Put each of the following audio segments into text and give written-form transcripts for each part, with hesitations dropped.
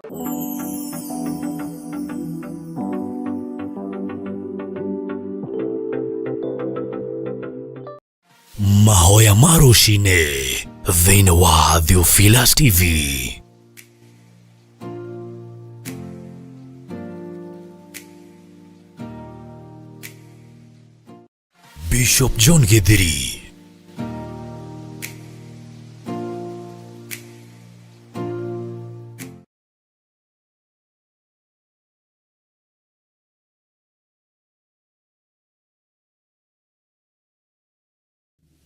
Mahoya ma rũcinĩ thĩinĩ wa Theophilus TV. Bishop John Githiri.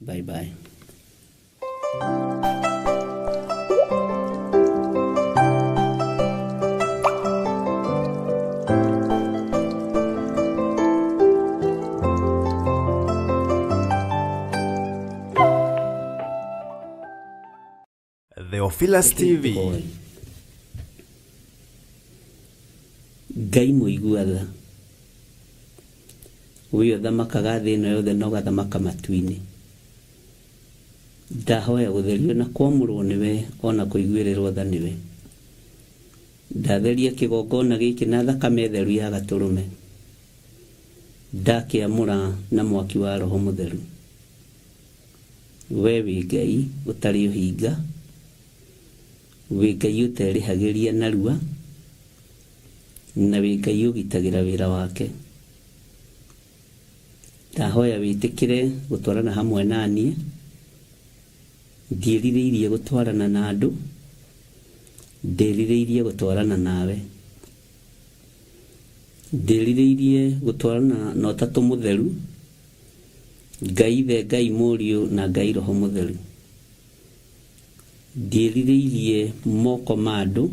Bye bye. Theophilus TV. Ngai mũigua tha, wĩ ũthamakaga thĩ ĩno yothe na ũgathamaka matu-inĩ. Ndahoya gũtherio na kwamũrwo nĩwe ona kũiguĩrĩrwo tha nĩwe. Ndatheria kĩgongona gĩkĩ na thakame theru ya gatũrũme. Ndakĩamũra na mwaki wa Roho Mũtheru. We wĩ Ngai ũtarĩ ũhinga, wĩ Ngai ũterĩhagĩria narua, na wĩ Ngai ũgitagĩra wĩra wake. Ndahoya wĩtĩkĩre gũtwarana hamwe na niĩ, ndiĩrirĩirie gũtwarana na andũ, ndĩrirĩirie gũtwarana nawe. Ndĩrirĩirie gũtwarana na Ũtatũ Mũtheru, Ngai Ithe, Ngai Mũriũ na Ngai Roho Mũtheru. Ndiĩrirĩirie moko ma andũ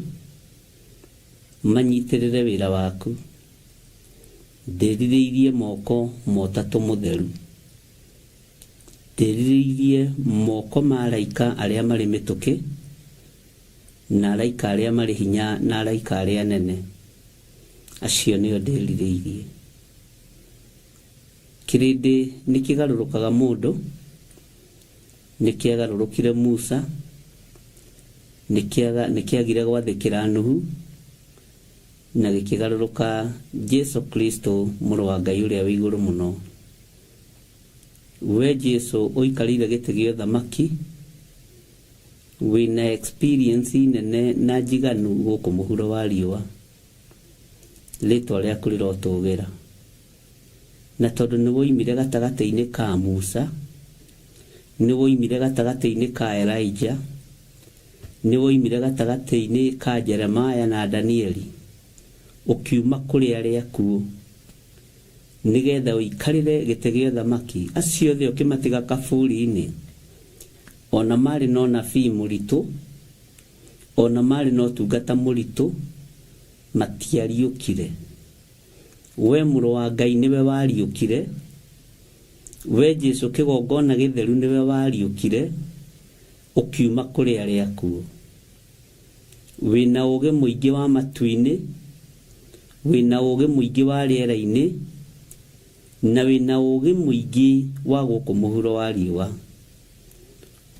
manyitĩrĩre wĩra waku. Ndĩrirĩirie moko ma Ũtatũ Mũtheru. Ndĩrirĩirie moko ma araika arĩa marĩ mĩtũkĩ, na araika arĩa marĩ hinya na araika arĩa anene. Acio nĩo ndĩrirĩirie. Kĩrĩndĩ nĩ kĩgarũrũkaga mũndũ, nĩ kĩagarũrũkire Musa, nĩ kĩagire gwathĩkĩra Nuhu, na gĩkĩgarũrũka Jesu Kristo mũrũ wa Ngai ũrĩa wĩ igũrũ mũno. We Jesu ũikarĩire gĩtĩ gĩa ũthamaki, wĩna experience nene na njiganu gũkũ mũhuro wa riũa. Rĩtwa rĩaku rĩrotũgĩra. Na tondũ nĩ woimire gatagatĩ-inĩ ka Musa, nĩ woimire gatagatĩ-inĩ ka Elijah, nĩ woimire gatagatĩ-inĩ ka Jeremiah na Danieli, ũkiuma kũrĩ arĩa akuũ, nĩgetha ũikarĩre gĩtĩ gĩa ũthamaki, acio othe ũkĩmatiga kaburi-inĩ, o na marĩ na ũnabii mũritũ, o na marĩ na ũtungata mũritũ, matiariũkire. We Mũrũ wa Ngai nĩwe wariũkire, we Jesu kĩgongona gĩtheru nĩwe wariũkire, ũkiuma kũrĩ arĩa akuũ. Wĩna ũũgĩ mũingĩ wa matu-inĩ, wĩna ũũgĩ mũingĩ wa rĩera-inĩ, na wĩna ũũgĩ mũingĩ wa gũkũ mũhuro wa riũa.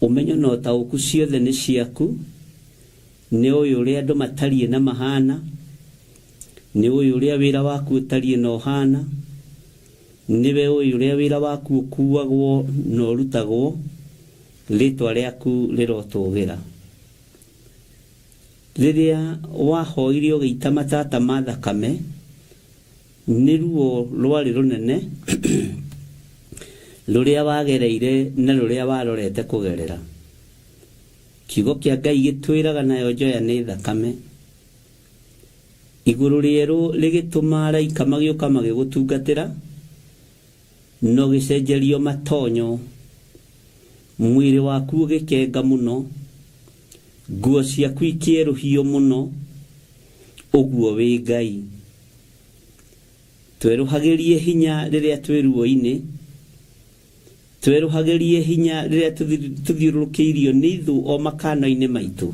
Ũmenyo na ũtaũku ciothe nĩ ciaku, nĩ ũĩ ũrĩa andũ matariĩ na mahana, nĩ ũĩ ũrĩa wĩra waku ũtariĩ na ũhana, nĩwe ũĩ ũrĩa wĩra waku ũkuagwo na ũrutagwo, rĩtwa rĩaku rĩrotũgĩra. Rĩrĩa wahoire ũgĩita matata ma thakame, nĩ ruo rwarĩ rũnene rũrĩa wagereire na rũrĩa warorete kũgerera. Kiugo kĩa Ngai gĩtwĩraga nayo njoya nĩ thakame. Igũrũ rĩerũ rĩgĩtũma araika magĩũka magĩgũtungatĩra, na ũgĩcenjerio matonyo. Mwĩrĩ waku ũgĩkenga mũno, nguo ciaku ikĩerũhio mũno, ũguo wĩ Ngai. Twerũhagĩrie hinya rĩrĩa twĩ ruo-inĩ, Twerũhagĩrie hinya rĩrĩa tũthiũrũrũkĩirio nĩ ithũ o makano-inĩ maitũ.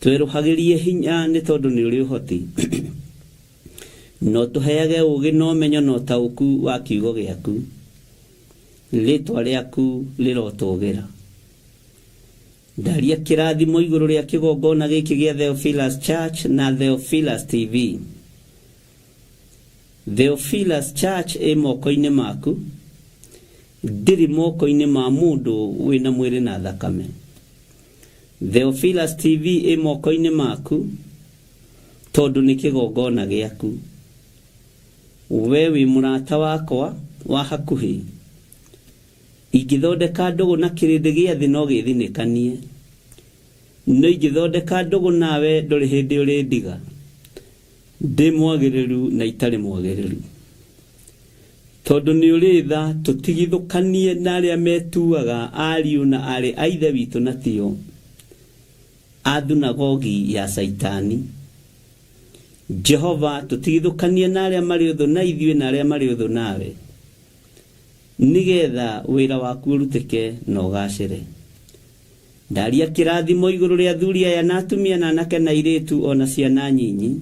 Twerũhagĩrie hinya nĩ tondũ nĩ ũrĩ ũhoti. Na ũtũheage ũũgĩ na ũmenyo na ũtaũku wa kiugo gĩaku. Rĩĩtwa rĩaku rĩrotũgĩra. Ndaria kĩrathimo igũrũ rĩa kĩgongona gĩkĩ gĩa Theophilus Church na Theophilus TV. Theophilus Church ĩ moko-inĩ maku, ndĩrĩ moko-inĩ ma mũndũ wĩna mwĩrĩ na thakame. Theophilus TV ĩ moko-inĩ maku tondũ nĩ kĩgongona gĩaku. We wĩ mũrata wakwa wa hakuhĩ. Ingĩthondeka ndũgũ na kĩrĩndĩ gĩa thĩ no gĩthinĩkanie, no ingĩthondeka ndũgũ nawe ndũrĩ hĩndĩ ũrĩndiga. Ndĩ mwagĩrĩru na itarĩ mwagĩrĩru. Tondũ nĩ ũrĩ tha, tũtigithũkanie na arĩa metuaga ariũ na aarĩ a Ithe witũ na tio, a thunagogi ya Caitani. Jehova, tũtigithũkanie na arĩa marĩ ũthũ na ithuĩ na arĩa marĩ ũthũ nawe, nĩgetha wĩra waku ũrutĩke na ũgacĩre. Ndaria kĩrathimo igũrũ rĩa athuri aya na atumia na anake na airĩtu o na ciana nyinyi,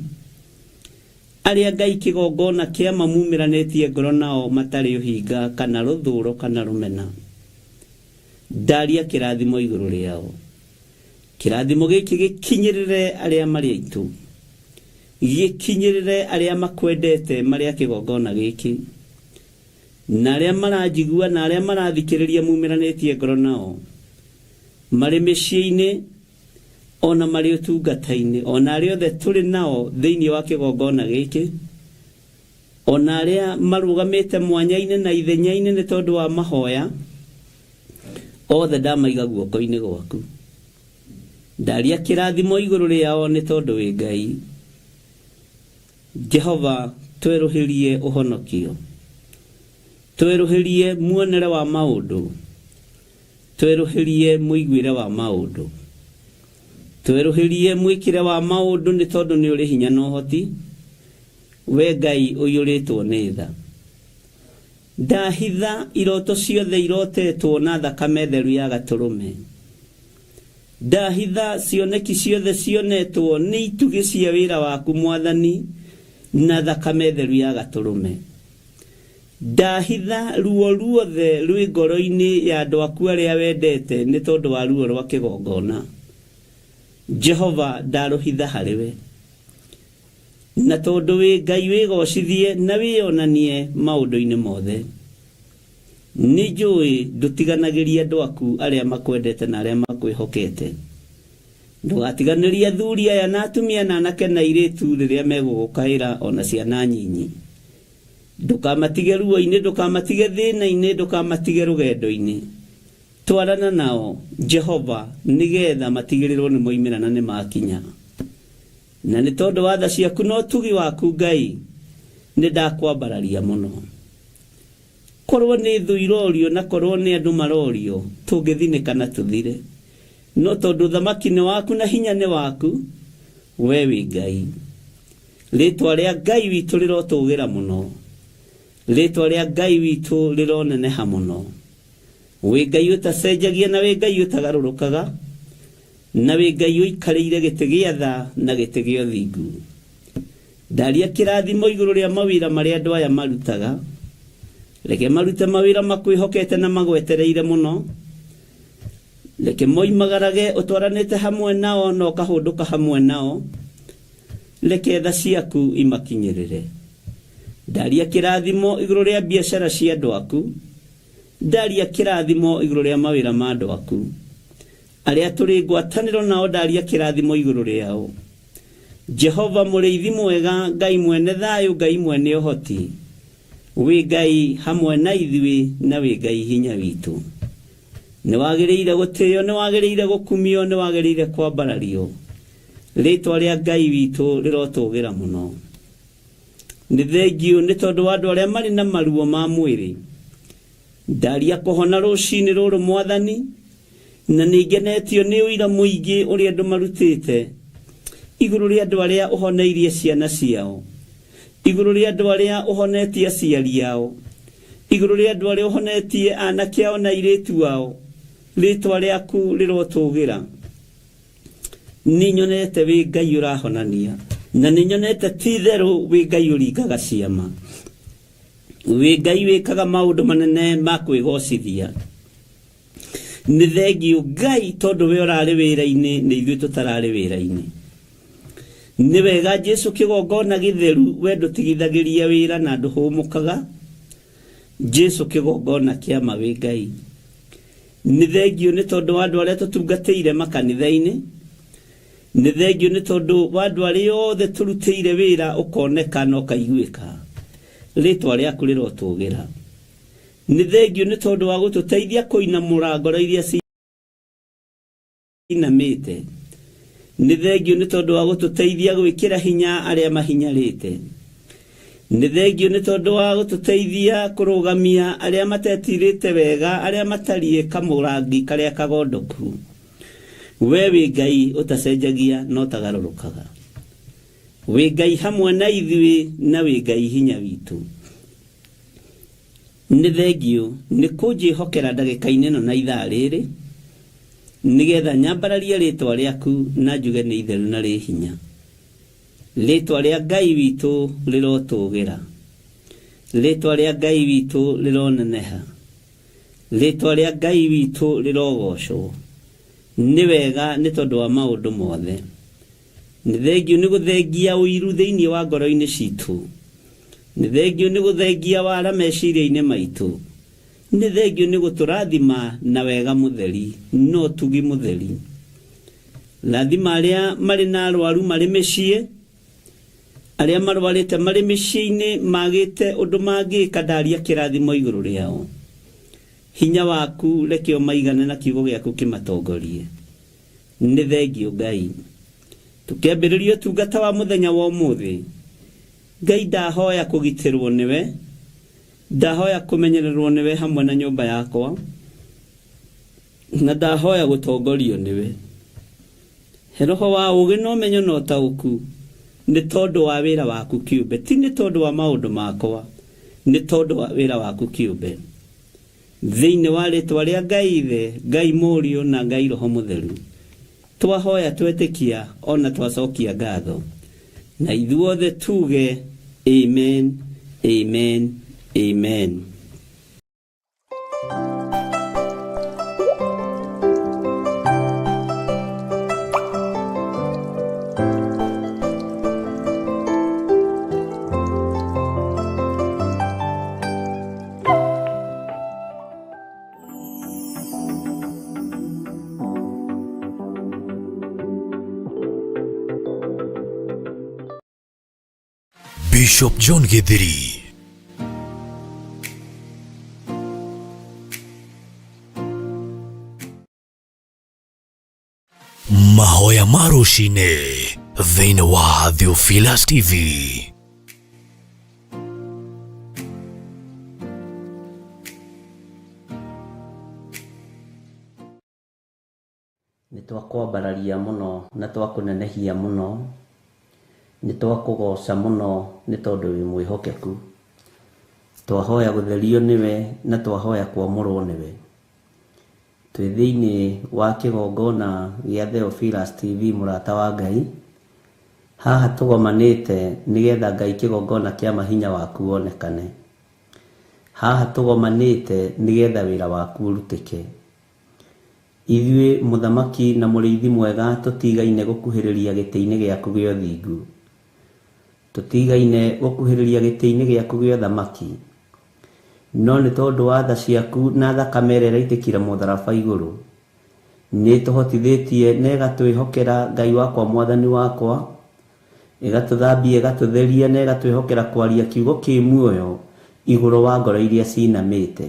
arĩa Ngai kĩgongona kĩa mamumĩranĩtie ngoro nao matarĩ ũhinga kana rũthũũro kana rũmena. Ndaria kĩrathimo igũrũ rĩao. Kĩrathimo gĩkĩ gĩkinyĩrĩre arĩa marĩ aitũ, gĩkinyĩrĩre arĩa makwendete marĩ a kĩgongona gĩkĩ, na arĩa maranjigua na arĩa marathikĩrĩria mumĩranĩtie ngoro nao, marĩ mĩciĩ-inĩ ona marĩ ũtungata-inĩ, ona arĩa othe tũrĩ nao thĩinĩ wa kĩgongona gĩkĩ, ona arĩa marũgamĩte mwanya-inĩ na ithenya-inĩ nĩ tondũ wa mahoya, othe ndamaiga guoko-inĩ gwaku. Ndaria kĩrathimo igũrũ rĩao nĩ tondũ wĩ Ngai. Jehova, twerũhĩrie ũhonokio, twerũhĩrie muonere wa maũndũ, twerũhĩrie mũiguĩre wa maũndũ, twerũhĩrie mwĩkĩre wa maũndũ nĩ tondũ nĩ ũrĩ hinya na ũhoti, we Ngai ũiyũrĩtwo nĩ tha. Ndahitha iroto ciothe irotetwo na thakame theru ya gatũrũme. Ndahitha cioneki ciothe cionetwo nĩ itugĩ cia wĩra waku Mwathani na thakame theru ya gatũrũme. Ndahitha ruo ruothe rwĩ ngoro-inĩ ya andũ aku arĩa wendete nĩ tondũ wa ruo rwa kĩgongona. Jehova, ndarũhitha harĩ we. Na tondũ wĩ Ngai wĩgocithie na wĩyonanie maũndũ-inĩ mothe. Nĩ njũĩ ndũtiganagĩria andũ aku arĩa makwendete na arĩa makwĩhokete. Ndũgatiganĩrie athuri aya na atumia na anake na airĩtu rĩrĩa megũgũkaĩra o na ciana nyinyi. Ndũkamatige ruo-inĩ, ndũkamatige thĩna-inĩ, ndũkamatige rũgendo-inĩ. Twarana nao, Jehova, nĩgetha matigĩrĩrwo nĩ moimĩra na nĩ makinya. Na nĩ tondũ wa tha ciaku na ũtugi waku, Ngai, nĩ ndakwambararia mũno. Korwo nĩ thũ irorio na korwo nĩ andũ marorio, tũngĩthinĩka na tũthire. No tondũ ũthamaki nĩ waku na hinya nĩ waku, we wĩ Ngai. Rĩĩtwa rĩa Ngai witũ rĩrotũgĩra mũno. Rĩĩtwa rĩa Ngai witũ rĩroneneha mũno. Wĩ Ngai ũtacenjagia na wĩ Ngai ũtagarũrũkaga, na wĩ Ngai ũikarĩire gĩtĩ gĩa tha na gĩtĩ gĩa ũthingu. Ndaria kĩrathimo igũrũ rĩa mawĩra marĩa andũ aya marutaga. Reke marute mawĩra makwĩhokete na magwetereire mũno. Reke moimagarage ũtwaranĩte hamwe nao na ũkahũndũka hamwe nao. Reke tha ciaku imakinyĩrĩre. Ndaria kĩrathimo igũrũ rĩa biacara cia andũ aku. Ndaria kĩrathimo igũrũ rĩa mawĩra ma andũ aku. Arĩa tũrĩ ngwatanĩro nao ndaria kĩrathimo igũrũ rĩao. Jehova mũrĩithi mwega, Ngai mwene thayũ, Ngai mwene ũhoti, wĩ Ngai hamwe na ithuĩ na wĩ Ngai hinya witũ. Nĩ wagĩrĩire gũtĩo, nĩ wagĩrĩire gũkumio, nĩ wagĩrĩire kwambarario. Rĩĩtwa rĩa Ngai witũ rĩrotũgĩra mũno. Nĩ thengiũ nĩ tondũ wa andũ arĩa marĩ na maruo ma mwĩrĩ. Ndaria kũhona rũcinĩ rũrũ Mwathani, na nĩ ngenetio nĩ ũira mũingĩ ũrĩa andũ marutĩte igũrũ rĩa andũ arĩa ũhoneirie ciana ciao, igũrũ rĩa andũ arĩa ũhonetie aciari ao, igũrũ rĩa andũ arĩa ũhonetie anake ao na airĩtu ao. Rĩĩtwa rĩaku rĩrotũgĩra. Nĩ nyonete wĩ Ngai ũrahonania, na nĩ nyonete ti itherũ wĩ Ngai ũringaga ciama. Wĩ Ngai wĩkaga maũndũ manene ma kwĩgocithia. Nĩ thengiũ Ngai tondũ we ũrarĩ wĩra-inĩ nĩ ithuĩ tũtararĩ wĩra-inĩ. Nĩ wega Jesu kĩgongona gĩtheru we ndũtigithagĩria wĩra na ndũhũmũkaga. Jesu kĩgongona kĩa ma wĩ Ngai. Nĩ thengiũ nĩ tondũ wa andũ arĩa tũtungatĩire makanitha-inĩ. Nĩ thengiũ nĩ tondũ wa andũ arĩa othe tũrutĩire wĩra ũkoneka na ũkaiguĩka. Rĩtwa rĩaku rĩrotũgĩra. Nĩ thengiũ nĩ tondũ wa gũtũteithia kũinamũra ngoro iria cinamĩte. Nĩ thengiũ nĩ tondũ wa gũtũteithia gwĩkĩra hinya arĩa mahinyarĩte. Nĩ thengiũ nĩ tondũ wa gũtũteithia kũrũgamia arĩa matetirĩte wega, arĩa matariĩ kamũrangi karĩa kagondoku. We wĩ Ngai ũtacenjagia na ũtagarũrũkaga. Wĩ Ngai hamwe na ithuĩ na wĩ Ngai hinya witũ. Nĩ thengiũ nĩ kũnjĩhokera ndagĩka-inĩ ĩno na ithaa rĩrĩ, nĩgetha nyambararie rĩtwa rĩaku na njuge nĩ itheru na rĩ hinya. Rĩtwa rĩa Ngai witũ rĩrotũgĩra. Rĩtwa rĩa Ngai witũ rĩroneneha. Rĩtwa rĩa Ngai witũ rĩrogocwo. Nĩ wega nĩ tondũ wa maũndũ mothe. Nĩ thengiũ nĩ gũthengia ũiru thĩinĩ wa ngoro-inĩ citũ. Nĩ thengiũ nĩ gũthengia wara meciria-inĩ maitũ. Nĩ thengiũ nĩ gũtũrathima na wega mũtheri na ũtugi mũtheri. Rathima arĩa marĩ na arwaru marĩ mĩciĩ, arĩa marwarĩte marĩ mĩciĩ-inĩ magĩte ũndũ mangĩka ndaria kĩrathimo igũrũ rĩao. Hinya waku reke ũmaigane na kiugo gĩaku kĩmatongorie. Nĩ thengiũ Ngai. Tũkĩambĩrĩria ũtungata wa mũthenya wa ũmũthĩ, Ngai ndahoya kũgitĩrwo nĩwe, ndahoya kũmenyererwo nĩwe hamwe na nyũmba yakwa, na ndahoya gũtongorio nĩwe. He roho wa ũũgĩ na ũmenyo na ũtaũku nĩ tondũ wa wĩra waku kĩũmbe, ti nĩ tondũ wa maũndũ makwa, nĩ tondũ wa wĩra waku kĩũmbe. Thĩinĩ wa rĩtwa rĩa Ngai Ithe, Ngai Mũriũ na Ngai Roho Mũtheru, twahoya twetĩkia ona twacokia ngatho. Na ithuothe tuge amen, amen, amen. Bishop John Githiri. Mahoya ma rũcinĩ thĩinĩ wa Theophilus TV. Nĩ twakwambararia mũno na twakũnenehia mũno, nĩ twakũgoca mũno nĩ tondũ wĩ mwĩhokeku. Twahoya gũtherio nĩwe na twahoya kwamũrwo nĩwe. Twĩ thĩinĩ wa kĩgongona gĩa Theophilus TV mũrata wa Ngai. Haha tũgomanĩte nĩgetha Ngai kĩgongona kĩa mahinya waku wonekane. Haha tũgomanĩte nĩgetha wĩra waku ũrutĩke. Ithuĩ mũthamaki na mũrĩithi mwega tũtigaine gũkuhĩrĩria gĩtĩ-inĩ gĩaku gĩa ũthingu. Tũtigaine gũkuhĩrĩria gĩtĩ-inĩ gĩaku gĩa ũthamaki. No nĩ tondũ wa tha ciaku na thakame ĩrĩa ĩraitĩkire mũtharaba igũrũ, nĩ ĩtũhotithĩtie na ĩgatwĩhokera Ngai wakwa mwathani wakwa, ĩgatũthambia ĩgatũtheria na ĩgatwĩhokera kwaria kiugo kĩ muoyo igũrũ wa ngoro iria cinamĩte.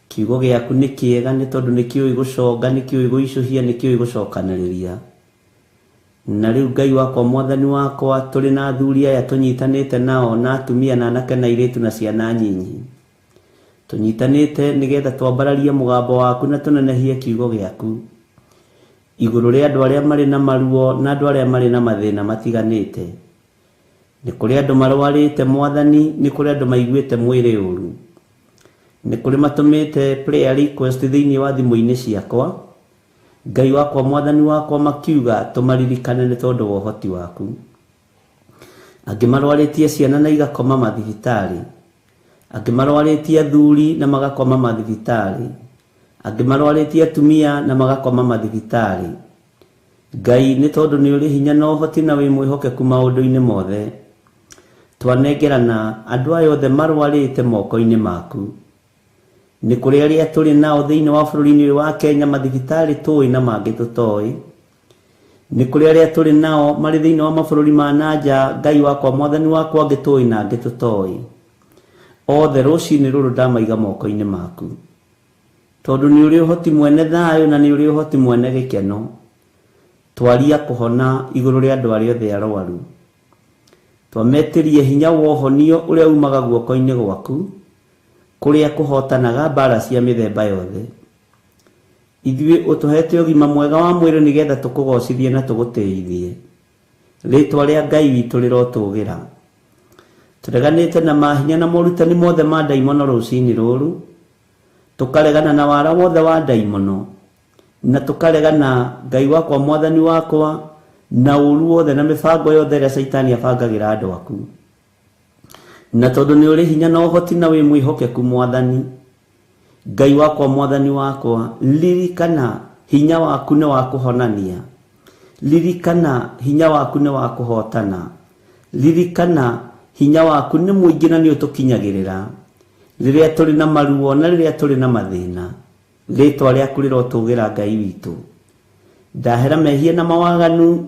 Kiugo gĩaku nĩ kĩega nĩ tondũ nĩ kĩũĩ gũconga, nĩ kĩũĩ gũicũhia, nĩ kĩũĩ gũcokanĩrĩria. Na rĩu Ngai wakwa mwathani wakwa, tũrĩ na athuri aya tũnyitanĩte nao, na atumia na anake na airĩtu na ciana nyinyi. Tũnyitanĩte nĩgetha twambararie mũgambo waku na tũnenehie kiugo gĩaku igũrũ rĩa andũ arĩa marĩ na maruo na andũ arĩa marĩ na mathĩna matiganĩte. Nĩ kũrĩ andũ marwarĩte mwathani, nĩ kũrĩ andũ maiguĩte mwĩrĩ ũru. Nĩ kũrĩ matũmĩte prayer request thĩinĩ wa thimũ-inĩ ciakwa. Ngai wakwa mwathani wakwa makiuga tũmaririkane nĩ tondũ wa ũhoti waku. Angĩ marwarĩtie ciana na igakoma mathibitarĩ. Angĩ marwarĩtie athuri na magakoma mathibitarĩ. Angĩ marwarĩtie atumia na magakoma mathibitarĩ. Ngai nĩ tondũ nĩ ũrĩ hinya na ũhoti na wĩ mwĩhokeku maũndũ-inĩ mothe. Twanengerana andũ aya othe marwarĩte moko-inĩ maku. Nĩ kũrĩ arĩa tũrĩ nao thĩinĩ wa bũrũri-inĩ ũyũ wa Kenya mathibitarĩ tũĩ na mangĩ tũtoĩ. Nĩ kũrĩ arĩa tũrĩ nao marĩ thĩinĩ wa mabũrũri ma na nja, Ngai wakwa mwathani wakwa, angĩ tũĩ na angĩ tũtoĩ. Othe rũcinĩ rũrũ ndamaiga moko-inĩ maku. Tondũ nĩ ũrĩ ũhoti mwene thayũ na nĩ ũrĩ ũhoti mwene gĩkeno. Twaria kũhona igũrũ rĩa andũ arĩa othe arwaru. Twametĩrie hinya wa ũhonio ũrĩa umaga guoko-inĩ gwaku, kũrĩa kũhotanaga mbara cia mĩthemba yothe. Ithuĩ ũtũhete ũgima mwega wa mwĩrĩ nĩgetha tũkũgocithie na tũgũtĩithie. Rĩtwa rĩa Ngai witũ rĩrotũgĩra. Tũreganĩte na mahinya na morutani mothe ma ndaimono rũcinĩ rũrũ, tũkaregana na wara wothe wa ndaimono, na tũkaregana Ngai wakwa mwathani wakwa na ũru wothe na mĩbango yothe ĩrĩa Caitani abangagĩra andũ aku. Na tondũ nĩ ũrĩ hinya na ũhoti na wĩ mwĩhokeku mwathani, Ngai wakwa mwathani wakwa, ririkana hinya waku nĩ wa kũhonania. Ririkana hinya waku nĩ wa kũhotana. Ririkana hinya waku nĩ mũingĩ na nĩ ũtũkinyagĩrĩra. Rĩrĩa tũrĩ na maruo na rĩrĩa tũrĩ na mathĩna, rĩtwa rĩaku rĩrotũgĩra Ngai witũ. Ndahera mehia na mawaganu,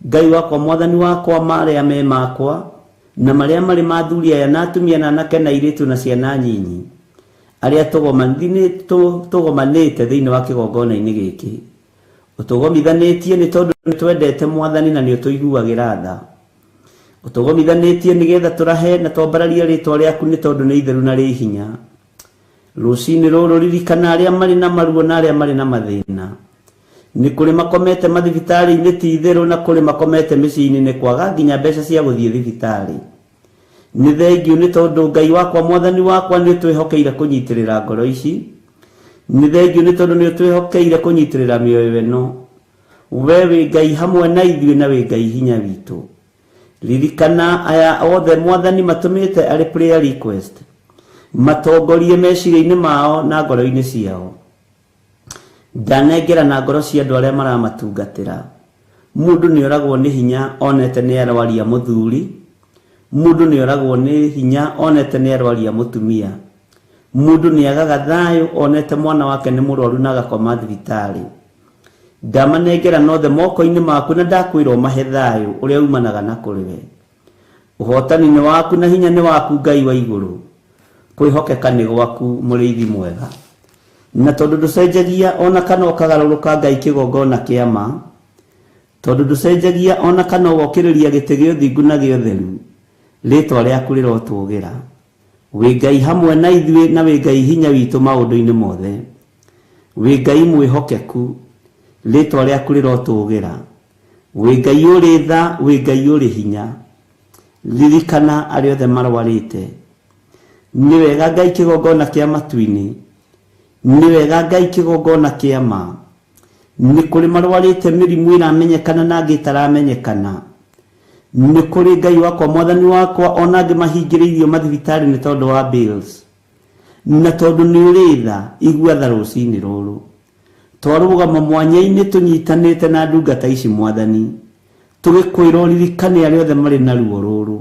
Ngai wakwa mwathani wakwa, marĩa me makwa na marĩa marĩ ma athuri aya na atumia na anake na airĩtu na ciana nyinyi, arĩa tũgomanĩte thĩinĩ wa kĩgongona-inĩ gĩkĩ. Ũtũgomithanĩtie nĩ tondũ nĩ twendete mwathani na nĩ ũtũiguagĩra tha. Ũtũgomithanĩtie nĩgetha tũrahe na twambararie rĩtwa rĩaku nĩ tondũ nĩ itheru na rĩ hinya. Rũcinĩ rũrũ ririkana arĩa marĩ na maruo na arĩa marĩ na mathĩna. Nĩ kũrĩ makomete mathibitarĩ-inĩ ti itherũ, na kũrĩ makomete mĩciĩ-inĩ nĩ kwaga nginya mbeca cia gũthiĩ thibitarĩ. Nĩ thengiũ nĩ tondũ Ngai wakwa mwathani wakwa nĩ ũtwĩhokeire kũnyitĩrĩra ngoro ici. Nĩ thengiũ nĩ tondũ nĩ ũtwĩhokeire kũnyitĩrĩra mĩoyo ĩno. We wĩ Ngai hamwe na ithuĩ na wĩ Ngai hinya witũ. Ririkana aya othe mwathani matũmĩte arĩ prayer request, matongorie meciria-inĩ mao na ngoro-inĩ ciao. Ndanengera na ngoro cia andũ arĩa maramatungatĩra. Mũndũ nĩ oragwo nĩ hinya onete nĩ arwaria mũthuri, mũndũ nĩ oragwo nĩ hinya onete nĩ arwaria mũtumia, mũndũ nĩ agaga thayũ onete mwana wake nĩ mũrwaru na agakoma thibitarĩ. Ndamanengera nothe moko-inĩ maku na ndakwĩra ũmahe thayũ ũrĩa umanaga na kũrĩ we. Ũhotani nĩ waku na hinya nĩ waku Ngai wa igũrũ. Kwĩhokeka nĩ gwaku mũrĩithi mwega. Na tondũ ndũcenjagia ona kana ũkagarũrũka Ngai kĩgongona kĩa ma, tondũ ndũcenjagia ona kana ũgokĩrĩria gĩtĩ gĩa ũthingu na gĩa ũtheru, rĩtwa rĩaku rĩrotũgĩra. Wĩ Ngai hamwe na ithuĩ na wĩ Ngai hinya witũ maũndũ-inĩ mothe. Wĩ Ngai mwĩhokeku, rĩtwa rĩaku rĩrotũgĩra. Wĩ Ngai ũrĩ tha, wĩ Ngai ũrĩ hinya. Ririkana arĩa othe marwarĩte. Nĩ wega Ngai kĩgongona kĩa matu-inĩ, nĩ wega Ngai kĩgongona kĩa ma. Nĩ kũrĩ marwarĩte mĩrimũ ĩramenyekana na angĩ ĩtaramenyekana. Nĩ kũrĩ Ngai wakwa mwathani wakwa ona angĩ mahingĩrĩirio mathibitarĩ nĩ tondũ wa bills. Na tondũ nĩ ũrĩ tha, igua tha rũcinĩ rũrũ. Twarũgama mwanya-inĩ tũnyitanĩte na ndungata ici mwathani, tũgĩkwĩra ũririkane arĩa othe marĩ na ruo rũrũ,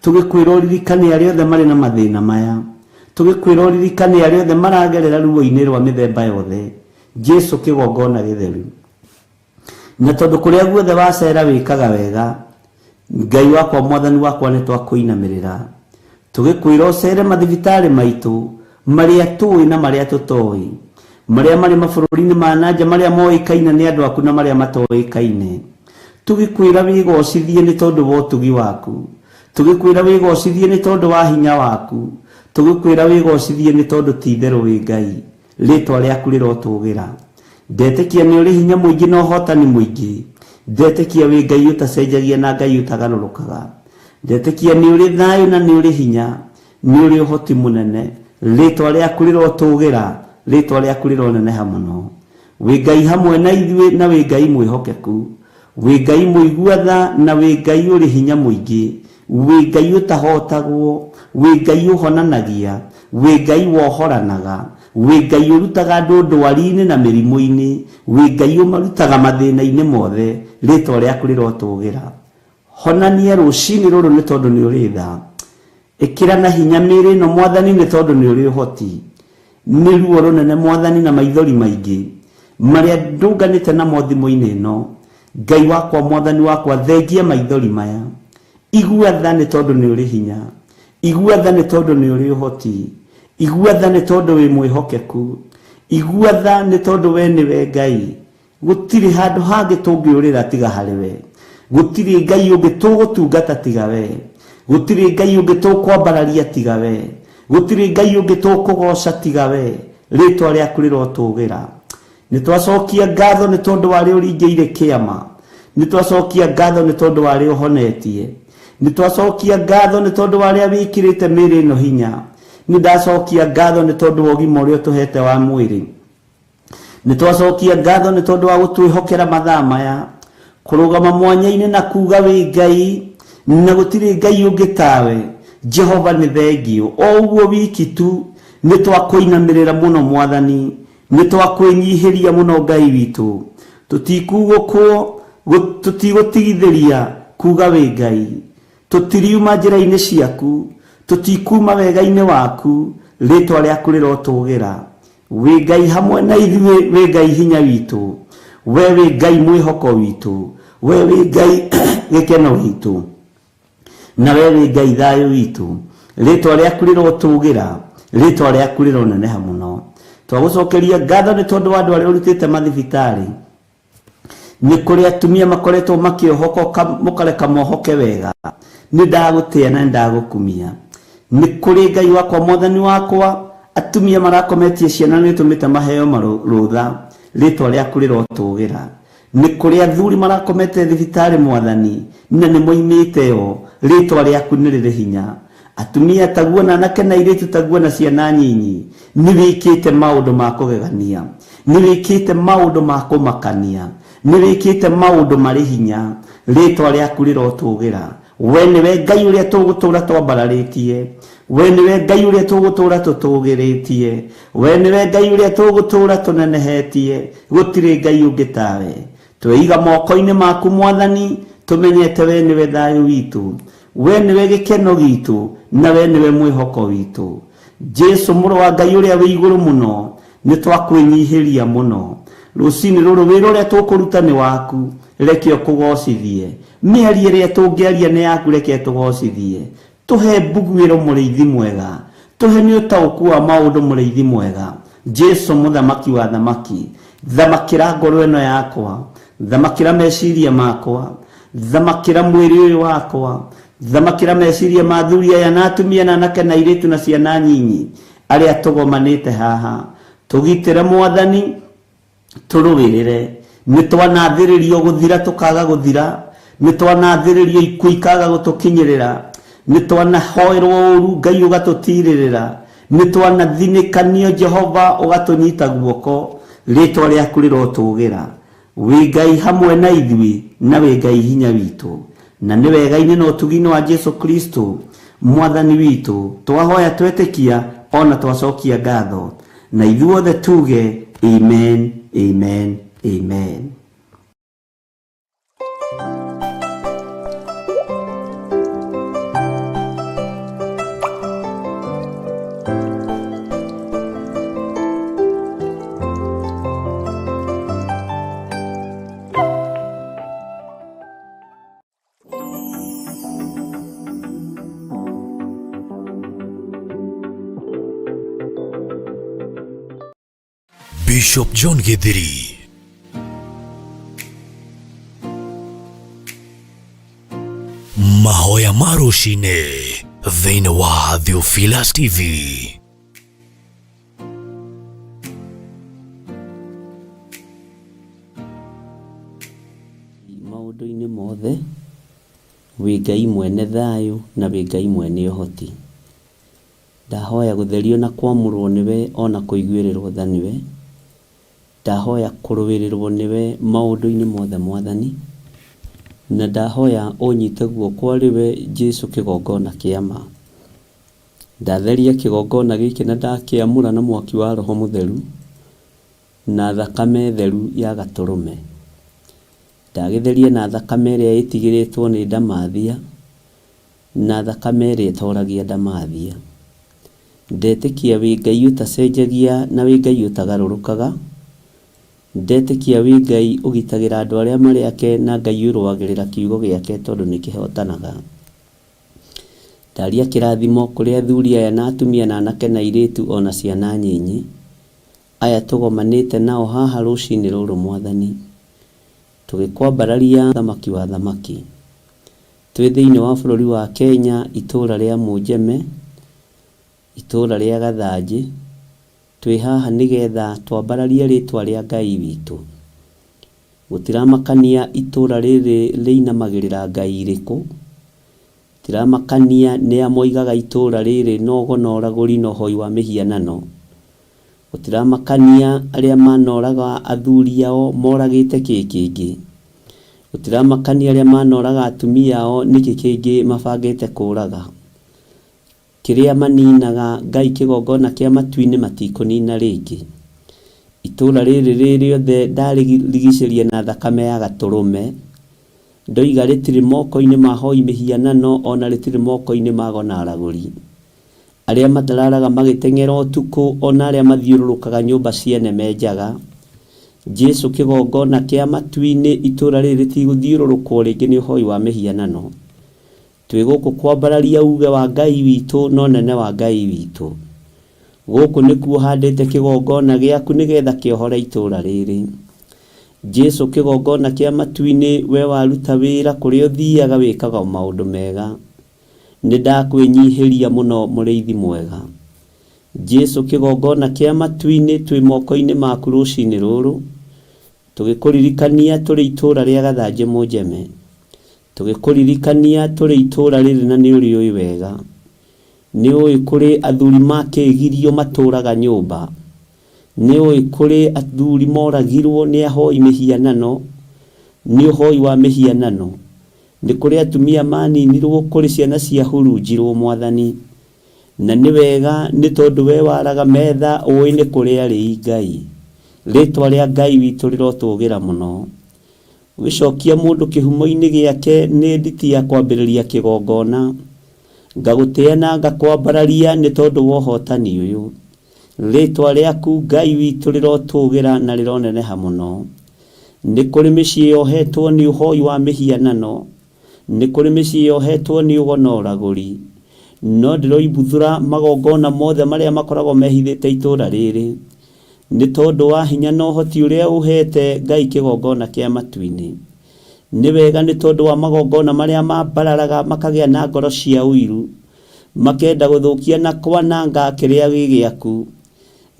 tũgĩkwĩra ũririkane arĩa othe marĩ na mathĩna maya, tũgĩkwĩra ũririkane arĩa othe maragerera ruo-inĩ rwa mĩthemba yothe. Jesu kĩgongona gĩtheru. Na tondũ kũrĩa guothe wacera wĩkaga wega, Ngai wakwa mwathani wakwa nĩ twakũinamĩrĩra. Tũgĩkwĩra ũcere mathibitarĩ maitũ, marĩa tũĩ na marĩa tũtoĩ, marĩa marĩ mabũrũri-inĩ ma na nja, marĩa moĩkaine nĩ andũ aku na marĩa matoĩkaine. Tũgĩkwĩra wĩgocithie nĩ tondũ wa ũtugi waku. Tũgĩkwĩra wĩgocithie nĩ tondũ wa hinya waku. Tũgĩkwĩra wĩgocithie nĩ tondũ ti itherũ wĩ Ngai. Rĩtwa rĩaku rĩrotũgĩra. Ndetĩkia nĩ ũrĩ hinya mũingĩ na ũhotani mũingĩ. Ndetĩkia wĩ Ngai ũtacenjagia na Ngai ũtagarũrũkaga. Ndetĩkia nĩ ũrĩ thayũ na nĩ ũrĩ hinya, nĩ ũrĩ ũhoti mũnene. Rĩtwa rĩaku rĩrotũgĩra, rĩtwa rĩaku rĩroneneha mũno. Wĩ Ngai hamwe na ithuĩ na wĩ Ngai mwĩhokeku. Wĩ Ngai mũigua tha na wĩ Ngai ũrĩ hinya mũingĩ. Wĩ Ngai ũtahotagwo, wĩ Ngai ũhonanagia, wĩ Ngai wohoranaga. Wĩ Ngai ũrutaga andũ ndwari-inĩ na mĩrimũ-inĩ, wĩ Ngai ũmarutaga mathĩna-inĩ mothe, rĩtwa rĩaku rĩrotũgĩra. Honania rũcinĩ rũrũ nĩ tondũ nĩ ũrĩ tha. Ĩkĩra na hinya mĩĩrĩ ĩno Mwathani nĩ tondũ nĩ ũrĩ ũhoti. Nĩ ruo rũnene Mwathani na maithori maingĩ marĩa ndũnganĩte namo thimũ-inĩ ĩno. Ngai wakwa Mwathani wakwa thengia maithori maya. Igua tha nĩ tondũ nĩ ũrĩ hinya. Igua tha nĩ tondũ nĩ ũrĩ ũhoti. Igua tha nĩ tondũ wĩ mwĩhokeku. Igua tha nĩ tondũ we nĩwe Ngai. Gũtirĩ handũ hangĩ tũngĩũrĩra tiga harĩ we. Gũtirĩ Ngai ũngĩ tũgũtungata tiga we. Gũtirĩ Ngai ũngĩ tũkwambararia tiga we. Gũtirĩ Ngai ũngĩ tũkũgoca tiga we. Rĩtwa rĩaku rĩrotũgĩra. Nĩ twacokia ngatho nĩ tondũ wa arĩa ũringĩire kĩama. Nĩ twacokia ngatho nĩ tondũ wa arĩa ũhonetie. Nĩ twacokia ngatho nĩ tondũ wa arĩa wĩkĩrĩte mĩĩrĩ ĩno hinya. Nĩ ndacokia ngatho nĩ tondũ wa ũgima ũrĩa ũtũhete wa mwĩrĩ. Nĩ twacokia ngatho nĩ tondũ wa gũtwĩhokera mathaa maya, kũrũgama mwanya-inĩ na kuga wĩ Ngai na gũtirĩ Ngai ũngĩ tawe. Jehova nĩ thengiũ. O ũguo wiki tu nĩ twakũinamĩrĩra mũno Mwathani, nĩ twakwĩnyihĩria mũno Ngai witũ. Tũtikugũkwo, tũtigũtigithĩria kuga wĩ Ngai. Tũtiriuma njĩra-inĩ ciaku, tũtikuma wega-inĩ waku, rĩtwa rĩaku rĩrotũgĩra. Wĩ Ngai hamwe na ithuĩ, wĩ Ngai hinya witũ, we wĩ Ngai mwĩhoko witũ, we wĩ Ngai gĩkeno gitũ, na we wĩ Ngai thayũ witũ. Rĩtwa rĩaku rĩrotũgĩra, rĩtwa rĩaku rĩroneneha mũno. Twagũcokeria ngatho nĩ tondũ wa andũ arĩa ũrutĩte mathibitarĩ. Nĩ kũrĩ atumia makoretwo makĩohoka mũkareka mohoke wega. Nĩ ndagũtĩa na nĩ ndagũkumia. Nĩ kũrĩ Ngai wakwa Mwathani wakwa, atumia marakometie ciana nĩ ũtũmĩte maheo rũtha, rĩtwa rĩaku rĩrotũgĩra. Nĩ kũrĩ athuri marakomete thibitarĩ Mwathani, na nĩ moimĩte yo, rĩtwa rĩaku nĩ rĩrĩ hinya. Atumia taguo na anake na airĩtu taguo na ciana nyinyi, nĩ wĩkĩte maũndũ ma kũgegania, nĩ wĩkĩte maũndũ ma kũmakania, nĩ wĩkĩte maũndũ marĩ hinya, rĩtwa rĩaku rĩrotũgĩra. We nĩwe Ngai ũrĩa tũgũtũũra twambararĩtie, we nĩwe Ngai ũrĩa tũgũtũũra tũtũgĩrĩtie, we nĩwe Ngai ũrĩa tũgũtũũra tũnenehetie, gũtirĩ Ngai ũngĩ tawe. Tweiga moko-inĩ maku Mwathani, tũmenyete we nĩwe thayũ witũ, we nĩwe gĩkeno gitũ, na we nĩwe mwĩhoko witũ. Jesu mũrũ wa Ngai ũrĩa wĩ igũrũ mũno, nĩ twakwĩnyihĩria mũno. Rũcinĩ rũrũ wĩra ũrĩa tũkũruta nĩ waku, reke ũkũgocithie. Mĩario ĩrĩa tũngĩaria nĩ yaku, reke tũgocithie. Tũhe mbuguĩro mũrĩithi mwega, tũhe nĩ ũtaũku wa maũndũ mũrĩithi mwega. Jesu mũthamaki wa thamaki, thamakĩra ngoro ĩno yakwa, thamakĩra meciria makwa, thamakĩra mwĩrĩ ũyũ wakwa, thamakĩra meciria ma athuri aya na atumia na anake na airĩtu na ciana nyinyi arĩa tũgomanĩte haha. Tũgitĩre Mwathani, tũrũĩrĩre. Nĩ twanathĩrĩrio gũthira tũkaga gũthira, nĩ twanathĩrĩrio ikuũ ikaga gũtũkinyĩrĩra, nĩ twanahoerwo ũru Ngai ũgatũtirĩrĩra, nĩ twanathinĩkanio Jehova ũgatũnyita guoko, rĩtwa rĩaku rĩrotũgĩra. Wĩ Ngai hamwe na ithuĩ na wĩ Ngai hinya witũ, na nĩ wega-inĩ na ũtugi-inĩ wa Jesu Kristo Mwathani witũ twahoya twetĩkia ona twacokia ngatho, na ithuothe tuge amen, amen, amen. Bishop John Githiri. Mahoya ma rũcinĩ thĩinĩ wa Theophilus TV. Maũndũ-inĩ mothe, wĩ Ngai mwene thayũ na wĩ Ngai mwene ũhoti. Ndahoya gũtherio na kwamũrwo nĩwe ona kũiguĩrĩrwo tha nĩwe. Ndahoya kũrũĩrĩrwo nĩwe maũndũ-inĩ mothe Mwathani. Na ndahoya ũnyite guoko arĩ we Jesu kĩgongona kĩa ma. Ndatheria kĩgongona gĩkĩ na ndakĩamũra na mwaki wa Roho Mũtheru na thakame theru ya Gatũrũme. Ndagĩtheria na thakame ĩrĩa ĩtigĩrĩtwo nĩ ndamathia na thakame ĩrĩa ĩtoragia ndamathia. Ndetĩkia wĩ Ngai ũtacenjagia na wĩ Ngai ũtagarũrũkaga. Ndetĩkia wĩ Ngai ũgitagĩra andũ arĩa marĩ ake na Ngai ũrũagĩrĩra kiugo gĩake tondũ nĩ kĩhotanaga. Ndaria kĩrathimo kũrĩ athuri aya na atumia na anake na airĩtu o na ciana nyinyi, aya tũgomanĩte nao haha rũcinĩ rũrũ Mwathani, tũgĩkwambararia Mũthamaki wa athamaki. Twĩ thĩinĩ wa bũrũri wa Kenya, itũũra rĩa Mũnjeme, itũũra rĩa Gathanjĩ, twĩ haha nĩgetha twambararie rĩtwa rĩa Ngai witũ. Gũtiramakania itũũra rĩrĩ rĩinamagĩrĩra Ngai irĩkũ, gũtiramakania nĩa moigaga itũũra rĩrĩ no ũgo na ũragũri na ũhoi wa mĩhianano, gũtiramakania arĩa manoraga athuri ao moragĩte kĩ kĩngĩ, gũtiramakania arĩa manoraga atumia ao nĩkĩ kĩngĩ mabangĩte kũraga. Kĩrĩa maninaga Ngai kĩgongona kĩa matu-inĩ matikũnina rĩngĩ. Itũũra rĩrĩ rĩ rĩothe ndarĩrigicĩria na thakame ya Gatũrũme. Ndoiga rĩtirĩ moko-inĩ ma ahoi mĩhianano o na rĩtirĩ moko-inĩ ma ago na aragũri. Arĩa matararaga magĩteng'era ũtukũ o na arĩa mathiũrũrũkaga nyũmba ciene me njaga. Jesu kĩgongona kĩa matu-inĩ itũũra rĩrĩ rĩtigũthiũrũrũkwo rĩngĩ nĩ ũhoi wa mĩhianano. Twĩ gũkũ kwambararia uuge wa Ngai witũ na ũnene wa Ngai witũ. Gũkũ nĩkuo handĩte kĩgongona gĩaku nĩgetha kĩohore itũũra rĩrĩ. Jesu kĩgongona kĩa matu-inĩ we waruta wĩra kũrĩa ũthiaga wĩkaga o maũndũ mega. Nĩ ndakwĩnyihĩria mũno mũrĩithi mwega. Jesu kĩgongona kĩa matu-inĩ twĩ moko-inĩ maku rũcinĩ rũrũ, tũgĩkũririkania tũrĩ itũũra rĩa Gathanjĩ Mũnjeme. Tũgĩkũririkania tũrĩ itũũra rĩrĩ na nĩ ũrĩũĩ wega. Nĩ ũĩ kũrĩ athuri makĩgirio matũũraga nyũmba. Nĩ ũĩ kũrĩ athuri moragirwo nĩ ahoi mĩhianano, nĩ ũhoi wa mĩhianano. Nĩ kũrĩ atumia maninirwo, kũrĩ ciana ciahurunjirwo Mwathani. Na nĩ wega nĩ tondũ we waraga metha ũĩ nĩ kũrĩ arĩi Ngai. Rĩtwa rĩa Ngai witũ rĩrotũgĩra mũno. Ũgĩcokia mũndũ kĩhumo-inĩ gĩake nĩ nditi ya kwambĩrĩria kĩgongona. Ngagũtĩa na ngakwambararia nĩ tondũ wa ũhotani ũyũ. Rĩtwa rĩaku Ngai witũ rĩrotũgĩra na rĩroneneha mũno. Nĩ kũrĩ mĩciĩ yohetwo nĩ ũhoi wa mĩhianano, nĩ kũrĩ mĩciĩ yohetwo nĩ ũgo na ũragũri. No ndĩroimbuthũra magongona mothe marĩa makoragwo mehithĩte itũũra rĩrĩ. Nĩ tondũ wa hinya na ũhoti ũrĩa ũheete Ngai kĩgongona kĩa matu-inĩ. Nĩ wega nĩ tondũ wa magongona marĩa mambararaga makagĩa na ngoro cia ũiru, makenda gũthũkia na kwananga kĩrĩa gĩ gĩaku.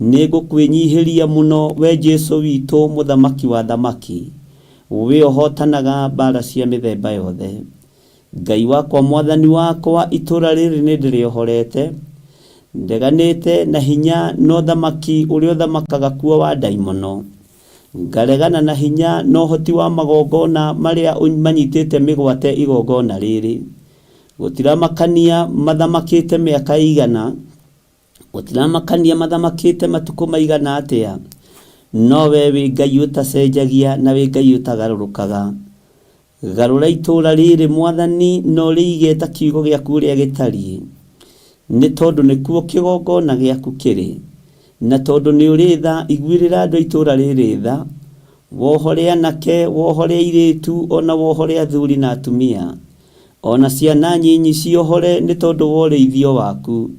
Nĩ ngũkwĩnyihĩria mũno we Jesu witũ mũthamaki wa athamaki, we ũhotanaga mbara cia mĩthemba yothe. Ngai wakwa mwathani wakwa itũũra rĩrĩ nĩ ndĩrĩohorete, ndeganĩte na hinya na ũthamaki ũrĩa ũthamakaga kuo wa ndaimono. Ngaregana na hinya na ũhoti wa magongona marĩa manyitĩte mĩgwate igongona rĩrĩ. Gũtiramakania mathamakĩte mĩaka ĩigana, Gũtiramakania mathamakĩte matukũ maigana atĩa, no we wĩ Ngai ũtacenjagia na wĩ Ngai ũtagarũrũkaga. Garũra itũũra rĩrĩ Mwathani na ũrĩige ta kiugo gĩaku ũrĩa gĩtariĩ, nĩ tondũ nĩkuo kĩgongona gĩaku kĩrĩ. Na tondũ nĩ ũrĩ tha, iguĩrĩra andũ a itũũra rĩrĩ tha, wohore anake, wohore airĩtu, o na wohore athuri na atumia. O na ciana nyinyi ciohore nĩ tondũ wa ũrĩithio waku.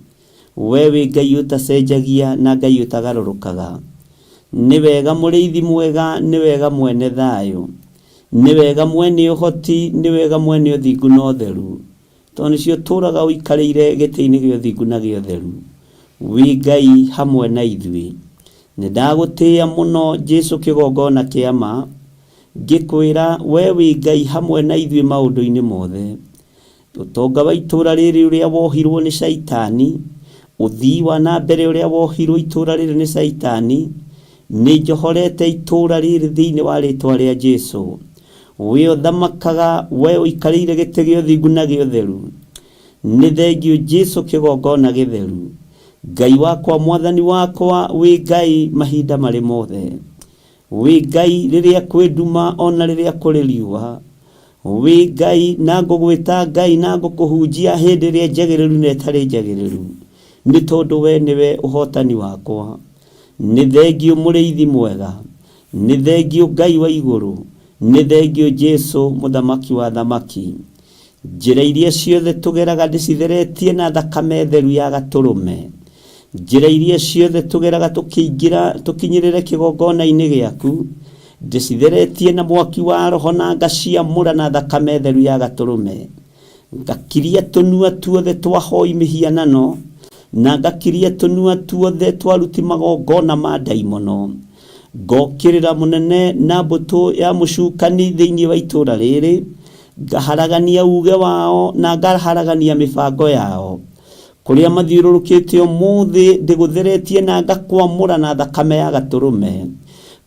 We wĩ Ngai ũtacenjagia na Ngai ũtagarũrũkaga. Nĩ wega mũrĩithi mwega, nĩ wega mwene thayũ. Nĩ wega mwene ũhoti, nĩ wega mwene ũthingu na ũtheru. Tondũ nĩcio ũtũũraga ũikarĩire gĩtĩ-inĩ gĩa ũthingu na gĩa ũtheru. Wĩ Ngai hamwe na ithuĩ. Nĩ ndagũtĩĩa mũno Jesu kĩgongona kĩa ma. Ngĩkwĩra, we wĩ Ngai hamwe na ithuĩ maũndũ-inĩ mothe. Ũtonga wa itũũra rĩrĩ ũrĩa wohirwo nĩ Shaitani, ũthii wa na mbere ũrĩa wohirwo itũũra rĩrĩ nĩ Shaitani, nĩ njohorete itũũra rĩrĩ thĩinĩ wa rĩtwa rĩa Jesu. We ũthamakaga, we ũikarĩire gĩtĩ gĩa ũthingu na gĩa ũtheru. Nĩ thengiũ Jesu kĩgongona gĩtheru. Ngai wakwa mwathani wakwa wĩ Ngai mahinda marĩ mothe. Wĩ Ngai rĩrĩa kwĩ nduma ona rĩrĩa kũrĩ riũa. Wĩ Ngai na ngũgwĩta Ngai na ngũkũhunjia hĩndĩ ĩrĩa njagĩrĩru na ĩtarĩ njagĩrĩru. Nĩ tondũ we nĩwe ũhotani wakwa. Nĩ thengiũ mũrĩithi mwega. Nĩ thengiũ Ngai wa igũrũ. Nĩ thengiũ Jesu mũthamaki wa thamaki. Njĩra iria ciothe tũgeraga ndĩcitheretie na thakame theru ya gatũrũme. Njĩra iria ciothe tũgeraga tũkĩingĩra tũkinyĩrĩre kĩgongona-inĩ gĩaku ndĩcitheretie na mwaki wa roho na ngaciamũra na thakame theru ya gatũrũme. Ngakiria tũnua tuothe twa hoi mĩhianano na ngakiria tũnua tuothe twa aruti magongona ma ndaimono. Ngokĩrĩra mũnene na mbũtũ ya mũcukani thĩinĩ wa itũũra rĩrĩ, ngaharagania uge wao na ngaharagania mĩbango yao. Kũrĩa mathiũrũrũkĩte ũmũthĩ ndĩgũtheretie na ngakwamũra na thakame ya gatũrũme.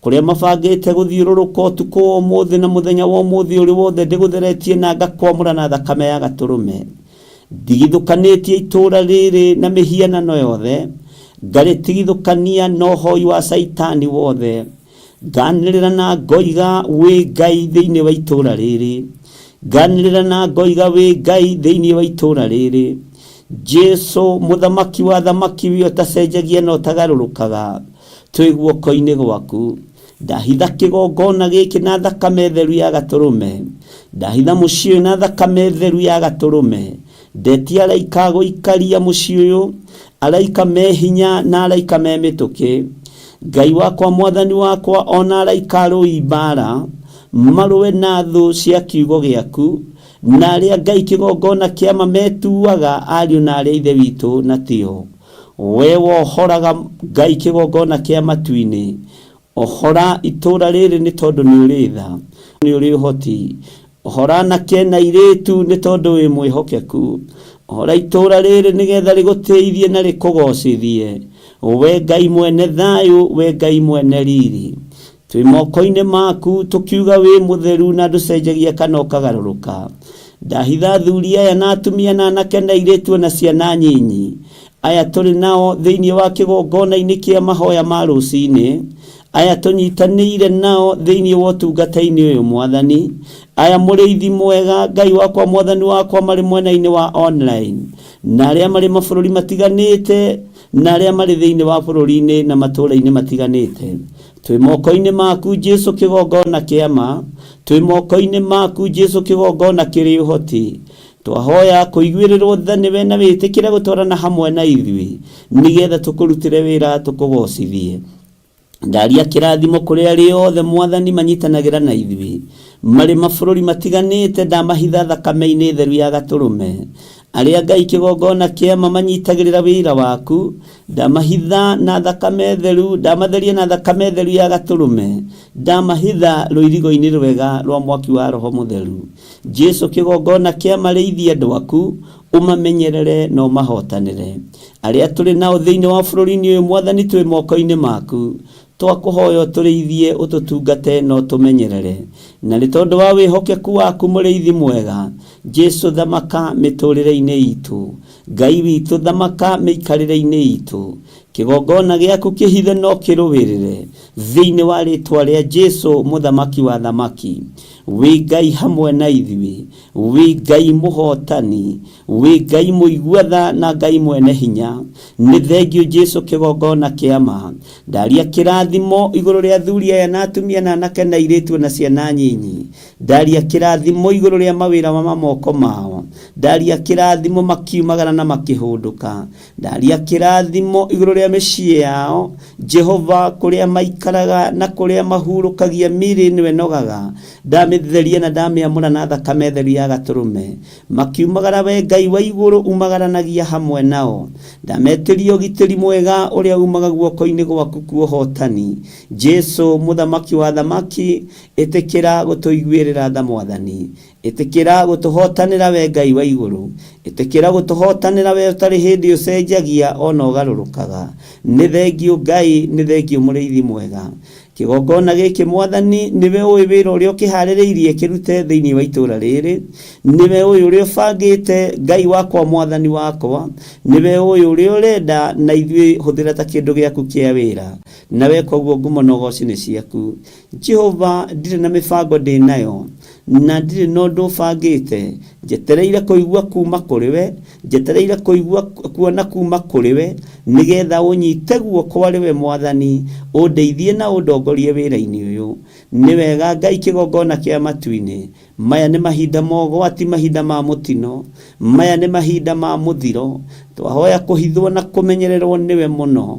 Kũrĩa mabangĩte gũthiũrũrũka ũtukũ wa ũmũthĩ na mũthenya wa ũmũthĩ ũrĩ wothe ndĩgũtheretie na ngakwamũra na thakame ya gatũrũme. Ndigithũkanĩtie itũũra rĩrĩ na mĩhianano yothe, ngarĩtigithũkania na ũhoi wa caitani wothe. Nganĩrĩra na ngoiga wĩ Ngai thĩinĩ wa itũũra rĩrĩ. Nganĩrĩra na ngoiga wĩ Ngai thĩinĩ wa itũũra rĩrĩ. Jesu mũthamaki wa thamaki we ũtacenjagia na ũtagarũrũkaga, twĩ guoko-inĩ gwaku. Ndahitha kĩgongona gĩkĩ na thakame theru ya gatũrũme. Ndahitha mũciĩ ũyũ na thakame theru ya gatũrũme. Ndetia araika gũikaria mũciĩ ũyũ, araika me hinya na araika me mĩtũkĩ. Ngai wakwa mwathani wakwa ona araika arũi mbara marũe na thũ cia kiugo gĩaku na arĩa Ngai kĩgongona kĩama metuaga ariũ na arĩa ithe witũ na tio. We wohoraga Ngai kĩgongona kĩa matu-inĩ. Ohora itũũra rĩrĩ nĩ tondũ nĩ ũrĩ tha, nĩ ũrĩ ũhoti. Ohora anake na airĩtu nĩ tondũ wĩ mwĩhokeku. Ohora itũũra rĩrĩ nĩgetha rĩgũtĩithie na rĩkũgocithie. We Ngai mwene thayũ, we Ngai mwene riri. Twĩ moko-inĩ maku tũkiuga wĩ mũtheru na ndũcenjagia kana ũkagarũrũka. Ndahitha athuri aya na atumia na anake na airĩtu na ciana nyinyi. Aya tũrĩ nao thĩinĩ wa kĩgongona-inĩ kĩa mahoya ma rũcinĩ. Aya tũnyitanĩire nao thĩinĩ wa ũtungata-inĩ ũyũ mwathani. Aya mũrĩithi mwega Ngai wakwa mwathani wakwa marĩ mwena-inĩ wa online. Na arĩa marĩ mabũrũri matiganĩte na arĩa marĩ thĩinĩ wa bũrũri-inĩ na matũũra-inĩ matiganĩte. Twĩ moko-inĩ maku Jesu kĩgongona kĩa ma. Twĩ moko-inĩ maku Jesu kĩgongona kĩrĩ ũhoti. Twahoya kũiguĩrĩrwo tha nĩwe na wĩtĩkĩre gũtwarana hamwe na ithuĩ nĩgetha tũkũrutĩre wĩra tũkũgocithie. Ndaria kĩrathimo kũrĩ arĩa othe mwathani manyitanagĩra na ithuĩ marĩ mabũrũri matiganĩte, ndamahitha thakame-inĩ theru ya gatũrũme. Arĩa Ngai kĩgongona kĩama manyitagĩrĩra wĩra waku, ndamahitha na thakame theru, ndamatheria na thakame theru ya gatũrũme, ndamahitha rũirigo-inĩ rwega rwa mwaki wa Roho Mũtheru. Jesu kĩgongona kĩama rĩithia andũ aku, ũmamenyerere na ũmahotanĩre. Arĩa tũrĩ nao thĩinĩ wa bũrũri-inĩ ũyũ mwathani twĩ moko-inĩ maku. Twakũhoya ũtũrĩithie, ũtũtungate na ũtũmenyerere. Na nĩ tondũ wa wĩhokeku waku mũrĩithi mwega, Jesu thamaka mĩtũrĩre-inĩ itũ. Ngai witũ thamaka mĩikarĩre-inĩ itũ. Kĩgongona gĩaku kĩhithe no kĩrũĩrĩre thĩinĩ wa rĩtwa rĩa Jesu mũthamaki wa thamaki. Wĩ Ngai hamwe na ithuĩ, wĩ Ngai mũhotani, wĩ Ngai mũigua tha na Ngai mwene hinya. Nĩ thengiũ Jesu kĩgongona kĩa ma. Ndaria kĩrathimo igũrũ rĩa athuri aya na atumia na anake na airĩtu na ciana nyinyi. Ndaria kĩrathimo igũrũ rĩa mawĩra ma moko mao. Ndaria kĩrathimo makiumagara na makĩhũndũka. Ndaria kĩrathimo igũrũ rĩa mĩciĩ yao. Jehova kũrĩa maikaraga na kũrĩa mahurũkagia mĩĩrĩ ĩno ĩnogaga, ndamĩtheria na ndamĩamũra na thakame theru ya gatũrũme. Makiumagara we Ngai wa igũrũ umagaranagia hamwe nao. Ndametĩria ũgitĩri mwega ũrĩa umaga guoko-inĩ gwaku kwa ũhotani. Jesu mũthamaki wa thamaki, ĩtĩkĩra gũtũiguĩrĩra tha mwathani. Ĩtĩkĩra gũtũhotanĩra we Ngai wa igũrũ. Ĩtĩkĩra gũtũhotanĩra we ũtarĩ hĩndĩ ũcenjagia ona ũgarũrũkaga. Nĩ thengiũ Ngai, nĩ thengiũ mũrĩithi mwega. Kĩgongona gĩkĩ Mwathani nĩwe ũĩ wĩra ũrĩa ũkĩharĩrĩirie kĩrute thĩinĩ wa itũũra rĩrĩ, nĩwe ũĩ ũrĩa ũbangĩte Ngai wakwa Mwathani wakwa, nĩwe ũĩ ũrĩa ũrenda na ithuĩ hũthĩra ta kĩndũ gĩaku kĩa wĩra, na weka ũguo ngumo na ũgoci nĩ ciaku. Jehova, ndirĩ na mĩbango ndĩ nayo na ndirĩ na ũndũ ũbangĩte, njetereire kũigua kuma kũrĩ we, njetereire kũigua kuona kuma kũrĩ we, nĩgetha ũnyite guoko arĩ we Mwathani, ũndeithie na ũndongorie wĩra-inĩ ũyũ. Nĩ wega Ngai kĩgongona kĩa matu-inĩ, maya nĩ mahinda ma ũgwati, mahinda ma mũtino, maya nĩ mahinda ma mũthiro, twahoya kũhithwo na kũmenyererwo nĩwe mũno.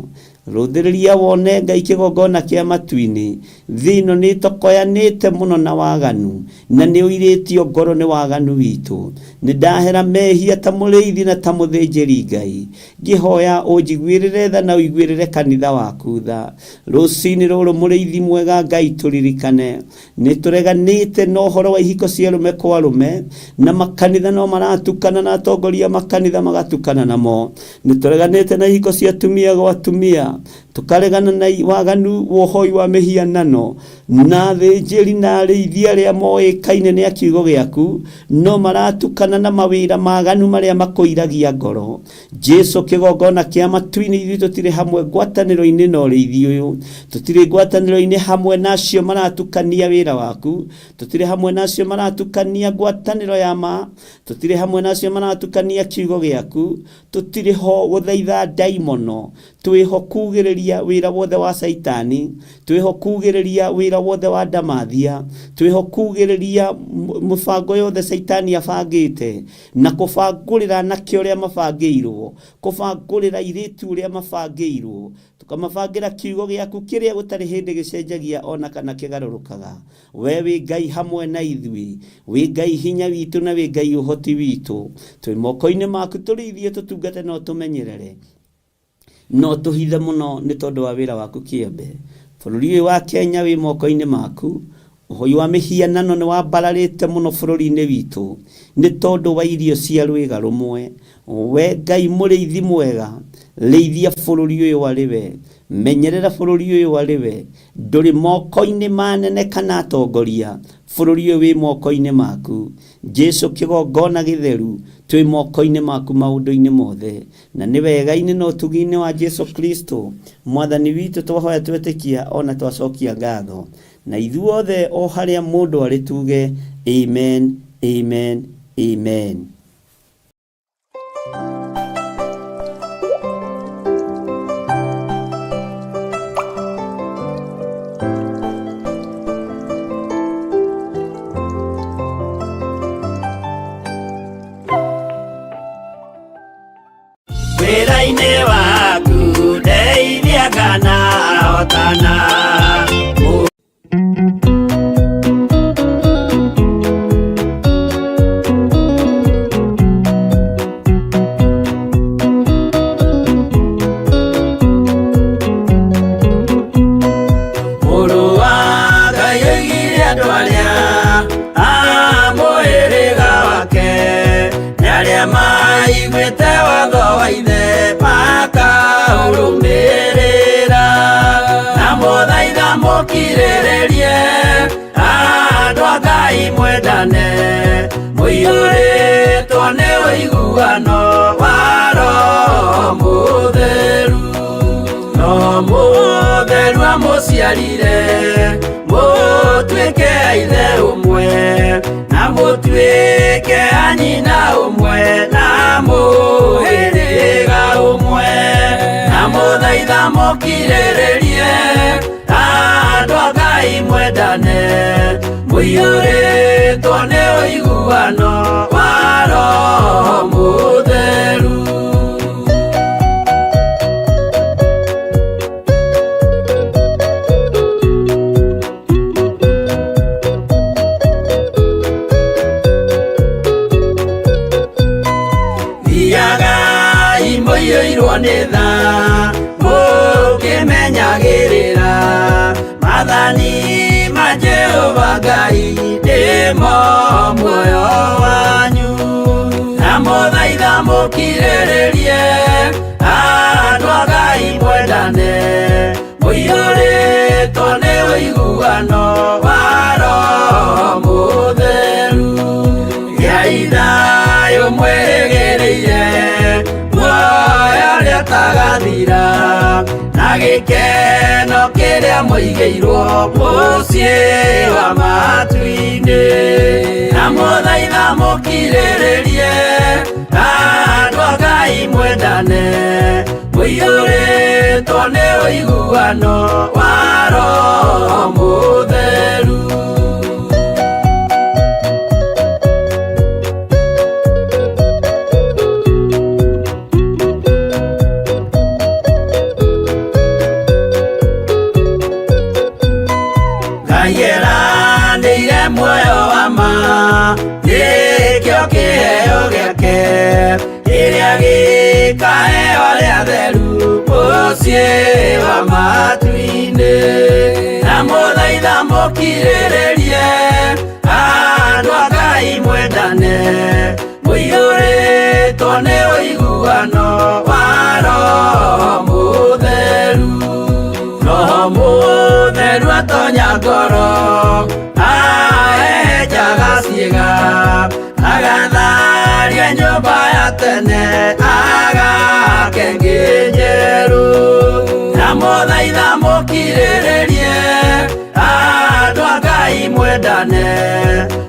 Rũthĩrĩria wone Ngai kĩgongona kĩa matu-inĩ, thĩ ĩno nĩ ĩtokoyanĩte mũno na waganu, na nĩ ũirĩtio ngoro nĩ waganu witũ. Nĩ ndahera mehia ta mũrĩithi na ta mũthĩnjĩri Ngai, ngĩhoya ũnjiguĩrĩre tha na ũiguĩrĩre kanitha waku tha. Rũcinĩ rũrũ mũrĩithi mwega Ngai tũririkane, nĩ tũreganĩte na ũhoro wa ihiko cia arũme kwa arũme, na makanitha no maratukana na atongoria makanitha magatukana namo. Nĩ tũreganĩte na ihiko cia atumia gwa atumia, tukaregana na waganu wa ũhoi wa mĩhianano, na athĩnjĩri na arĩithi arĩa moĩkaine nĩ a kiugo gĩaku no maratukana na mawĩra maganu marĩa makũiragia ngoro. Jesu kĩgongona kĩa matu-inĩ, ithuĩ tũtirĩ hamwe ngwatanĩro-inĩ na ũrĩithi ũyũ, tũtirĩ ngwatanĩro-inĩ hamwe na acio maratukania wĩra waku, tũtirĩ hamwe na acio maratukania ngwatanĩro ya ma, tũtirĩ hamwe na acio maratukania kiugo gĩaku, tũtirĩ ho gũthaitha ndaimono, twĩho kugĩrĩria wĩra wothe wa Caitani, twĩho kugĩrĩria wĩra wothe wa ndamathia, twĩho kugĩrĩria mũbango yothe Caitani abangĩte, na kũbangũrĩra anake ũrĩa mabangĩirwo, kũbangũrĩra airĩtu ũrĩa mabangĩirwo, tũkamabangĩra kiugo gĩaku kĩrĩa gũtarĩ hĩndĩ gĩcenjagia ona kana kĩgarũrũkaga. We wĩ Ngai hamwe na ithuĩ, wĩ Ngai hinya witũ na wĩ Ngai ũhoti witũ. Twĩ moko-inĩ maku tũrĩithie, tũtungate na ũtũmenyerere, no tũhithe mũno nĩ tondũ wa wĩra waku kĩambe. Bũrũri ũyũ wa Kenya wĩ moko-inĩ maku. Ũhoi wa mĩhianano nĩ wambararĩte mũno bũrũri-inĩ witũ nĩ tondũ wa irio cia rwĩga rũmwe. We Ngai mũrĩithi mwega, rĩithia bũrũri ũyũ arĩ we, menyerera bũrũri ũyũ arĩ we, ndũrĩ moko-inĩ ma anene kana atongoria, bũrũri ũyũ wĩ moko-inĩ maku. Jesu kĩgongona gĩtheru, twĩ moko-inĩ maku maũndũ-inĩ mothe, na nĩ wega-inĩ na ũtugi-inĩ wa Jesu Kristo Mwathani witũ twahoya twetĩkia ona twacokia ngatho, na ithuothe o harĩa mũndũ arĩ tuge amen, amen, amen. Wĩra-inĩ waku ndeithia kana hotana. Mũrũ wa Ngai oigire andũ arĩa a mũhĩrĩga wake nĩ arĩa maiguĩte watho wa ithe makaũrũmĩrĩra, na mũthaitha mũkirĩrĩrie andũ a Ngai mwendane, mũiyũrĩtwo nĩ ũiguano wa Roho Mũtheru. No Mũtheru amũciarire mũtuĩke a ithe ũmwe, na mũtuĩke a nyina ũmwe, na mũhĩrĩga ũmwe, na mũthaitha mũkirĩrĩrie andũ a Ngai mwendane, mũiyũrĩtwo nĩ ũiguano wa Roho Mũtheru. Thiagai mũiyũirwo nĩ tha, mũkĩmenyagĩrĩra maathani ma Jehova Ngai nĩmo muoyo wanyu, na mũthaitha mũkirĩrĩrie andũ a Ngai mwendane, mũiyũrĩtwo Mũiyũrĩtwo nĩ ũiguano wa Roho Mũtheru. Gĩai thayũ mwĩrĩgĩrĩire muoyo ũrĩa ũtagathira, na gĩkeno kĩrĩa mũigĩirwo mũciĩ wa matu-inĩ. Na mũthaitha mũkirĩrĩrie, andũ a Ngai mwendane, mũiyũrĩtwo nĩ ũiguano wa Roho Mũtheru. Ngai eranĩire muoyo wa ma, nĩkĩo kĩheo gĩake, kĩrĩa gĩkaheo arĩa atheru mũciĩ wa matu-inĩ. Na mũthaitha mũkirĩrĩrie, andũ a Ngai mwendane, mũiyũrĩtwo nĩ ũiguano wa Roho Mũtheru. Roho Mũtheru atonya ngoro, ahehenjaga ciĩga, agatharia nyũmba ya tene, agake ĩngĩ njerũ. Na mũthaitha mũkirĩrĩrie, andũ a Ngai mwendane,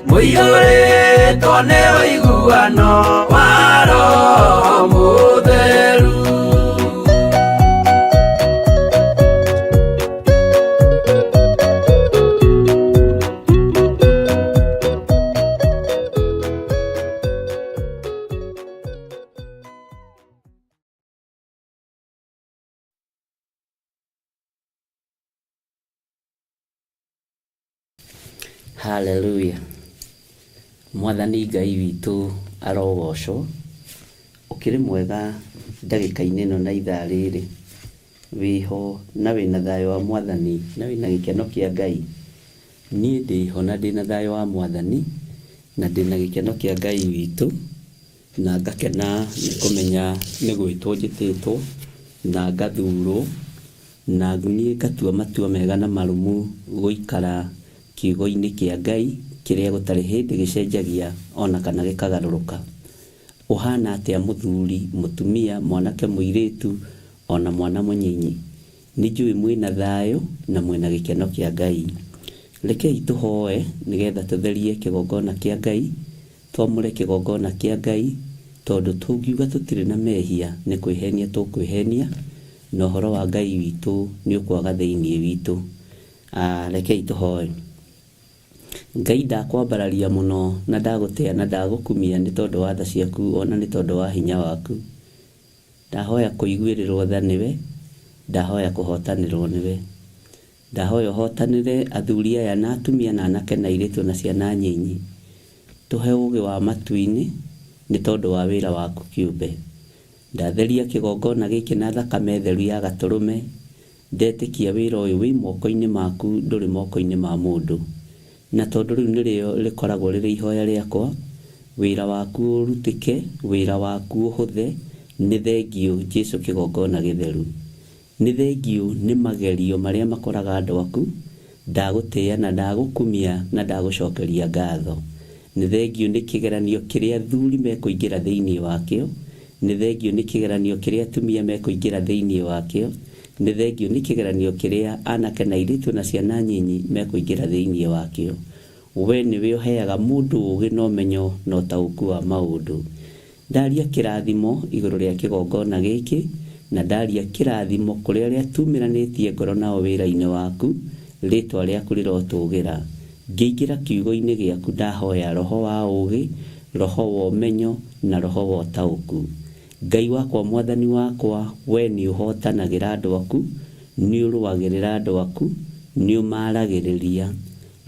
mũiyũrĩtwo nĩ ũiguano wa Roho Mũtheru. Haleluya. Mwathani Ngai witũ arogocwo. Ũkĩrĩ mwega ndagĩka-inĩ ĩno na ithaa rĩrĩ. Wĩho na wĩna thayũ wa Mwathani na wĩna gĩkeno kĩa Ngai. Niĩ ndĩho na ndĩna thayũ wa Mwathani na ndĩna gĩkeno kĩa Ngai witũ na ngakena nĩ kũmenya nĩ gwĩtwo njĩtĩtwo na ngathurwo na niĩ ngatua matua mega na marũmu gũikara kiugo-inĩ kĩa Ngai kĩrĩa gũtarĩ hĩndĩ gĩcenjagia ona kana gĩkagarũrũka. Ũhana atĩa mũthuri, mũtumia, mwanake, mũirĩtu ona mwana mũnyinyi? Nĩ njũĩ mwĩna thayũ na mwĩna gĩkeno kĩa Ngai. Rekei tũhoe nĩgetha tũtherie kĩgongona kĩa Ngai, twamũre kĩgongona kĩa Ngai, tondũ tũngiuga tũtirĩ na mehia nĩ kwĩhenia tũkwĩhenia, na ũhoro wa Ngai witũ nĩ ũkwaga thĩinĩ witũ. Rekei tũhoe. Ngai ndakwambararia mũno na ndagũtĩa na ndagũkumia nĩ tondũ wa tha ciaku ona nĩ tondũ wa hinya waku. Ndahoya kũiguĩrĩrwo tha nĩwe, ndahoya kũhotanĩrwo nĩwe. Ndahoya ũhotanĩre athuri aya na atumia na anake na airĩtu na ciana nyinyi. Tũhe ũũgĩ wa matu-inĩ nĩ tondũ wa wĩra waku kĩũmbe. Ndatheria kĩgongona gĩkĩ na thakame theru ya gatũrũme, ndetĩkia wĩra ũyũ wĩ moko-inĩ maku ndũrĩ moko-inĩ ma mũndũ. Na tondũ rĩu nĩrĩo rĩkoragwo rĩrĩ ihoya rĩakwa, wĩra waku ũrutĩke, wĩra waku ũhũthe, nĩ thengiũ Jesu kĩgongona gĩtheru. Nĩ thengiũ nĩ magerio marĩa makoraga andũ aku, ndagũtĩa na ndagũkumia na ndagũcokeria ngatho. Nĩ thengiũ nĩ kĩgeranio kĩrĩa athuri mekũingĩra thĩinĩ wakĩo, nĩ thengiũ nĩ kĩgeranio kĩrĩa atumia mekũingĩra thĩinĩ wakĩo, nĩ thengiũ nĩ kĩgeranio kĩrĩa anake na airĩtu na ciana nyinyi mekũingĩra thĩinĩ wakĩo. We nĩwe ũheaga mũndũ ũũgĩ na ũmenyo na ũtaũku wa maũndũ. Ndaria kĩrathimo igũrũ rĩa kĩgongona gĩkĩ, na ndaria kĩrathimo kũrĩ arĩa tumĩranĩtie ngoro nao wĩra-inĩ waku, rĩtwa rĩaku rĩrotũgĩra. Ngĩingĩra kiugo-inĩ gĩaku ndahoya roho wa ũũgĩ, roho wa ũmenyo na roho wa ũtaũku. Ngai wakwa Mwathani wakwa, we nĩ ũhotanagĩra andũ aku, nĩ ũrũagĩrĩra andũ aku, nĩ ũmaragĩrĩria.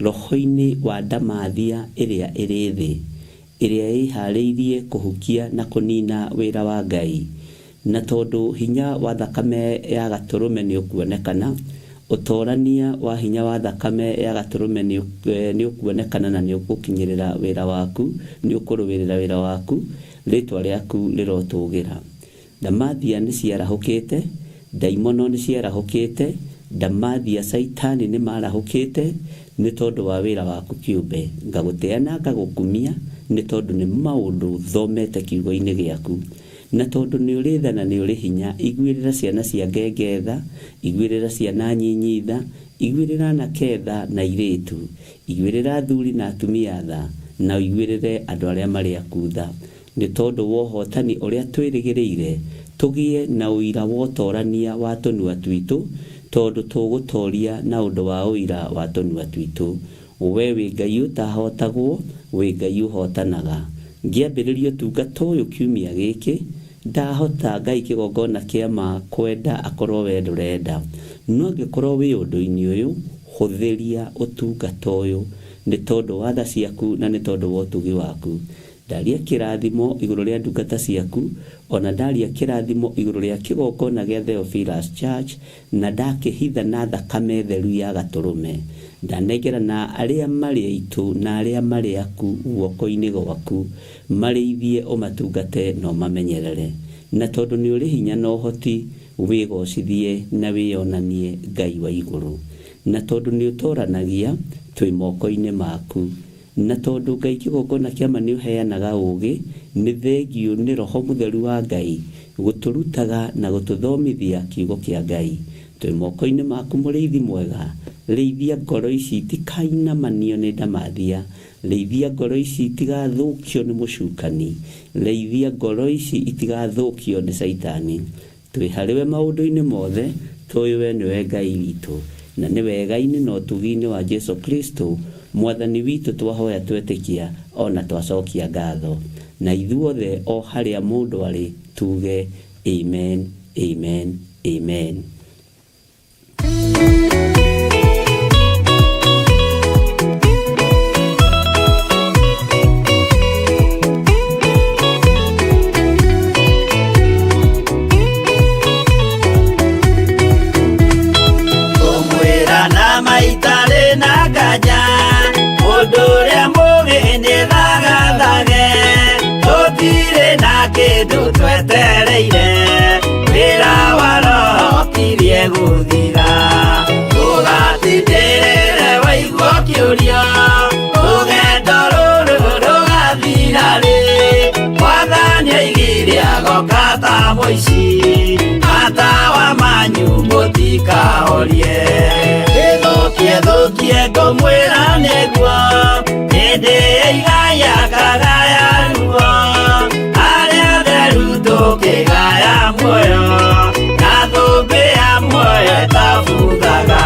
Roho-inĩ wa ndamathia ĩrĩa ĩrĩ thĩ, ĩrĩa ĩĩhaarĩirie kũhukia na kũniina wĩra wa Ngai. Na tondũ hinya wa thakame ya Gatũrũme nĩũkuonekana, ũtoorania wa hinya wa thakame ya Gatũrũme nĩũkuonekana na nĩũgũkinyĩrĩra wĩra waku, nĩũkũrũĩrĩra wĩra waku, rĩĩtwa rĩaku rĩrotũũgĩra. Ndamathia nĩciarahũkĩte, ndaimono nĩciarahũkĩte, Ndamathia Caitani nĩ marahũkĩte nĩ tondũ wa wĩra waku kĩũmbe. Ngagũtĩa na ngagũkumia nĩ tondũ nĩ maũndũ thomete kiugo-inĩ gĩaku. Na tondũ nĩ ũrĩ tha na nĩ ũrĩ hinya, iguĩrĩra ciana cia ngenge tha, iguĩrĩra ciana nyinyi tha, iguĩrĩra anake tha na airĩtu, iguĩrĩra athuri na atumia tha, na ũiguĩrĩre andũ arĩa marĩ aku tha. Nĩ tondũ wa ũhotani ũrĩa twĩrĩgĩrĩire, tũgĩe na ũira wa ũtorania wa tũnua twitũ, tondũ tũgũtoria na ũndũ wa ũira wa tũnua twitũ. We wĩ Ngai ũtahotagwo, wĩ Ngai ũhotanaga. Ngĩambĩrĩria ũtungata ũyũ kiumia gĩkĩ, ndahota Ngai kĩgongona kĩa ma kwenda akorwo we ndũrenda. No angĩkorwo wĩ ũndũ-inĩ ũyũ, hũthĩria ũtungata ũyũ nĩ tondũ wa tha ciaku na nĩ tondũ wa ũtugi waku. Ndaria kĩrathimo igũrũ rĩa ndungata ciaku, o na ndaria kĩrathimo igũrũ rĩa kĩgongona gĩa Theophilus Church, na ndakĩhitha na thakame theru ya Gatũrũme. Ndanengerana arĩa marĩ aitũ na arĩa marĩ aku guoko-inĩ gwaku, marĩithie, ũmatungate na ũmamenyerere. Na tondũ nĩ ũrĩ hinya na ũhoti, wĩgocithie na wĩyonanie Ngai wa igũrũ. Na tondũ nĩ ũtoranagia, twĩ moko-inĩ maku. Na tondũ Ngai kĩgongona kĩa ma nĩ ũheanaga ũũgĩ, nĩ thengiũ nĩ Roho Mũtheru wa Ngai gũtũrutaga na gũtũthomithia kiugo kĩa Ngai. Twĩ moko-inĩ maku mũrĩithi mwega, rĩithia ngoro ici itikainamanio nĩ ndamathia, rĩithia ngoro ici itigathũkio nĩ mũcukani, rĩithia ngoro ici itigathũkio nĩ Caitani. Twĩ harĩ we maũndũ-inĩ mothe, tũĩ we nĩwe Ngai witũ, na nĩ wega-inĩ na ũtugi-inĩ wa Jesu Kristo, Mwathani witũ twahoya twetĩkia o na twacokia ngatho. Na ithuothe o harĩa mũndũ arĩ tuge Amen, Amen, Amen. Ngũmwĩra na maitarĩ na nganja, mũndũ ũrĩa mũũgĩ nĩ thagathage, tũtirĩ na kĩndũ twetereire, wĩra wa Roho ũkirie gũthira. Ndũgatindĩrĩre waigua ũkĩũria, rũgendo rũrũ rũgathira rĩ, Mwathani oigire agoka ta mũici, matawa manyu mũtikahorie. Ĩthũkie thũkie ngũmwĩra nĩguo, hĩndĩ ĩigaya kagaya ruo, arĩa atheru tũkĩgaya muoyo, na thũmbĩ ya muoyo ĩtabuthaga.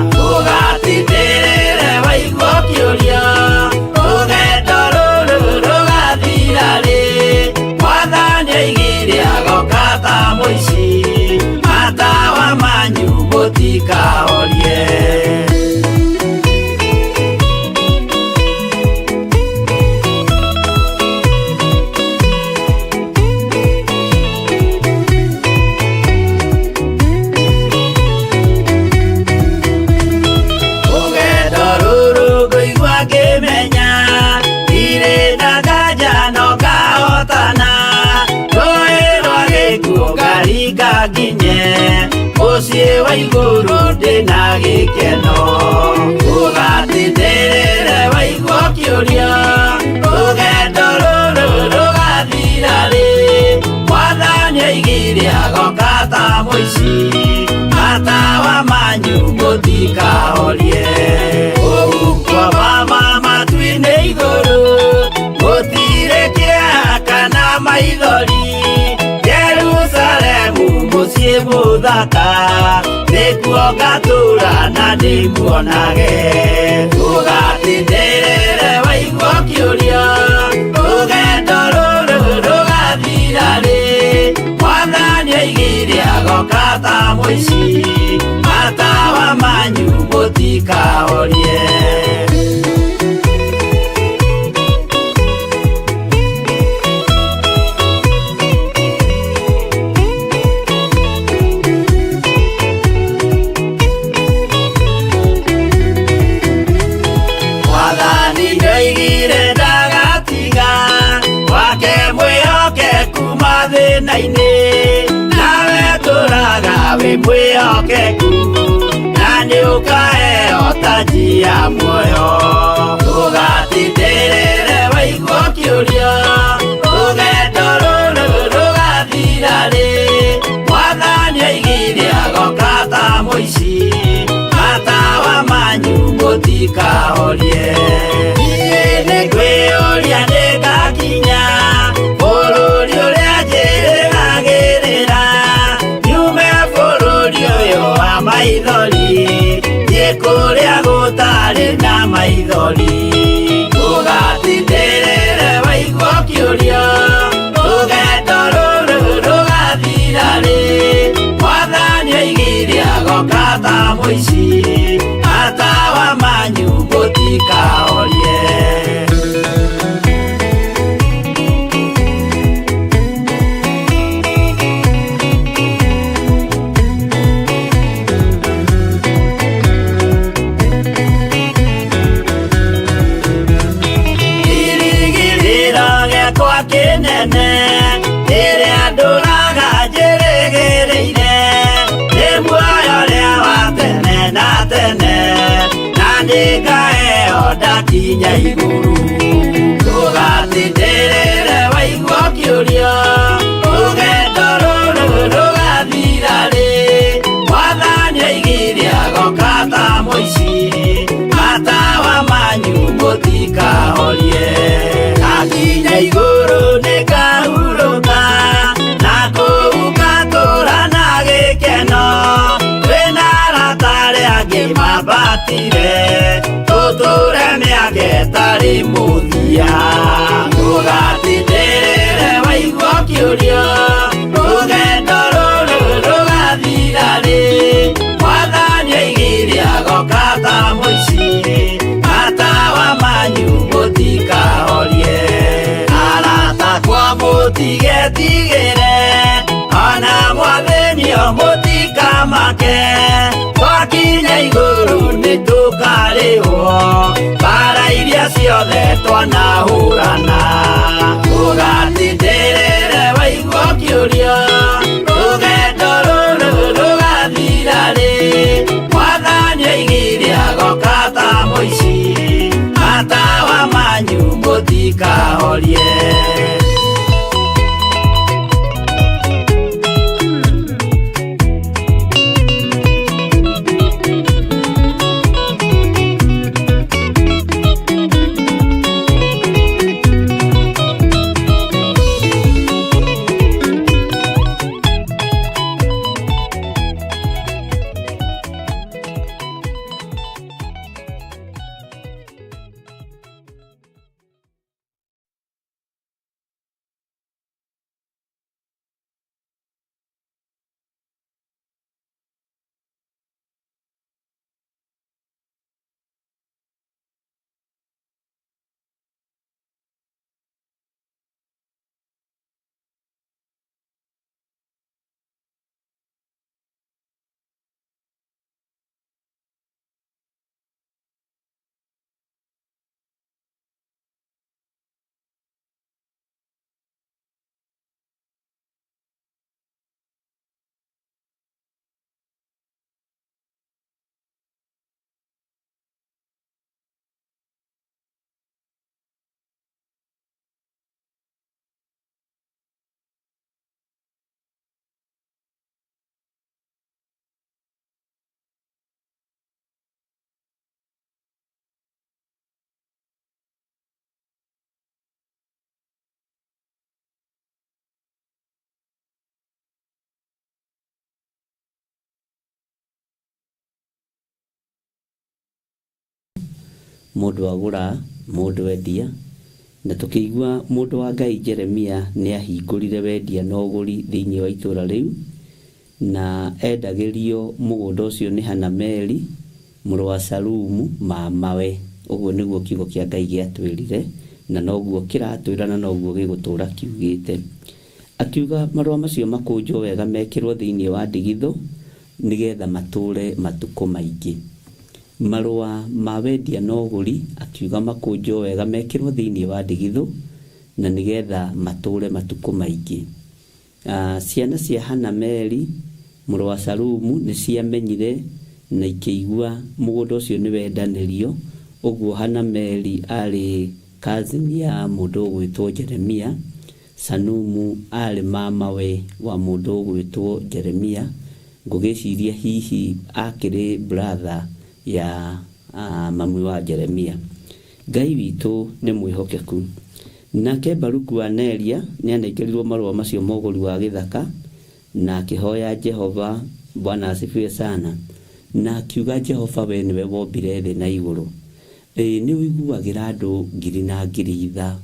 Ndũgatindĩrĩre waigua ũkĩũria, rũgendo rũrũ rũgathira rĩ, Mwathani oigire agoka ta mũici, matawa manyu mũtikahorie. Rũgendo rũrũ ngũigua ngĩmenya, ndirĩ na nganja no ngahotana, rũĩ rwa gĩkuũ ngaringa nginye, mũciĩ wa igũrũ ndĩna gĩkeno. Ndũgatindĩrĩre waigua ũkĩũria, rũgendo rũrũ rũgathira rĩ, Mwathani oigire agoka ta mũici, matawa manyu mũtikahorie. Kũu kwa mama matu-inĩ igũrũ, gũtirĩ kĩeha kana maithori, Jerusalemu mũciĩ mũthaka, nĩkuo ngatũũra na ndĩmuonage. Ndũgatindĩrĩre waigua ũkĩũria, rũgendo rũrũ rũgathira rĩ, Mwathani oigire agoka ta mũici, matawa manyu mũtikahorie. Mwathani nĩoigire ndagatiga, wake mwĩhokeku mathĩna-inĩ, nawe tũraga wĩ mwĩhokeku, nĩ ũkaheo taji ya muoyo. Ndũgatindĩrĩre waigua ũkĩũria, rũgendo rũrũ rũgathira rĩ? Mwathani oigire agoka ta mũici, matawa manyu mũtikahorie. Niĩ nĩngwĩyũria nĩngakinya bũrũri ũrĩa njĩrĩgagĩrĩra, nyume bũrũri ũyũ wa maithori, thiĩ kũrĩa gũtarĩ na maithori. Ndũgatindĩrĩre waigua ũkĩũria, rũgendo rũrũ rũgathira rĩ? Mwathani oigire agoka ta mũici, matawa manyu mũtikahorie. Kĩrĩgĩrĩro gĩakwa kĩnene rĩrĩa ndũraga njĩrĩgĩrĩire, nĩ muoyo ũrĩa wa tene na tene, na nĩngaheo ndakinya igũrũ. Ndũgatindĩrĩre waigua ũkĩũria, rũgendo rũrũ rũgathira rĩ? Mwathani oigire agoka ta mũici, matawa manyu mũtikahorie. Ndakinya igũrũ nĩngahurũka, na kũu ngatũũra na gĩkeno, twĩna arata arĩa angĩ mambatire, tũtũũre mĩaka ĩtarĩ mũthia. Ndũgatindĩrĩre waigua ũkĩũria, rũgendo rũrũ rũgathira rĩ? Mwathani oigire agoka ta mũici, matawa manyu mũtikahorie. Arata akwa mũtigetigĩre, ona mwathĩnio mũtikamake, twakinya igũrũ nĩtũkarĩhwo mbara iria ciothe twanahũrana. Ndũgatindĩrĩre waigua ũkĩũria, rũgendo rũrũ rũgathira rĩ? Mwathani oigire agoka ta mũici, matawa manyu mũtikahorie. Mũndũ agũra, mũndũ endia, na tũkĩigua mũndũ wa Ngai Jeremia nĩ ahingũrire wendia na ũgũri thĩinĩ wa itũũra rĩu, na endagĩrio mũgũnda ũcio nĩ Hanameli mũrũ wa Salumu mamawe. Ũguo nĩguo kiugo kĩa Ngai gĩatwĩrire, na noguo kĩratwĩra na noguo gĩgũtũũra kiugĩte. Akiuga marũa macio makũnjwo wega mekĩrwo thĩinĩ wa ndigithũ nĩgetha matũũre matukũ maingĩ. Marũa ma wendia na ũgũri akiuga makũnjwo wega mekĩrwo thĩinĩ wa ndigithũ na nĩgetha matũũre matukũ maingĩ. Ciana cia Hanameli mũrũ wa Salumu nĩ ciamenyire Na ikĩigua mũgũnda ũcio nĩ wendanĩrio. Ũguo Hanameli arĩ cousin ya mũndũ ũgwĩtwo Jeremia, Sanumu arĩ mamawe wa mũndũ ũgwĩtwo Jeremia. Ngũgĩciria hihi akĩrĩ brother ya mami wa Jeremia. Ngai witũ nĩ mwĩhokeku. Nake Baruku wa Neria nĩanengerirwo marũa macio ma ũgũri wa gĩthaka, na akĩhoya Jehova, Bwana asifiwe sana, na akiuga, Jehova, we nĩwe wombire thĩ na igũrũ, ĩĩ nĩ ũiguagĩra andũ ngiri na ngiri tha,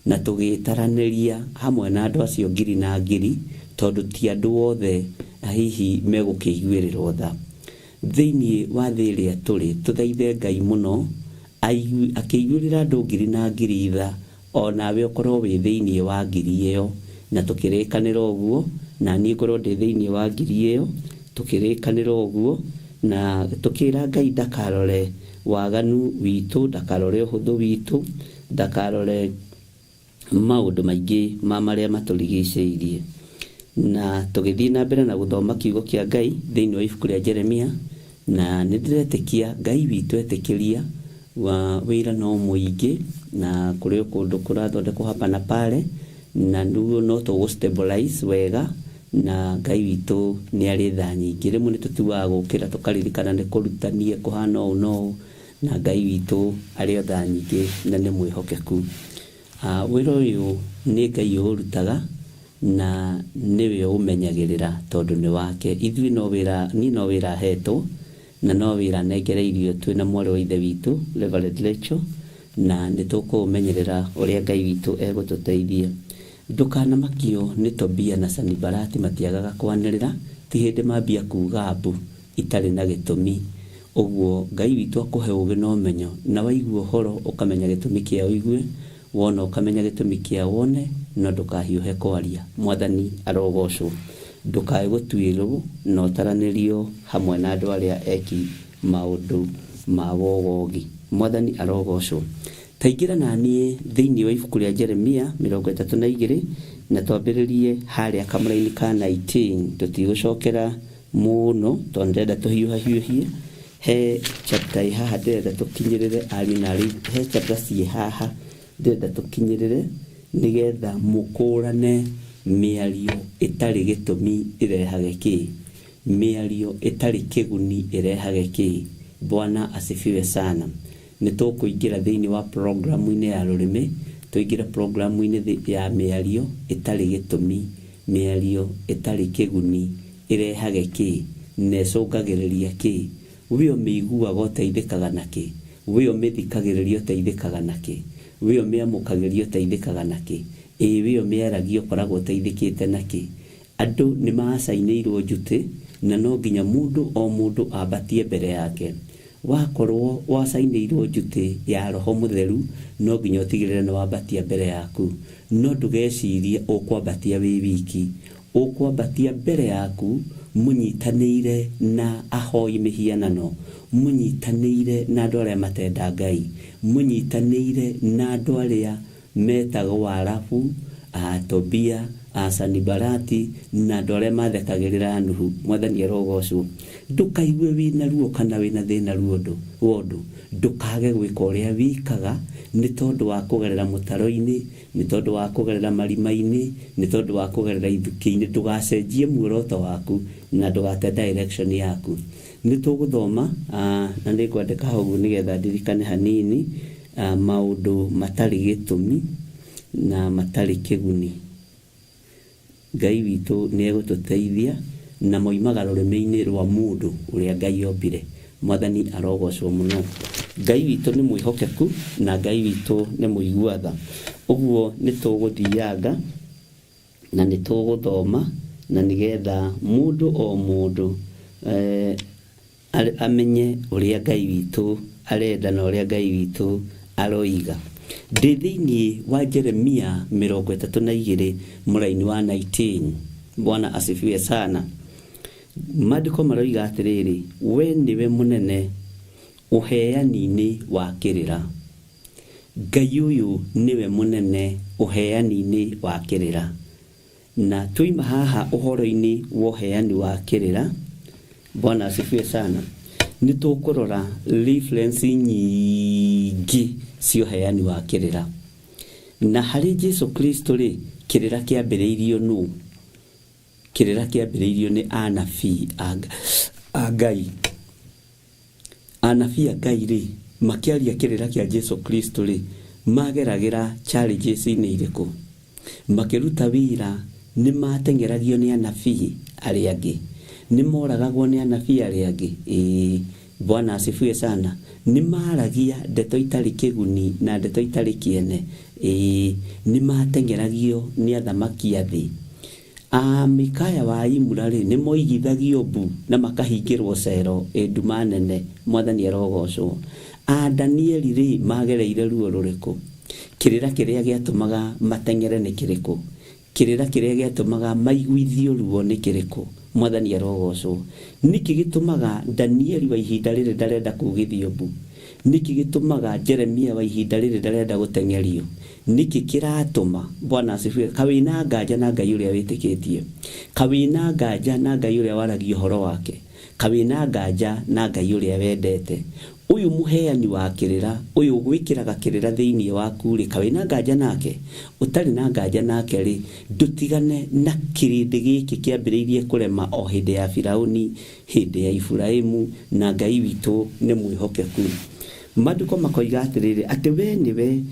na tũgĩtaranĩria hamwe na andũ acio ngiri na ngiri, tondũ ti andũ othe hihi megũkĩiguĩrĩrwo tha. Thĩinĩ wa thĩ ĩrĩa tũrĩ, tũthaithe Ngai mũno akĩiguĩrĩra andũ ngiri na ngiri tha, o nawe ũkorwo wĩ thĩinĩ wa ngiri ĩyo. Na tũkĩrĩkanĩra ũguo, na niĩ ngorwo ndĩ thĩinĩ wa ngiri ĩyo, tũkĩrĩkanĩra ũguo, na tũkĩra Ngai ndakarore waganu witũ, ndakarore ũhũthũ witũ, ndakarore maũndũ maingĩ ma marĩa matũrigicĩirie. Na tũgĩthiĩ na mbere na gũthoma kiugo kĩa Ngai thĩinĩ wa ibuku rĩa Jeremia, na nĩ ndĩretĩkia Ngai witũ etĩkĩria wa wĩra no mũingĩ, na kũrĩ o kũndũ kũrathondekwo hapa na pale, na nĩguo no tũgũ stabilize wega, na Ngai witũ nĩ arĩ tha nyingĩ. Rĩmwe nĩ tũtuaga gũkĩra tũkaririkana nĩ kũrutanie kũhana ũũ na ũũ, na Ngai witũ arĩ o tha nyingĩ na nĩ mwĩhokeku. Wĩra ũyũ nĩ Ngai ũũrutaga na nĩwe ũmenyagĩrĩra tondũ nĩ wake. Ithuĩ no wĩra, niĩ no wĩra hetwo, na no wĩra nengereirio twĩna mwarĩ wa ithe witũ Reverend Rachel, na nĩ tũkũũmenyerera ũrĩa Ngai witũ egũtũteithia. Ndũkanamakio nĩ Tobia na Sanibalati, matiagaga kwanĩrĩra, ti hĩndĩ mambia kuga mbu itarĩ na gĩtũmi. Ũguo Ngai witũ akũhe ũgĩ na ũmenyo, na waigua ũhoro ũkamenya gĩtũmi kĩa ũigue, wona ũkamenya gĩtũmi kĩa wone, no ndũkahiũhe kwaria. Mwathani arogocwo. Ndũkae gũtuĩrwo na ũtaranĩrio hamwe na andũ arĩa eki maũndũ ma wogogi. Mwathani arogocwo. Taingĩra na niĩ thĩinĩ wa ibuku rĩa Jeremia 32, na twambĩrĩrie harĩa kamũraini ka 19. Tũtigũcokera mũno tondũ ndĩrenda tũhiũhahiũhie. He chapter ĩ haha ndĩrenda tũkinyĩrĩre, ariũ na aarĩ, he chapter ciĩ haha ndĩrenda tũkinyĩrĩre nĩgetha mũkũrane mĩario ĩtarĩ gĩtũmi ĩrehage kĩ, mĩario ĩtarĩ kĩguni ĩrehage kĩ. Bwana asifiwe sana. Nĩ tũkũingĩra thĩinĩ wa programu-inĩ ya rũrĩmĩ, tũingĩre programu-inĩ ya mĩario ĩtarĩ gĩtũmi, mĩario ĩtarĩ kĩguni ĩrehage kĩ na ĩcũngagĩrĩria kĩ. We ũmĩiguaga ũteithĩkaga na kĩ, we ũmĩthikagĩrĩria ũteithĩkaga na kĩ, we ũmĩamũkagĩria ũteithĩkaga na kĩ, ĩĩ we ũmĩaragia ũkoragwo ũteithĩkĩte na kĩ. Andũ nĩ macainĩirwo njutĩ, na no nginya mũndũ o mũndũ ambatie mbere yake. Wakorwo wacainĩirwo njutĩ ya Roho Mũtheru, no nginya ũtigĩrĩre nĩ wambatia mbere yaku. No ndũgecirie ũkwambatia wĩ wiki, ũkwambatia mbere yaku mũnyitanĩire na ahoi mĩhianano, mũnyitanĩire na andũ arĩa matenda Ngai, mũnyitanĩire na andũ arĩa metagwo Arabu, Tobia, Sanibalati, na andũ arĩa mathekagĩrĩra Nuhu. Mwathani arogocwo. Ndũkaigue wĩna ruo kana wĩna thĩna wa ũndũ, ndũkage gwĩka ũrĩa wĩkaga nĩ tondũ wa kũgerera mũtaro-inĩ, nĩ tondũ wa kũgerera marima-inĩ, nĩ tondũ wa kũgerera ithukĩ-inĩ. Ndũgacenjie muoroto waku na ndũgate direction yaku. Nĩ tũgũthoma, na nĩ ngwandĩka hau ũguo nĩgetha ndirikane hanini, maũndũ matarĩ gĩtũmi na matarĩ kĩguni. Ngai witũ nĩ egũtũteithia, na moimaga rũrĩmĩ-inĩ rwa mũndũ ũrĩa Ngai ombire. Mwathani arogocwo mũno. Ngai witũ nĩ mwĩhokeku na Ngai witũ nĩ mũigua tha. Ũguo nĩ tũgũthianga na nĩ tũgũthoma, na nĩgetha mũndũ o mũndũ amenye ũrĩa Ngai witũ arenda na ũrĩa Ngai witũ aroiga. Ndĩ thĩinĩ wa Jeremia 32 mũraini wa 19. Bwana asifiwe sana. Maandĩko maroiga atĩrĩrĩ, we nĩwe mũnene ũheani-inĩ wa kĩrĩra. Ngai ũyũ nĩwe mũnene ũheani-inĩ wa kĩrĩra. Na tuima haha ũhoro-inĩ wa ũheani wa kĩrĩra. Bwana asifiwe sana. Nĩ tũkũrora reference nyingĩ cia ũheani wa kĩrĩra. Na harĩ Jesu Kristo rĩ, kĩrĩra kĩambĩrĩirio nũ? Kĩrĩra kĩambĩrĩirio nĩ anabii a Ngai. Anabii a Ngai rĩ, makĩaria kĩrĩra kĩa Jesu Kristo rĩ, mageragĩra challenges-inĩ irĩkũ? Makĩruta wĩra nĩ mateng'eragio nĩ anabii arĩa angĩ? Nĩ moragagwo nĩ anabii arĩa angĩ? Ĩĩ. Bwana asifiwe sana. Nĩ maragia ndeto itarĩ kĩguni na ndeto itarĩ kĩene? Ĩĩ. Nĩ mateng'eragio nĩ athamaki a thĩ? A Mikaya wa Imura rĩ, nĩ moigithagio mbu na makahingĩrwo cero ĩ nduma nene. Mwathani arogocwo. A Danieli rĩ, magereire ruo rũrĩkũ? Kĩrĩra kĩrĩa gĩatũmaga mateng'ere nĩ kĩrĩkũ? Kĩrĩra kĩrĩa gĩatũmaga maiguithio ruo nĩ kĩrĩkũ? Mwathani arogocwo. Nĩkĩ gĩtũmaga Danieli wa ihinda rĩrĩ ndarenda kugithio mbu? Nĩkĩ gĩtũmaga Jeremia wa ihinda rĩrĩ ndarenda gũteng'erio? Nĩkĩ kĩratũma? Bwana asifiwe. Kawĩna nganja na Ngai ũrĩa wĩtĩkĩtie? Kawĩna nganja na Ngai ũrĩa waragia ũhoro wake? Kawĩna nganja na Ngai ũrĩa wendete? Ũyũ mũheani wa kĩrĩra, ũyũ ũgwĩkĩraga kĩrĩra thĩinĩ waku rĩ, kawĩna nganja nake? Ũtarĩ na nganja nake rĩ, ndũtigane na kĩrĩndĩ gĩkĩ kĩambĩrĩirie kũrema o hĩndĩ ya Firauni, hĩndĩ ya Iburaimu, na Ngai witũ nĩ mwĩhokeku. Maandĩko makoiga atĩrĩrĩ, atĩ we nĩwe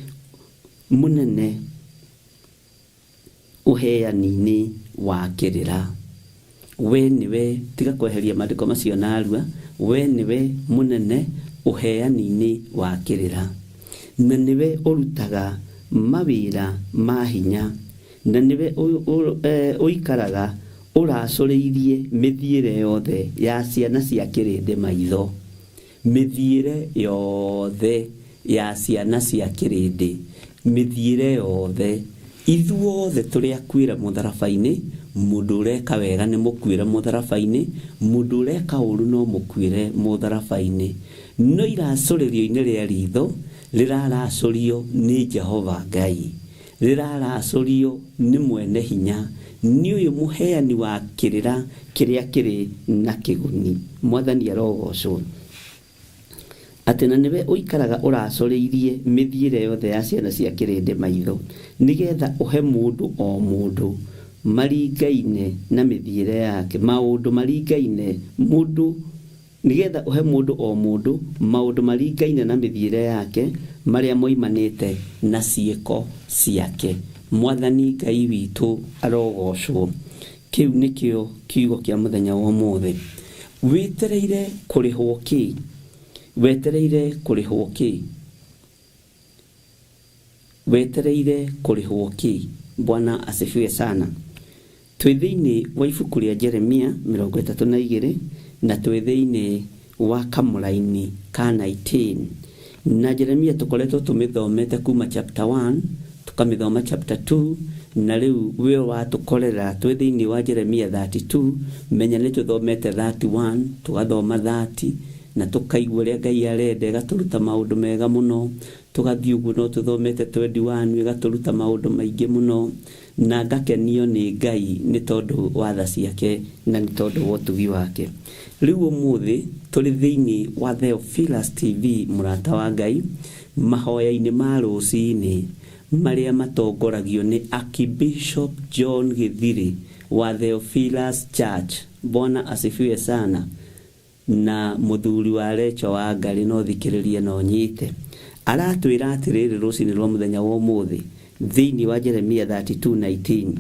mũnene ũheani-inĩ wa kĩrĩra. We nĩwe, tiga kweheria maandĩko macio narua, we nĩwe mũnene ũheani-inĩ wa kĩrĩra. Na nĩwe ũrutaga mawĩra ma hinya, na nĩwe ũikaraga ũracũrĩirie mĩthiĩre yothe ya ciana cia kĩrĩndĩ maitho. Mĩthiĩre yothe ya ciana cia kĩrĩndĩ, mĩthiĩre yothe. Ithuothe tũrĩ akuĩra mũtharaba-inĩ, mũndũ ũreka wega nĩ mũkuĩre mũtharaba-inĩ, mũndũ ũreka ũru no mũkuĩre mũtharaba-inĩ. No iracũrĩrio-inĩ rĩa ritho rĩraracũrio nĩ Jehova Ngai, rĩraracũrio nĩ mwene hinya, nĩ ũyũ mũheani wa kĩrĩra kĩrĩa kĩrĩ na kĩguni. Mwathani arogocwo. Atĩ na nĩwe ũikaraga ũracũrĩirie mĩthiĩre yothe ya ciana cia kĩrĩndĩ maitho, nĩgetha ũhe mũndũ o mũndũ maringaine na mĩthiĩre yake, maũndũ maringaine mũndũ, nĩgetha ũhe mũndũ o mũndũ maũndũ maringaine na mĩthiĩre yake, marĩa moimanĩte na ciĩko ciake. Mwathani Ngai witũ arogocwo. Kĩu nĩkĩo kiugo kĩa mũthenya wa ũmũthĩ. Wĩtereire kũrĩhwo kĩ? Wetereire kũrĩhwo kĩ? Wetereire kũrĩhwo kĩ? Bwana asifiwe sana. Twĩ thĩinĩ wa ibuku rĩa Jeremia 32 na twĩ thĩinĩ wa kamũraini ka 19. Na Jeremia tũkoretwo tũmĩthomete kuma chapter 1 tũkamĩthoma chapter 2, na rĩu we watũkorera twĩ thĩinĩ wa Jeremia 32. Menya nĩ tũthomete 31, tũgathoma 30, na tũkaigua ũrĩa Ngai arenda, ĩgatũruta maũndũ mega mũno. Tũgathiĩ ũguo no tũthomete 21, ĩgatũruta maũndũ maingĩ mũno, na ngakenio nĩ Ngai nĩ tondũ wa tha ciake na nĩ tondũ wa ũtugi wake. Rĩu ũmũthĩ tũrĩ thĩinĩ wa Theophilus TV, mũrata wa Ngai, mahoya-inĩ ma rũcinĩ marĩa matongoragio nĩ Archbishop John Githiri wa Theophilus Church. Bwana asifiwe sana. Na mũthuri wa Recho wa Ngarĩ, no thikĩrĩrie no nyite. Aratwĩra atĩrĩrĩ rũcinĩ rwa mũthenya wa ũmũthĩ thĩinĩ wa Jeremia 32:19,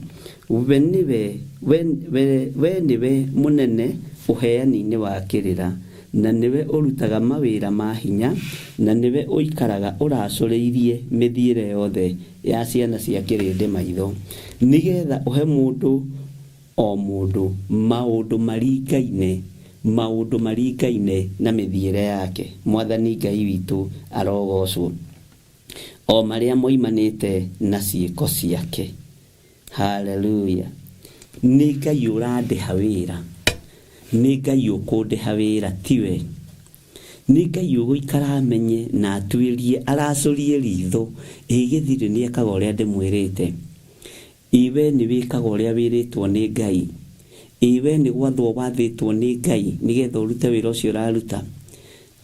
we nĩwe we nĩwe mũnene ũheani-inĩ wa kĩrĩra, na nĩwe ũrutaga mawĩra ma hinya, na nĩwe ũikaraga ũracũrĩirie mĩthiĩre yothe ya ciana cia kĩrĩndĩ maitho, nĩgetha ũhe mũndũ o mũndũ maũndũ maringaine, maũndũ maringaine na mĩthiĩre yake. Mwathani Ngai witũ arogocwo. O marĩa moimanĩte na ciĩko ciake. Haleluya. Nĩ Ngai ũrandĩha wĩra, nĩ Ngai ũkũndĩha wĩra, tiwe. Nĩ Ngai ũgũikara amenye na atuĩrie, aracũrie ritho, ĩ gĩthirĩ nĩ ekaga ũrĩa ndĩmwĩrĩte. Ĩ we nĩ wĩkaga ũrĩa wĩrĩtwo nĩ Ngai. Ĩ we nĩ gwathwo wathĩtwo nĩ Ngai nĩgetha ũrute wĩra ũcio ũraruta.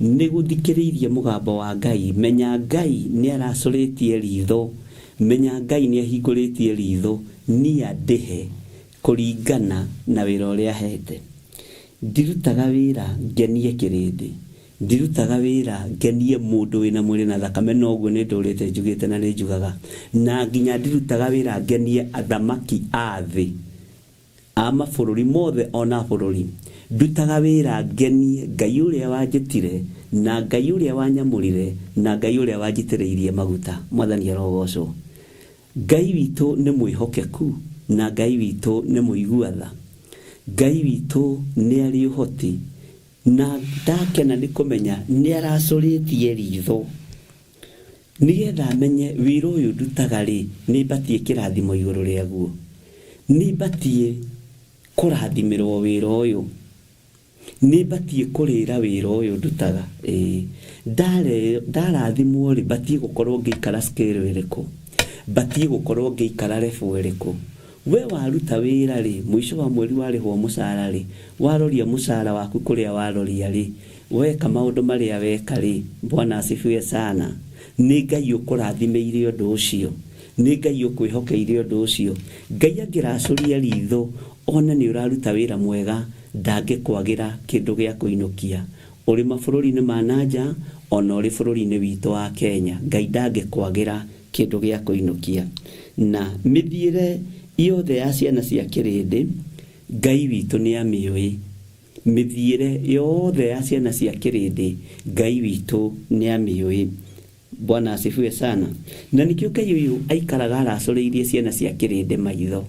Nĩ gũthikĩrĩirie mũgambo wa Ngai. Menya Ngai nĩ aracũrĩtie ritho, menya Ngai nĩ ahingũrĩtie ritho, niĩ andĩhe kũringana na wĩra ũrĩa ahete. Ndirutaga wĩra ngenie kĩrĩndĩ, ndirutaga wĩra ngenie mũndũ wĩna mwĩrĩ na thakame, noguo nĩ ndũrĩte njugĩte na nĩ njugaga, na nginya ndirutaga wĩra ngenie athamaki a thĩ, a mabũrũri mothe ona bũrũri. Ndutaga wĩra ngenie Ngai ũrĩa wanjĩtire, na Ngai ũrĩa wanyamũrire, na Ngai ũrĩa wanjitĩrĩirie maguta. Mwathani arogocwo. Ngai witũ nĩ mwĩhokeku, na Ngai witũ nĩ mũigua tha. Ngai witũ nĩ arĩ ũhoti, na ndakena nĩ kũmenya nĩ aracũrĩtie ritho nĩgetha amenye wĩra ũyũ ndutaga rĩ, nĩ batiĩ kĩrathimo igũrũ rĩaguo, nĩ batiĩ kũrathimĩrwo wĩra ũyũ, nĩ batiĩ kũrĩra wĩra ũyũ ndutaga. Ĩĩ, ndarathimwo rĩ, batiĩ gũkorwo ngĩikara scale ĩrĩkũ, batiĩ gũkorwo ngĩikara level ĩrĩkũ. We waruta wĩra rĩ, mũico wa mweri warĩhwo mũcara rĩ, waroria mũcara waku kũrĩa waroria rĩ, weka maũndũ marĩa weka rĩ, Bwana asifiwe sana, nĩ Ngai ũkũrathimĩire ũndũ ũcio, nĩ Ngai ũkwĩhokeire ũndũ ũcio. Ngai angĩracũria ritho one nĩ ũraruta wĩra mwega, ndangĩkwagĩra kĩndũ gĩa kũinũkia. Ũrĩ mabũrũri-inĩ ma nanja, ona ũrĩ bũrũri-inĩ witũ wa Kenya, Ngai ndangĩkwagĩra kĩndũ gĩa kũinũkia. Na mĩthiĩre yothe ya ciana cia kĩrĩndĩ, Ngai witũ nĩ amĩũĩ. Mĩthiĩre yothe ya ciana cia kĩrĩndĩ, Ngai witũ nĩ amĩũĩ. Bwana asifiwe sana. Na nĩkĩo Ngai ũyũ aikaraga aracũrĩirie ciana cia kĩrĩndĩ maitho,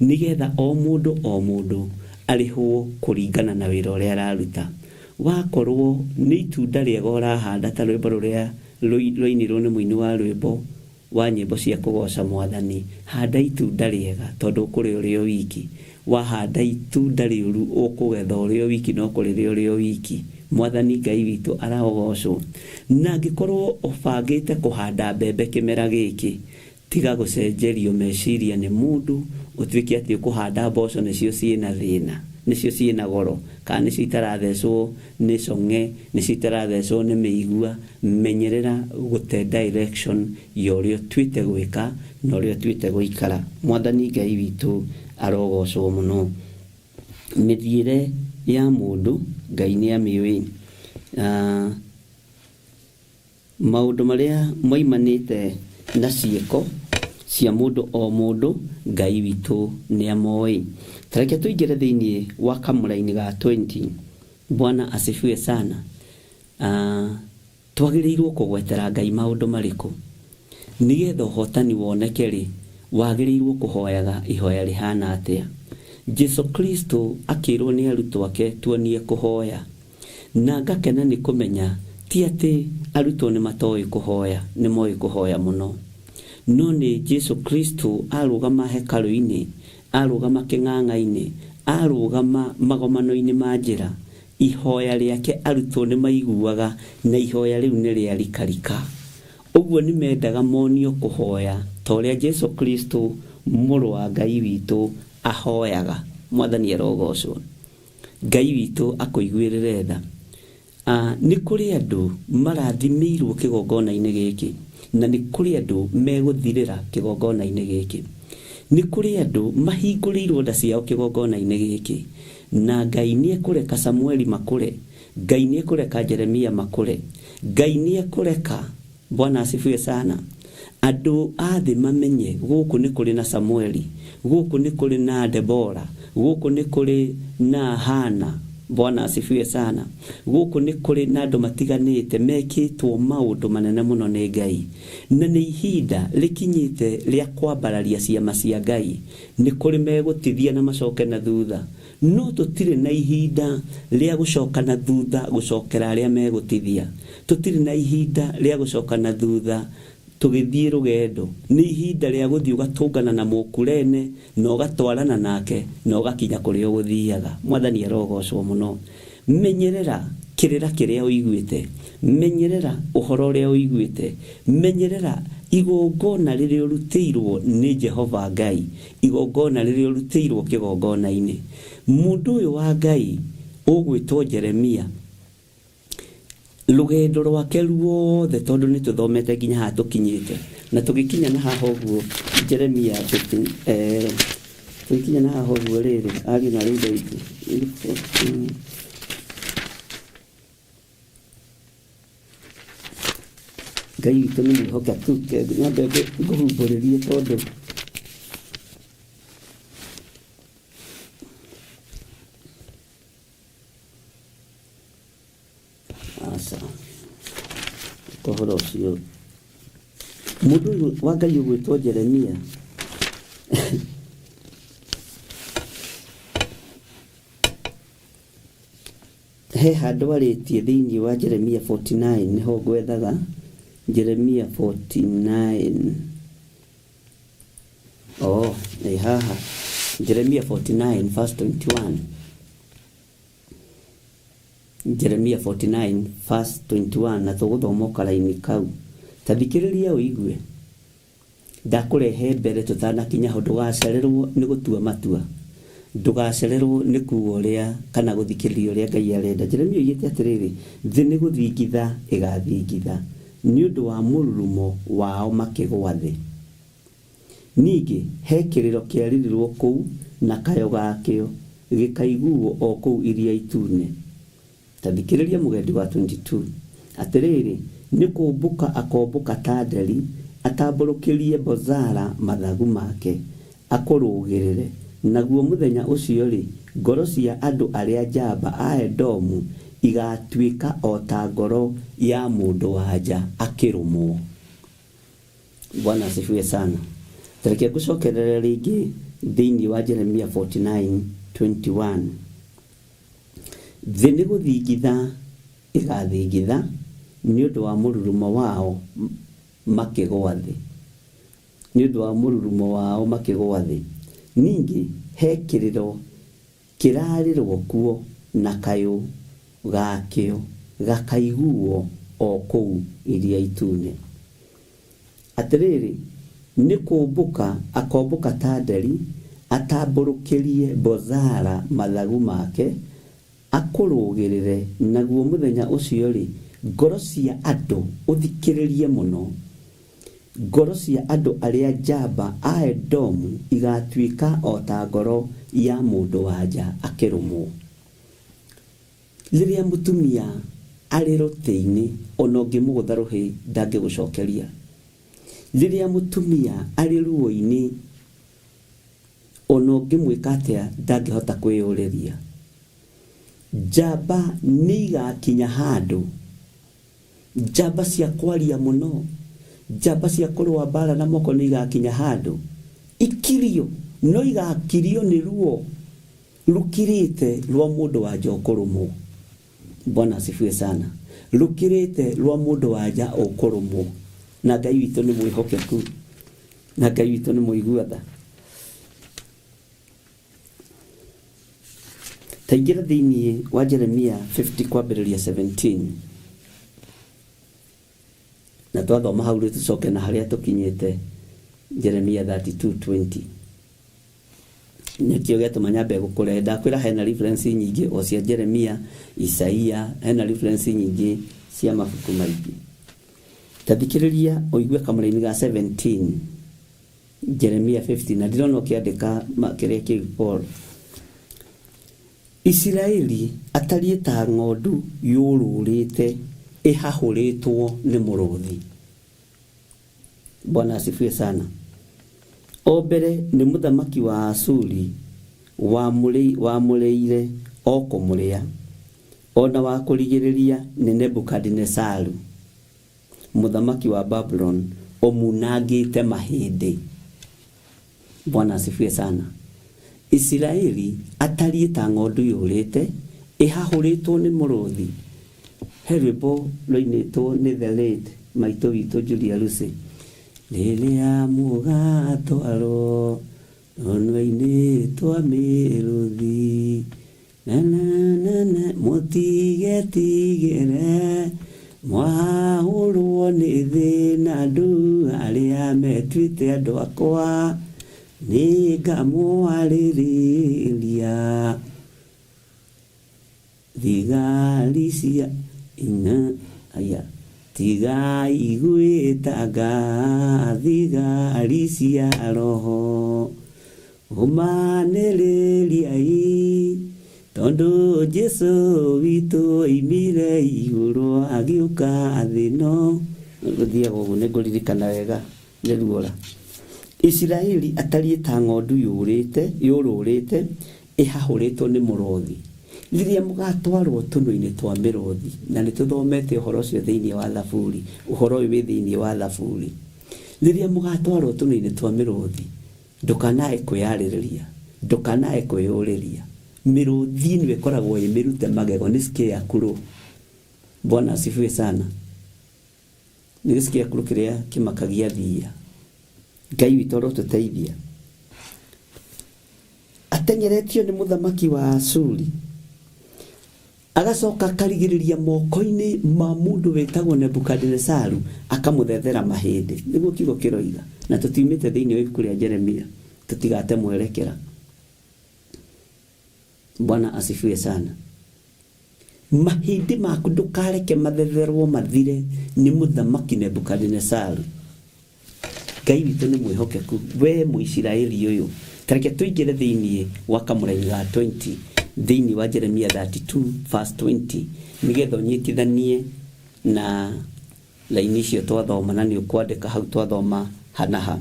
nĩgetha o mũndũ o mũndũ arĩhwo kũringana na wĩra ũrĩa araruta. Wakorwo nĩ itunda rĩega ũrahanda, ta rwĩmbo rũrĩa rwainirwo nĩ mũini wa rwĩmbo wa nyĩmbo cia kũgoca Mwathani, handa itunda rĩega tondũ ũkũrĩa ũrĩ o wiki. Wahanda itunda rĩũru ũkũgetha ũrĩ o wiki na ũkũrĩrĩa ũrĩ o wiki. Mwathani Ngai witũ arogocwo. Na angĩkorwo ũbangĩte kũhanda mbembe kĩmera gĩkĩ, tiga gũcenjerio meciria nĩ mũndũ ũtuĩke atĩ ũkũhanda mboco nĩcio ciĩna thĩna, nĩcio ciĩna goro, kana nĩcio itarathecwo nĩ cong'e, nĩcio itarathecwo nĩ mĩigua. Menyerera gũte direction ya ũrĩa ũtuĩte gwĩka na ũrĩa ũtuĩte gũikara. Mwathani Ngai witũ arogocwo mũno. Mĩthiĩre ya mũndũ Ngai nĩ amĩũĩ. Maũndũ marĩa moimanĩte na ciĩko cia mũndũ o mũndũ Ngai witũ nĩ amoĩ. Ta reke tũingĩre thĩinĩ wa kamũraini ga 20. Bwana asifiwe sana. Twagĩrĩirwo kũgwetera Ngai maũndũ marĩkũ? Nĩgetha ũhotani woneke rĩ, wagĩrĩirwo kũhoyaga ihoya rĩhana atĩa? Jesu Kristo akĩrwo nĩ arutwo ake tuonie kũhoya. Na ngakena nĩ kũmenya ti atĩ arutwo nĩ matoĩ kũhoya, nĩ moĩ kũhoya mũno. No nĩ Jesu Kristo arũgama hekarũ-inĩ, arũgama kĩng'ang'a-inĩ, arũgama magomano-inĩ ma njĩra, ihoya rĩake arutwo nĩ maiguaga, na ihoya rĩu nĩ rĩa rikarika. Ũguo nĩ mendaga monio kũhoya ta ũrĩa Jesu Kristo mũrũ wa Ngai witũ ahoyaga. Mwathani arogocwo. Ngai witũ akũiguĩrĩre tha. Nĩ kũrĩ andũ marathimĩirwo kĩgongona-inĩ gĩkĩ, na nĩ kũrĩ andũ megũthirĩra kĩgongona-inĩ gĩkĩ. Nĩ kũrĩ andũ mahingũrĩirwo nda ciao kĩgongona-inĩ gĩkĩ, na Ngai nĩ ekũreka Samueli makũre, Ngai nĩ ekũreka Jeremia makũre, Ngai nĩ ekũreka, Bwana asifiwe sana, andũ a thĩ mamenye gũkũ nĩ kũrĩ na Samueli, gũkũ nĩ kũrĩ na Debora, gũkũ nĩ kũrĩ na Hana, Bwana asifiwe sana, gũkũ nĩ kũrĩ na andũ matiganĩte mekĩtwo maũndũ manene mũno nĩ Ngai. Na nĩ ihinda rĩkinyĩte rĩa kwambararia ciama cia Ngai. Nĩ kũrĩ megũtithia na macoke na thutha, no tũtirĩ na ihinda rĩa gũcoka na thutha gũcokera arĩa megũtithia. Tũtirĩ na ihinda rĩa gũcoka na thutha tũgĩthiĩ rũgendo. Nĩ ihinda rĩa gũthiĩ ũgatũngana na mũkurene na ũgatwarana nake na ũgakinya kũrĩa ũgũthiaga. Mwathani arogocwo mũno. Menyerera kĩrĩra kĩrĩa ũiguĩte, menyerera ũhoro ũrĩa ũiguĩte, menyerera igongona rĩrĩa ũrutĩirwo nĩ Jehova Ngai, igongona rĩrĩa ũrutĩirwo kĩgongona-inĩ. Mũndũ ũyũ wa Ngai ũgwĩtwo Jeremia Rũgendo rwake ruothe tondũ nĩ tũthomete nginya haha tũkinyĩte na tũgĩkinya na haha ũguo Jeremia 15 tũgĩkinya na haha ũguo rĩrĩ ariũ na rĩu ndaitũ Ngai witũ nĩ mwĩhokeku nyambe ngũhumbũrĩrie tondũ aca ũhoro ũcio mũndũ ũyũ wa Ngai ũgwĩtwo Jeremia he handũ arĩtie thĩinĩ wa Jeremia 49 nĩho ngwethaga Jeremia 49 oh ĩ haha Jeremia 49 verse 21 Jeremia 49 verse 21 na tũgũthoma o karaini kau ta thikĩrĩria ũigue ndakũrehe mbere tũtanakinya ho ndũgacererwo nĩ gũtua matua ndũgacererwo nĩ kuga ũrĩa kana gũthikĩrĩria ũrĩa Ngai arenda Jeremia oigĩte atĩrĩrĩ thĩ nĩ gũthingitha ĩgathingitha nĩ ũndũ wa mũrurumo wao makĩgwa thĩ ningĩ he kĩrĩro kĩarĩrirwo kũu na kayo gakĩo gĩkaiguo o kũu iria itune ta thikĩrĩria mũgendi wa 22 atĩrĩrĩ nĩ kũmbũka akombũka ta nderi atambũrũkĩrie Bozara mathagu make akũrũgĩrĩre naguo mũthenya ũcio rĩ ngoro cia andũ arĩa njamba a Edomu igatuĩka o ta ngoro ya mũndũ wa nja akĩrũmwo. Bwana asifiwe sana. Tareke ngũcokerere rĩngĩ thĩinĩ wa Jeremia 49:21 thĩ nĩ gũthingitha ĩgathingitha nĩ ũndũ wa mũrurumo wao makĩgwa thĩ nĩ ũndũ wa mũrurumo wao makĩgwa thĩ ningĩ he kĩrĩro kĩrarĩrwo kuo na kayũ gakĩo gakaiguo o kũu iria itune atĩrĩrĩ nĩ kũmbũka akombũka ta nderi atambũrũkĩrie Bozara mathagu make akũrũgĩrĩre naguo mũthenya ũcio rĩ ngoro cia andũ ũthikĩrĩrie mũno ngoro cia andũ arĩa njamba a Edomu igatuĩka o ta ngoro ya mũndũ wa nja akĩrũmwo rĩrĩa mũtumia arĩ rũtĩ-inĩ ona ũngĩmũgũtha rũhĩ ndangĩgũcokeria rĩrĩa mũtumia arĩ ruo-inĩ ona ũngĩmwĩka atĩa ndangĩhota kwĩyũrĩria njamba nĩ igakinya handũ njamba cia kwaria mũno njamba cia kũrũa mbara na moko nĩ igakinya handũ ikirio no igakirio nĩ ruo rũkirĩte rwa mũndũ wa nja ũkũrũmwo Bwana asifiwe sana rũkirĩte rwa mũndũ wa nja ũkũrũmwo na Ngai witũ nĩ mwĩhokeku na Ngai witũ nĩ mũigua tha taingĩra thĩinĩ wa Jeremia 50 kwambĩrĩria 17 na twathoma hau rĩ tũcoke na harĩa tũkinyĩte Jeremia 32:20 nĩkĩo gĩatũma nyambe gũkũrehe ndakwĩra hena reference nyingĩ o cia Jeremia Isaia hena reference nyingĩ cia mabuku maingĩ ta thikĩrĩria ũigue kamũraini ga 17 Jeremia 50 na ndirona ũkĩandĩka kĩrĩa kĩu Paul Isiraeli atariĩ ta ng'ondu yũrũrĩte ĩhahũrĩtwo nĩ mũrũthi Bwana asifiwe sana o mbere nĩ mũthamaki wa Asuri wamũrĩire o kũmũrĩa ona wa kũrigĩrĩria nĩ Nebukadinesaru mũthamaki wa Babulon ũmunangĩte mahĩndĩ Bwana asifiwe sana Isiraeli atariĩ ta ng'ondu yũrĩte ĩhahũrĩtwo nĩ mũrũthi he rwĩmbo rwainĩtwo nĩ the late maitũ witũ Julia Lucy rĩrĩa mũgatwarwo rũnua-inĩ twa mĩrũthi na na na na mũtigetigĩre mwahũrwo nĩ thĩna andũ arĩa metuĩte andũ akwa nĩngamwarĩrĩria thigari cia ina Aya, tigai gwĩtanga thigari cia roho, ũmanĩrĩriai, tondũ Jesũ witũ oimire igũrũ agĩũka thĩ ĩno. Gũthiaga ũguo, nĩngũririkana wega nĩ ruora. Isiraeli atariĩ ta ng'ondu yũrĩte, yũrũrĩte, ĩhahũrĩtwo nĩ mũrothi. Rĩrĩa mũgatwarwo tũnua-inĩ twa mĩrũthi, na nĩ tũthomete ũhoro ũcio thĩinĩ wa Thaburi, ũhoro ũyũ wĩ thĩinĩ wa Thaburi. Rĩrĩa mũgatwarwo tũnua-inĩ twa mĩrũthi, ndũkanae kwĩyarĩrĩria, ndũkanae kwĩyũrĩria. Mĩrũthi ĩno ĩkoragwo ĩ mĩrute magego nĩ scarecrow. Bwana asifiwe sana. Nĩ gĩscarecrow kĩrĩa kĩmakagia thiia. Ngai witũ arotũteithia. Ateng'eretio nĩ mũthamaki wa Ashuri, agacoka akarigĩrĩria moko-inĩ ma mũndũ wĩtagwo Nebukadinesaru, akamũthethera mahĩndĩ. Nĩguo kiugo kĩroiga. Na tũtiumĩte thĩinĩ wa ibuku rĩa Jeremia, tũtigate mwerekera. Bwana asifiwe sana. Mahĩndĩ maku ndũkareke mathetherwo mathire nĩ mũthamaki Nebukadinesaru. Ngai witũ nĩ mwĩhokeku. We Mũisiraeli ũyũ, ta reke tũingĩre thĩinĩ wa kamũraini ga 20 thĩinĩ wa Jeremia 32 verse 20 nĩgetha ũnyitithanie na raini icio twathoma, na nĩ ũkwandĩka hau twathoma ha na ha.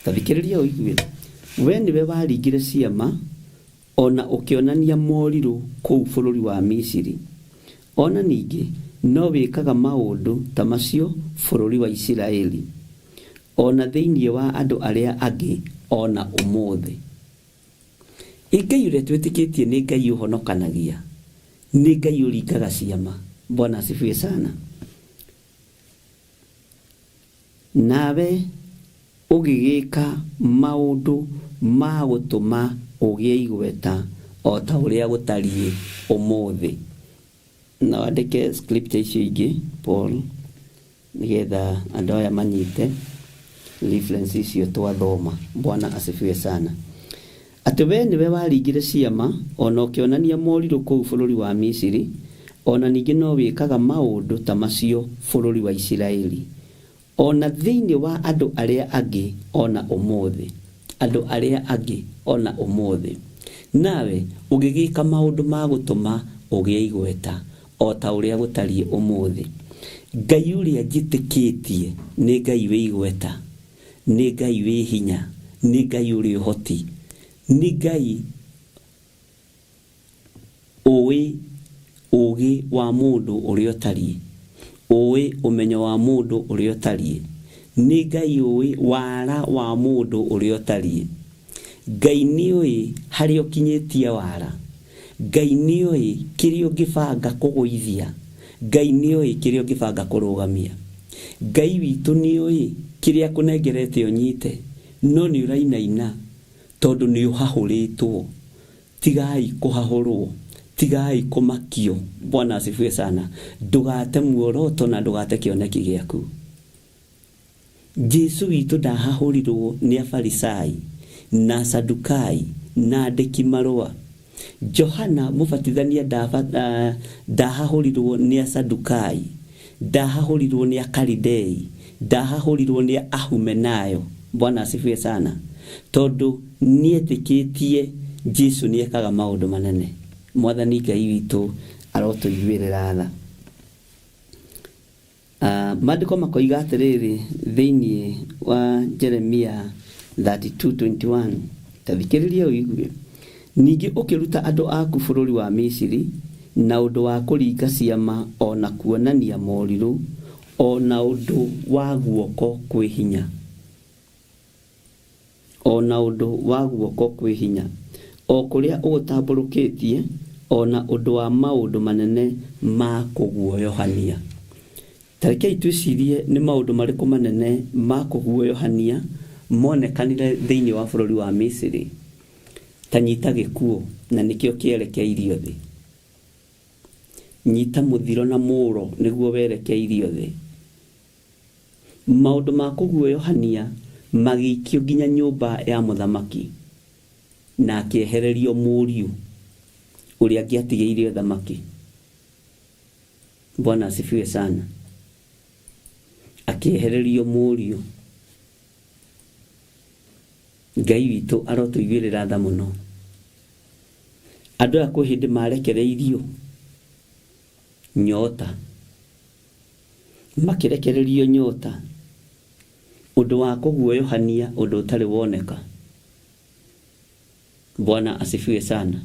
Ta thikĩrĩria ũigue. We nĩwe waringire ciama o na ũkĩonania morirũ kũu bũrũri wa Misiri. O na ningĩ no wĩkaga maũndũ ta macio bũrũri wa Isiraeli, o na thĩinĩ wa andũ arĩa angĩ o na ũmũthĩ. Ĩ Ngai ũrĩa twĩtĩkĩtie nĩ Ngai ũhonokanagia, nĩ Ngai ũringaga ciama. Bwana asifiwe sana. Nawe ũgĩgĩka maũndũ ma gũtũma ũgĩe igweta o ta ũrĩa gũtariĩ ũmũthĩ. Na wandĩke scripture icio ingĩ, Paul, nĩgetha andũ aya manyite reference icio twathoma. Bwana asifiwe sana. Atĩ wee nĩwe waringire ciama, o na ũkĩonania morirũ kũu bũrũri wa Misiri, o na ningĩ no wĩkaga maũndũ ta macio bũrũri wa Isiraeli, o na thĩinĩ wa andũ arĩa angĩ o na ũmũthĩ. Andũ arĩa angĩ o na ũmũthĩ. Nawe ũgĩgĩka maũndũ ma gũtũma ũgĩe igweta, o ta ũrĩa gũtariĩ ũmũthĩ. Ngai ũrĩa njĩtĩkĩtie nĩ Ngai wĩ igweta. Nĩ Ngai wĩ hinya, nĩ Ngai ũrĩ ũhoti, nĩ Ngai ũĩ ũũgĩ wa mũndũ ũrĩa ũtariĩ, ũĩ ũmenyo wa mũndũ ũrĩa ũtariĩ, nĩ Ngai ũĩ wara wa mũndũ ũrĩa ũtariĩ. Ngai nĩoĩ harĩa ũkinyĩtie wara. Ngai nĩoĩ kĩrĩa ũngĩbanga kũgũithia. Ngai nĩoĩ kĩrĩa ũngĩbanga kũrũgamia. Ngai witũ nĩoĩ kĩrĩa akũnengerete ũnyite, no nĩ ũrainaina tondũ nĩ ũhahũrĩtwo. Tigai kũhahũrwo, tigai kũmakio. Bwana asifiwe sana. Ndũgate muoroto na ndũgate kĩoneki gĩaku. Jesu witũ ndahahũrirwo nĩ Afarisai, na Asadukai, na andĩki marũa. Johana Mũbatithania ndahahũrirwo nĩ Asadukai, ndahahũrirwo nĩ Akalidei, ndahahũrirwo nĩ Ahumenayo. Bwana asifiwe sana. Tondũ nĩetĩkĩtie Jesu nĩekaga maũndũ manene. Mwathani Ngai witũ arotũiguĩrĩra tha. Maandĩko makoiga atĩrĩrĩ thĩinĩ wa Jeremia 32:21, ta thikĩrĩria ũigue, Ningĩ ũkĩruta andũ aku bũrũri wa Misiri na ũndũ wa kũringa ciama o na kuonania morirũ, o na ũndũ wa guoko kwĩ hinya. O na ũndũ wa guoko kwĩ hinya, o kũrĩa ũgũtambũrũkĩtie, o na ũndũ wa maũndũ manene ma kũguoyohania. Ta rekei twĩcirie nĩ maũndũ marĩkũ manene ma kũguoyohania monekanire thĩinĩ wa bũrũri wa Misiri. Ta nyita gĩkuũ, na nĩkĩo kĩerekeirio thĩ. Nyita mũthiro na mũũro, nĩguo werekeirio thĩ. Maũndũ ma kũguoyohania magĩikio nginya nyũmba ya mũthamaki, na akĩehererio mũriũ ũrĩa angĩatigĩire ũthamaki. Bwana asifiwe sana. Akĩehererio mũriũ. Ngai witũ arotũiguĩrĩra tha mũno. Andũ aya kwĩ hĩndĩ marekereirio nyota, makĩrekererio nyota, ũndũ wa kũguoyohania, ũndũ ũtarĩ woneka. Bwana asifiwe sana.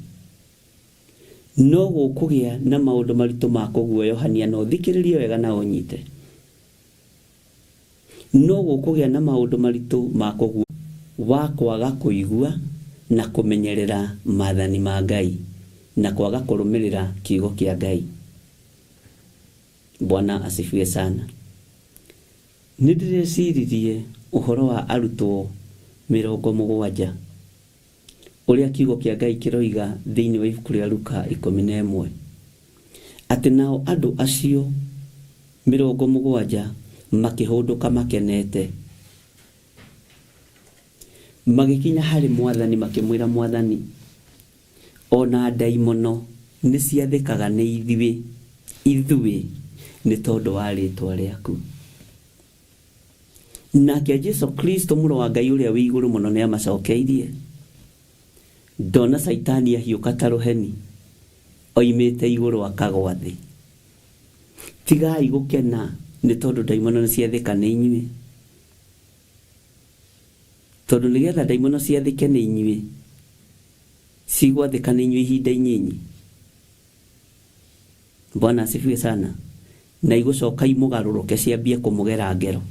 No gũkũgĩa na maũndũ maritũ ma kũguoyohania, na ũthikĩrĩrie wega na ũnyite. No gũkũgĩa na maũndũ maritũ ma kũguo wa kwaga kũigua na kũmenyerera maathani ma Ngai na kwaga kũrũmĩrĩra kiugo kĩa Ngai. Bwana asifiwe sana. Nĩ ndĩreciririe ũhoro wa arutwo 70 ũrĩa kiugo kĩa Ngai kĩroiga thĩinĩ wa ibuku rĩa Luka 11, atĩ nao andũ acio 70 makĩhũndũka makenete, magĩkinya harĩ Mwathani makĩmwĩra, Mwathani, ona ndaimono nĩ ciathĩkaga nĩ ithuĩ nĩ tondũ wa rĩĩtwa rĩaku. Nake Jesu Kristo mũrũ wa Ngai ũrĩa wĩ igũrũ mũno nĩ amacokeirie, ndona Caitani ahiũka ta rũheni oimĩte igũrũ akagwa thĩ. Tigai gũkena nĩ tondũ ndaimono nĩ ciathĩka nĩ inyuĩ, tondũ nĩgetha ndaimono ciathĩke nĩ inyuĩ, cigwathĩka nĩ inyuĩ ihinda inyinyi. Bwana asifiwe sana. Na igũcoka imũgarũrũke ciambie kũmũgera ngero.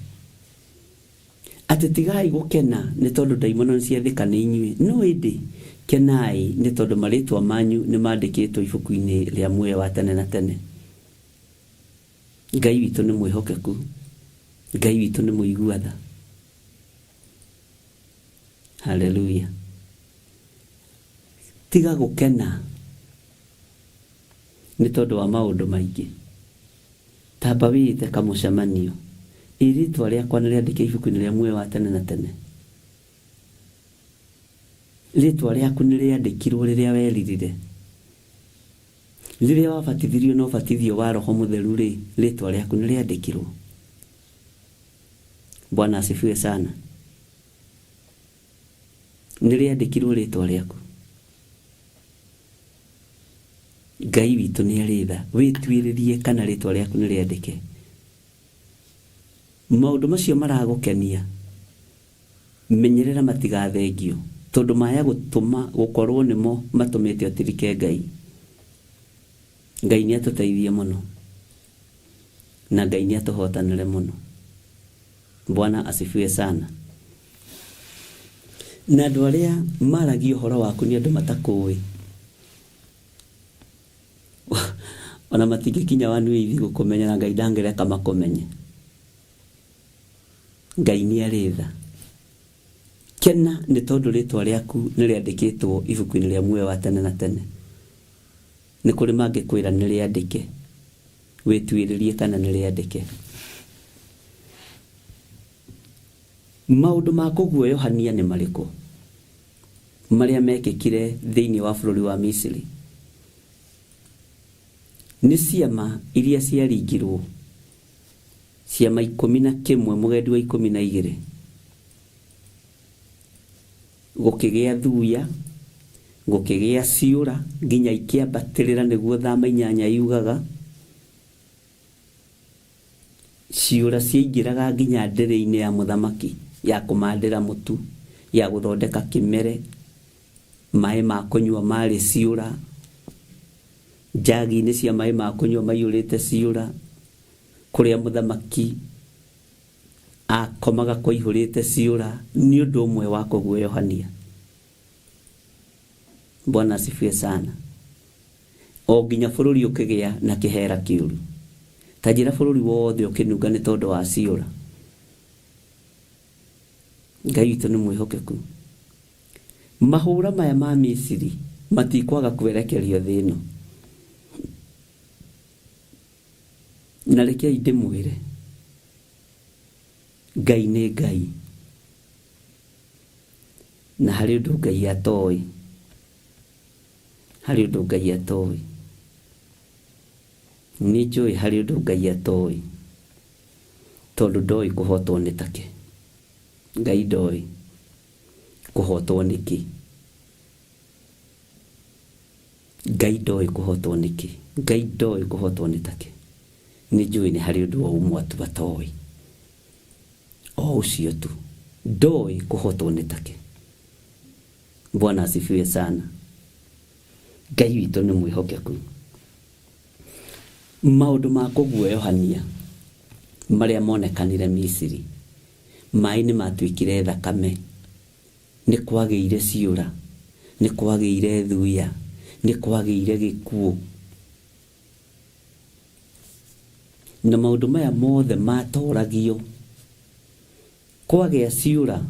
Atĩ tigai gũkena nĩ tondũ ndaimono nĩ ciathĩka nĩ inyuĩ, no ĩndĩ kenai nĩ tondũ marĩtwa manyu nĩ mandĩkĩtwo ibuku-inĩ rĩa muoyo wa tene na tene. Ngai witũ nĩ mwĩhokeku, Ngai witũ nĩ mũigua tha. Haleluya. Tiga gũkena nĩ tondũ wa maũndũ maingĩ. Tamba wĩĩte kamũcemanio, ĩ rĩtwa rĩakwa nĩ rĩandĩke ibuku-inĩ rĩa muoyo wa tene na tene. Rĩtwa rĩaku nĩ rĩandĩkirwo rĩrĩa weririre. Rĩrĩa wabatithirio na ũbatithio wa Roho Mũtheru rĩ, rĩtwa rĩaku nĩ rĩandĩkirwo. Bwana asifiwe sana. Nĩ rĩandĩkirwo rĩtwa rĩaku. Ngai witũ nĩ arĩ tha. Wĩtuĩrĩrie kana rĩtwa rĩaku nĩ rĩandĩke. Maũndũ macio maragũkenia, menyerera matigathengio, tondũ maya gũtũma gũkorwo nĩmo matũmĩte ũtirike Ngai. Ngai nĩ atũteithie mũno, na Ngai nĩ atũhotanĩre mũno. Bwana asifiwe sana. Na andũ arĩa maragia ũhoro waku nĩ andũ matakũĩ, ona matingĩkinya wanu ithi gũkũmenya, na Ngai ndangĩreka makũmenye. Ngai nĩ arĩ tha. Kena nĩ tondũ rĩtwa rĩaku nĩ rĩandĩkĩtwo ibuku-inĩ rĩa muoyo wa tene na tene. Nĩ kũrĩ mangĩkwĩra nĩ rĩandĩke, wĩtuĩrĩrie kana nĩ rĩandĩke. Maũndũ ma kũguoyohania nĩ marĩkũ marĩa mekĩkire thĩinĩ wa bũrũri wa Misiri? Nĩ ciama iria ciaringirwo, ciama 11 mũgendi wa 12, gũkĩgĩa thuya, gũkĩgĩa ciũra nginya ikĩambatĩrĩra nĩguo thama 8 yugaga. Ciũra ciaingĩraga nginya ndĩrĩ-inĩ ya mũthamaki ya kũmandĩra mũtu, ya gũthondeka kĩmere, maĩ ma kũnyua marĩ ciũra, njagi-inĩ cia maĩ ma kũnyua maiyũrĩte ciũra, kũrĩa mũthamaki akomaga kũihũrĩte ciũra, nĩ ũndũ ũmwe wa kũguoyohania. Bwana asifiwe sana. O nginya bũrũri ũkĩgĩa na kĩhera kĩũru. Ta njĩra bũrũri wothe ũkĩnunga nĩ tondũ wa ciũra. Ngai witũ nĩ mwĩhokeku. Mahũra maya ma Misiri matikwaga kwerekerio thĩ ĩno. Na rekei ndĩmwĩre, Ngai nĩ Ngai, na harĩ ũndũ Ngai atoĩ, harĩ ũndũ Ngai atoĩ. Nĩ njũĩ harĩ ũndũ Ngai atoĩ, tondũ ndoĩ kũhotwo nĩ take. Ngai ndoĩ kũhotwo nĩ kĩ. Ngai ndoĩ kũhotwo nĩ kĩ. Ngai ndoĩ kũhotwo nĩ take. Nĩ njũĩ nĩ harĩ ũndũ o ũmwe tu atoĩ. O ũcio tu. Ndoĩ kũhotwo nĩ take. Bwana asifiwe sana. Ngai witũ nĩ mwĩhokeku. Maũndũ ma kũguoyohania marĩa monekanire Misiri, maĩ nĩ matuĩkire thakame, nĩ kwagĩire ciũra, nĩ kwagĩire thuya, nĩ kwagĩire gĩkuũ. Na maũndũ maya mothe matoragio kwagĩa ciũra,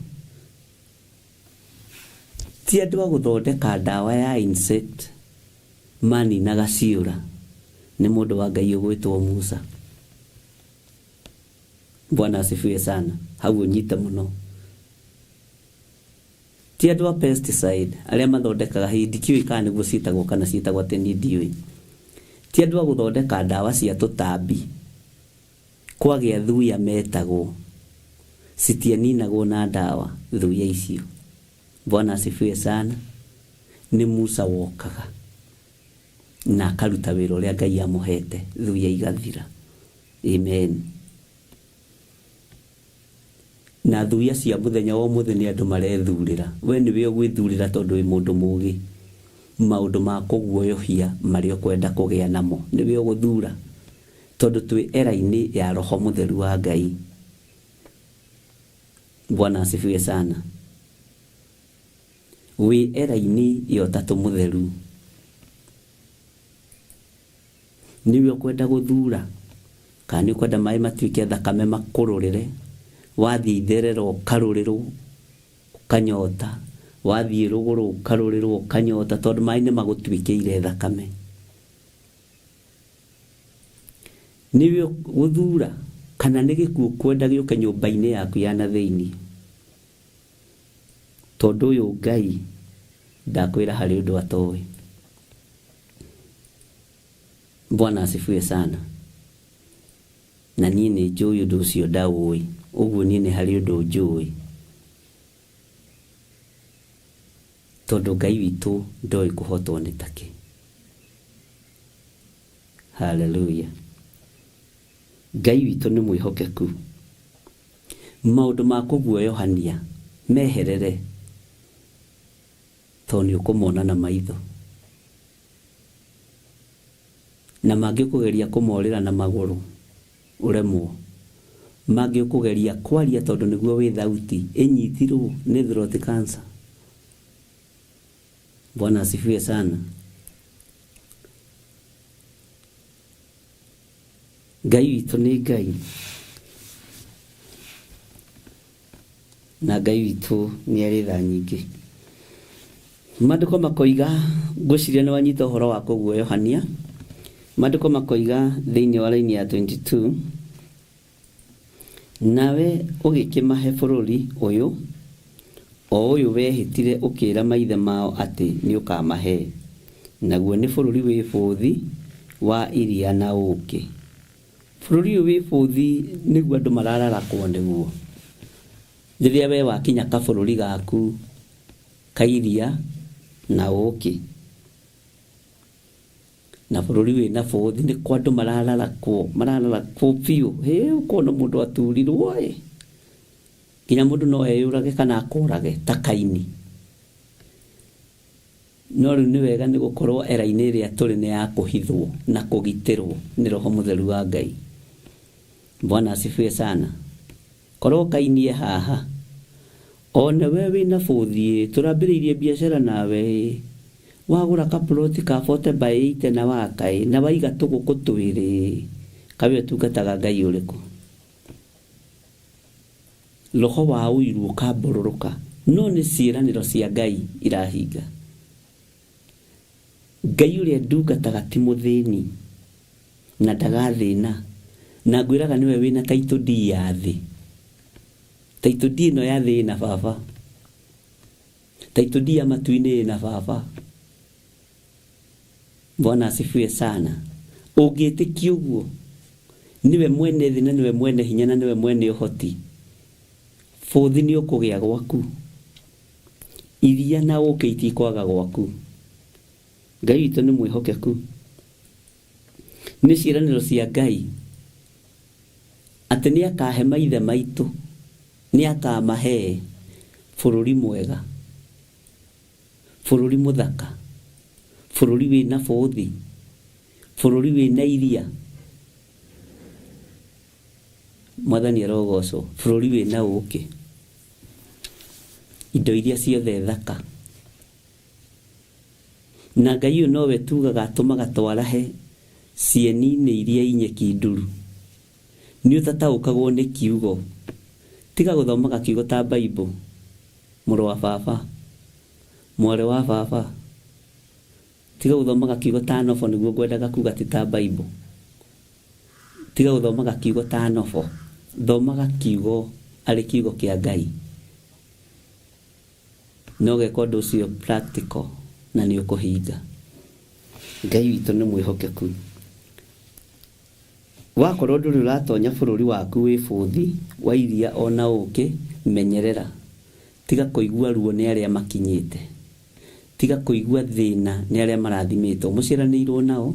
ti andũ a gũthondeka ndawa ya insect maninaga ciũra, nĩ mũndũ wa Ngai ũgwĩtwo Musa. Bwana asifiwe sana. Hau ũnyite mũno. Ti andũ a pesticide arĩa mathondekaga hihi ndikĩũĩ kana nĩguo ciĩtagwo kana ciĩtagwo atĩ niĩ ndiũĩ. Ti andũ a gũthondeka ndawa cia tũtambi kwagĩa thuya metagwo citianinagwo na ndawa thuya icio. Bwana asifiwe sana. Nĩ Musa wokaga na akaruta wĩra ũrĩa Ngai amũhete thuya igathira. Amen. Na thuya cia mũthenya wa ũmũthĩ nĩ andũ marethurĩra. We nĩwe ũgwĩthurĩra tondũ wĩ mũndũ mũgĩ. Maũndũ ma kũguoyohia marĩa ũkwenda kũgĩa namo nĩwe ũgũthura. Tondũ twĩ era-inĩ ya Roho Mũtheru wa Ngai. Bwana asifiwe sana. Wĩ era-inĩ ya Ũtatũ Mũtheru. Nĩwe ũkwenda gũthura kana nĩ ũkwenda maĩ matuĩke thakame makũrũrĩre, wathiĩ itherero ũkarũrĩrwo ũkanyota, wathiĩ rũgũrũ ũkarũrĩrwo ũkanyota tondũ maĩ nĩ magũtuĩkĩire thakame. Nĩwe ũgũthura kana nĩ gĩkuũ ũkwenda gĩũke nyũmba-inĩ yaku ya na thĩinĩ. Tondũ ũyũ Ngai ndakwĩra harĩ ũndũ atoĩ. Bwana asifiwe sana. Na niĩ nĩ njũĩ ũndũ ũcio ndaũĩ. Ũguo niĩ nĩ harĩ ũndũ njũĩ. Tondũ Ngai witũ ndoĩ kũhotwo nĩ takĩ. Haleluya. Ngai witũ nĩ mwĩhokeku. Maũndũ ma kũguoyohania meherere tondũ nĩ ũkũmona na maitho. Na mangĩ ũkũgeria kũmorĩra na magũrũ ũremwo. Mangĩ ũkũgeria kwaria tondũ nĩguo wĩ thauti ĩnyitirwo nĩ throat cancer. Bwana asifiwe sana. Ngai witũ nĩ Ngai. Na Ngai witũ nĩ arĩ tha nyingĩ. Maandĩko makoiga, ngwĩciria nĩ wanyita ũhoro wa kũguoyohania. Maandĩko makoiga thĩinĩ wa raini ya 22, nawe ũgĩkĩmahe bũrũri ũyũ, o ũyũ wehĩtire ũkĩĩra maithe mao atĩ nĩũkamahe, naguo nĩ bũrũri wĩ bũthi wa iria na ũũkĩ. Bũrũri ũyũ wĩ bũthi nĩguo andũ marararakwo nĩguo. Rĩrĩa we wakinya kabũrũri gaku ka iria na ũũkĩ, na bũrũri wĩna bũthi nĩkuo andũ marararakwo, marararakwo biũ. Hĩ, ũkona mũndũ aturirwo ĩ. Nginya mũndũ no eyũrage kana akũrage ta Kaini. No rĩu nĩ wega nĩ gũkorwo era-inĩ ĩrĩa tũrĩ nĩ ya kũhithwo na kũgitĩrwo nĩ Roho Mũtheru wa Ngai. Bwana asifiwe sana. Korwo Kaini e haha, one we wĩna bũthi ĩ, tũrambĩrĩirie biacara nawe ĩ, wagũra ka plot ka 40 by 80 na waka ĩ, na waiga tũgũkũ twĩrĩ ĩ, kaĩ we ũtungataga Ngai ũrĩkũ? Roho wa ũiru ũkambũrũrũka, no nĩ ciĩranĩro cia Ngai irahinga. Ngai ũrĩa ndungataga ti mũthĩni na ndagathĩna, na ngwĩraga nĩwe wĩna title deed ya thĩ. Title deed ĩno ya thĩ ĩna baba. Title deed ya matu-inĩ ĩna baba. Bwana asifiwe sana. Ũngĩtĩkia ũguo nĩwe mwene thĩ na nĩwe mwene hinya na nĩwe mwene ũhoti, bũthi nĩ ũkũgĩa gwaku, iria na ũkĩ itikwaga gwaku. Ngai witũ nĩ mwĩhokeku. Nĩ ciĩranĩro cia Ngai atĩ nĩ akahe maithe maitũ, nĩ akamahe bũrũri mwega, bũrũri mũthaka, bũrũri wĩna bũthi, bũrũri wĩna iria. Mwathani arogocwo, bũrũri wĩna ũkĩ, indo iria ciothe thaka. Na Ngai ũyũ nowe tugaga atũmaga twarahe cieni-inĩ iria inyeki nduru. Nĩ ũtataũkagwo nĩ kiugo. Tiga gũthomaga kiugo ta Bible, mũrũ wa baba, mwarĩ wa baba. Tiga gũthomaga kiugo ta novel nĩguo ngwendaga kuga ti ta Bible. Tiga gũthomaga kiugo ta novel. Thomaga kiugo arĩ kiugo kĩa Ngai. Na ũgeka ũndũ ũcio practical na nĩ ũkũhinga. Ngai witũ nĩ mwĩhokeku. Wakorwo ndũrĩ ũratonya bũrũri waku wĩ bũthi wa iria ona ũkĩ, menyerera. Tiga kũigua ruo nĩ arĩa makinyĩte. Tiga kũigua thĩna nĩ arĩa marathimĩtwo. Mũciaranĩirwo nao,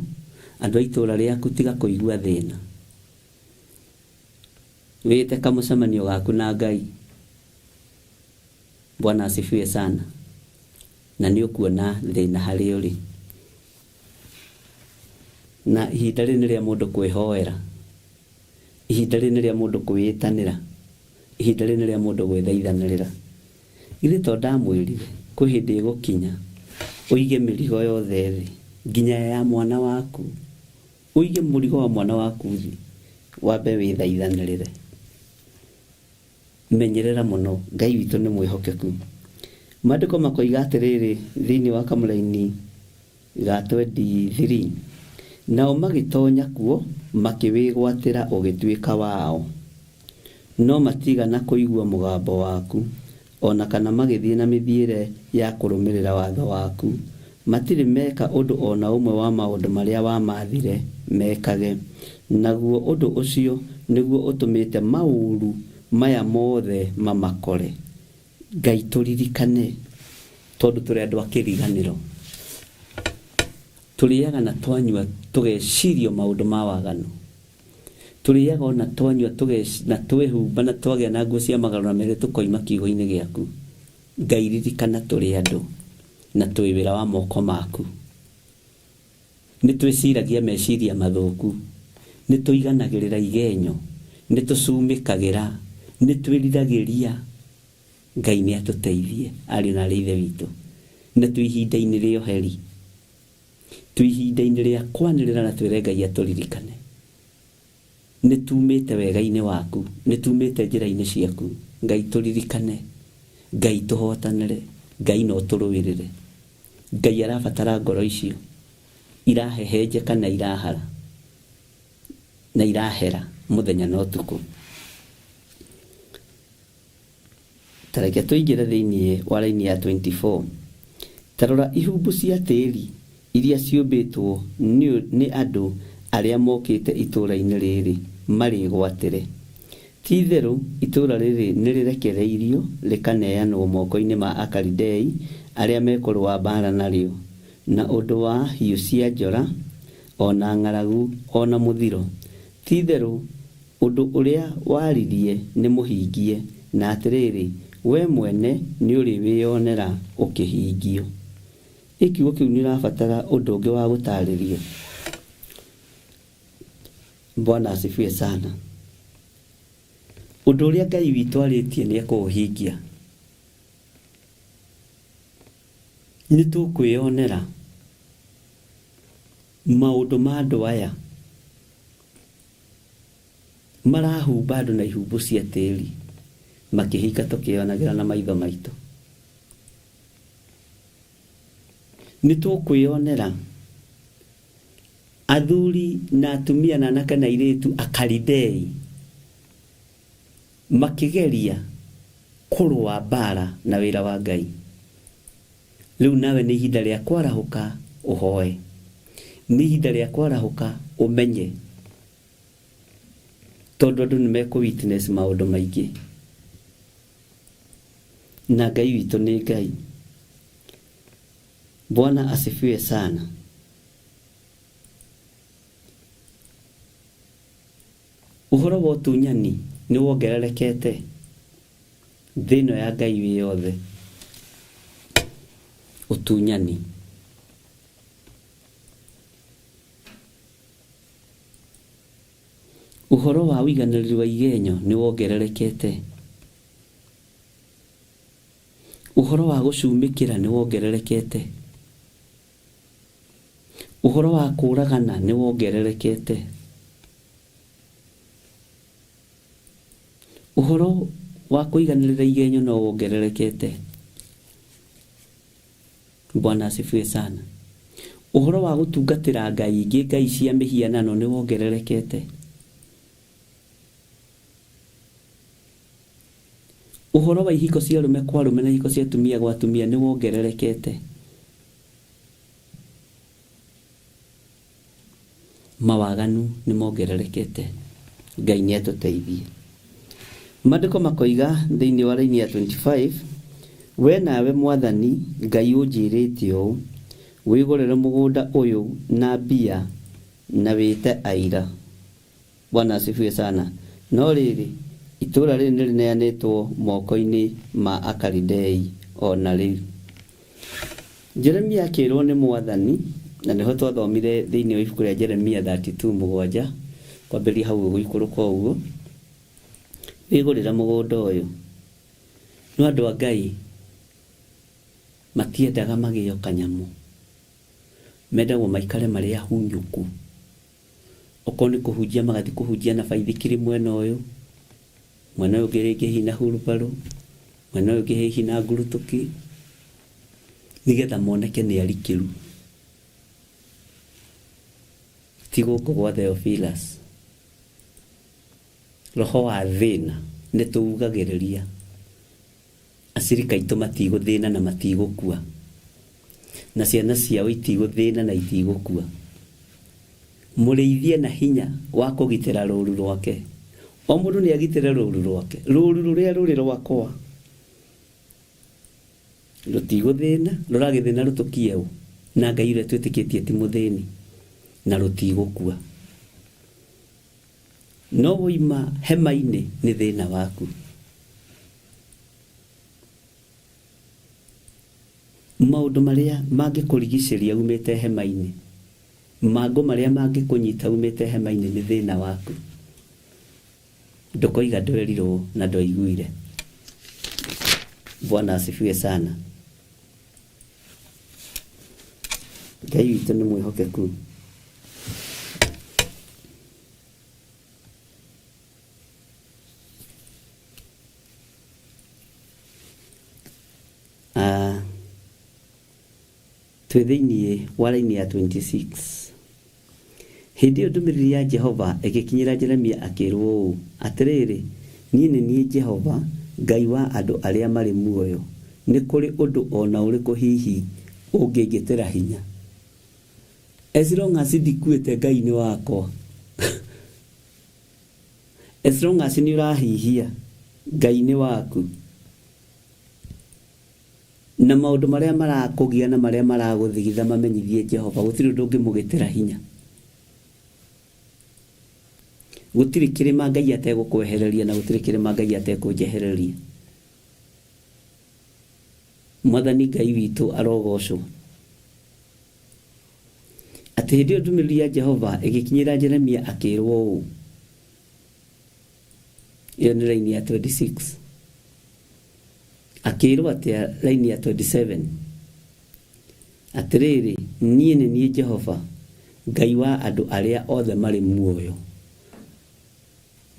andũ a itũra rĩaku, tiga kũigua thĩna. Wĩte kamũcemanio gaku na Ngai. Bwana asifiwe sana. Na nĩ ũkuona thĩna harĩa ũrĩ. Na ihinda rĩrĩ nĩ rĩa mũndũ kwĩhoera. Ihinda rĩrĩ nĩ rĩa mũndũ kwĩĩtanĩra. Ihinda rĩrĩ nĩ rĩa mũndũ gwĩthaithanĩrĩra. Githĩ to ndamwĩrire kwĩ hĩndĩ ĩgũkinya ũige mĩrigo yothe thĩ nginya ya mwana waku. Ũige mũrigo wa mwana waku thĩ wambe wĩthaithanĩrĩre. Menyerera mũno, Ngai witũ nĩ mwĩhokeku. Maandĩko makoiga atĩrĩrĩ thĩinĩ wa kamũraini ga 23, nao magĩtonya kuo makĩwĩgwatĩra ũgĩtuĩka wao, no matiigana kũigua mũgambo waku, o na kana magĩthiĩ na mĩthiĩre ya kũrũmĩrĩra watho waku. Matirĩ meka ũndũ o na ũmwe wa maũndũ marĩa wamaathire mekage, naguo ũndũ ũcio nĩguo ũtũmĩte maũru maya mothe mamakore. Ngai tũririkane, tondũ tũrĩ andũ a kĩriganĩro. Tũrĩaga na twanyua tũgeciria maũndũ ma waganu. Tũrĩaga ona twanyua na twehumba na twagĩa na nguo cia magarũra merĩ tũkoima kiugo-inĩ gĩaku. Ngai ririkana tũrĩ andũ na twĩ wĩra wa moko maku. Nĩ twĩciragia meciria mathũku, nĩ tũiganagĩrĩra igenyo, nĩ tũcumĩkagĩra, nĩ twĩriragĩria. Ngai nĩ atũteithie ariũ na aarĩ a Ithe witũ. Na twĩ ihinda-inĩ rĩa ũheri, twĩ ihinda-inĩ rĩa kwanĩrĩra na twĩre Ngai atũririkane. Nĩ tumĩte wega-inĩ waku, nĩ tumĩte njĩra-inĩ ciaku. Ngai tũririkane, Ngai tũhotanĩre, Ngai no tũrũĩrĩre. Ngai arabatara ngoro icio irahehenjeka na irahara na irahera mũthenya na ũtukũ. Ta reke tũingĩre thĩinĩ wa raini ya 24. Ta rora ihumbu cia tĩri iria ciũmbĩtwo nĩ andũ arĩa mokĩte itũũra-inĩ rĩrĩ marĩgwatĩre. Ti-itherũ itũũra rĩrĩ nĩrĩrekereirio rĩkaneanwo moko-inĩ ma Akalidei arĩa mekũrũa mbaara narĩo, na ũndũ wa hiũ cia njora, o na ng'aragu, o na mũthiro. Ti-itherũ ũndũ ũrĩa waririe nĩmũhingie, na atĩrĩrĩ, wee mwene nĩũrĩwĩonera ũkĩhingio. Ĩ kiugo kĩu nĩũrabatara ũndũ ũngĩ wa gũtaarĩrio? Bwana asifiwe sana. Ũndũ ũrĩa Ngai witũ arĩtie nĩ ekũũhingia. Nĩ tũkwĩyonera maũndũ ma andũ aya marahumba andũ na ihumbu cia tĩri makĩhinga tũkĩyonagĩra na maitho maitũ. Nĩ tũkwĩyonera athuri na atumia na anake na airĩtu Akalidei makĩgeria kũrũa mbara na wĩra wa Ngai. Rĩu nawe nĩ ihinda rĩa kwarahũka ũhoe. Nĩ ihinda rĩa kwarahũka Ũmenye tondũ andũ nĩ mekũ witness maũndũ maingĩ, na Ngai witũ nĩ Ngai. Bwana asifiwe sana. Ũhoro wa ũtunyani nĩ wongererekete thĩ ĩno ya Ngai wĩ yothe. Ũtunyani. Ũhoro wa ũigananĩru wa igenyo nĩ wongererekete. Ũhoro wa gũcumĩkĩra nĩ wongererekete. Ũhoro wa kũragana nĩ wongererekete. Ũhoro wa kũiganĩrĩra igenyo no wongererekete. Bwana asifiwe sana. Ũhoro wa gũtungatĩra ngai ingĩ, ngai cia mĩhianano nĩ wongererekete. Ũhoro wa ihiko cia arũme kwa arũme na ihiko cia atumia gwa atumia nĩ wongererekete. Mawaganu nĩ mongererekete. Ngai nĩ atũteithie. Maandĩko makoiga thĩinĩ wa raini ya 25, we nawe Mwathani Ngai ũnjĩrĩte ũũ, wĩgũrĩre mũgũnda ũyũ na mbia na wĩte aira. Bwana asifiwe sana. No rĩrĩ, itũũra rĩrĩ nĩ rĩneanĩtwo moko-inĩ ma Akalidei o na rĩu. Jeremia akĩrwo nĩ Mwathani, na nĩho twathomire thĩinĩ wa ibuku rĩa Jeremia 32:7 kwambĩrĩria hau gũikũrũka ũguo, wĩgũrĩre mũgũnda ũyũ. No andũ a Ngai matiendaga magĩo kanyamũ, mendagwo maikare marĩ ahunyũku. Okorwo nĩ kũhunjia magathiĩ kũhunjia na baithikiri mwena ũyũ, mwena ũyũ ũngĩ rĩngĩ hihi na hurumbarũ, mwena ũyũ ũngĩ hihi na ngurutuki, nĩgetha moneke nĩ arikĩru. Ti gũkũ gwa Theophilus. Roho wa thĩna nĩ tũugagĩrĩria. Acirika aitũ matigũthĩna na matigũkua, na ciana ciao itigũthĩna na itigũkua. Mũrĩithi ena hinya wa kũgitĩra rũũru rwake. O mũndũ nĩ agitĩre rũũru rwake. Rũũru rũrĩa rũrĩ rwakwa rũtigũthĩna, rũragĩthĩna rũtũkie ũ? Na Ngai ũrĩa twĩtĩkĩtie ti mũthĩni, na rũtigũkua. No woima hema-inĩ nĩ thĩna waku. Maũndũ marĩa mangĩkũrigicĩria umĩte hema-inĩ, mangũ marĩa mangĩkũnyita umĩte hema-inĩ nĩ thĩna waku. Ndũkoiga ndwerirwo na ndwaiguire. Bwana asifiwe sana. Ngai witũ nĩ mwĩhokeku. Ah, twĩ thĩinĩ wa raini ya 26. Hĩndĩ ĩyo ndũmĩrĩri ya Jehova ĩgĩkinyĩra Jeremia akĩĩrwo ũũ, Atĩrĩrĩ, niĩ nĩ niĩ Jehova, Ngai wa andũ arĩa marĩ muoyo. Nĩ kũrĩ ũndũ o na ũrĩkũ hihi ũngĩngĩtĩra hinya? As long as ndikuĩte, Ngai nĩ wakwa. As long as nĩ ũrahihia, Ngai nĩ waku. Na maũndũ marĩa marakũgia na marĩa maragũthigitha mamenyithie Jehova, gũtirĩ ũndũ ũngĩmũgĩtĩra hinya. Gũtirĩ kĩrĩma Ngai ategũkwehereria na gũtirĩ kĩrĩma Ngai atekũnjehereria. Mwathani Ngai witũ arogocwo. Atĩ hĩndĩ ĩyo ndũmĩrĩri ya Jehova ĩgĩkinyĩra Jeremia akĩĩrwo ũũ. Ĩyo nĩ raini ya 26. Akĩĩrwo atĩa raini ya 27? Atĩrĩrĩ, niĩ nĩ niĩ Jehova, Ngai wa andũ arĩa othe marĩ muoyo.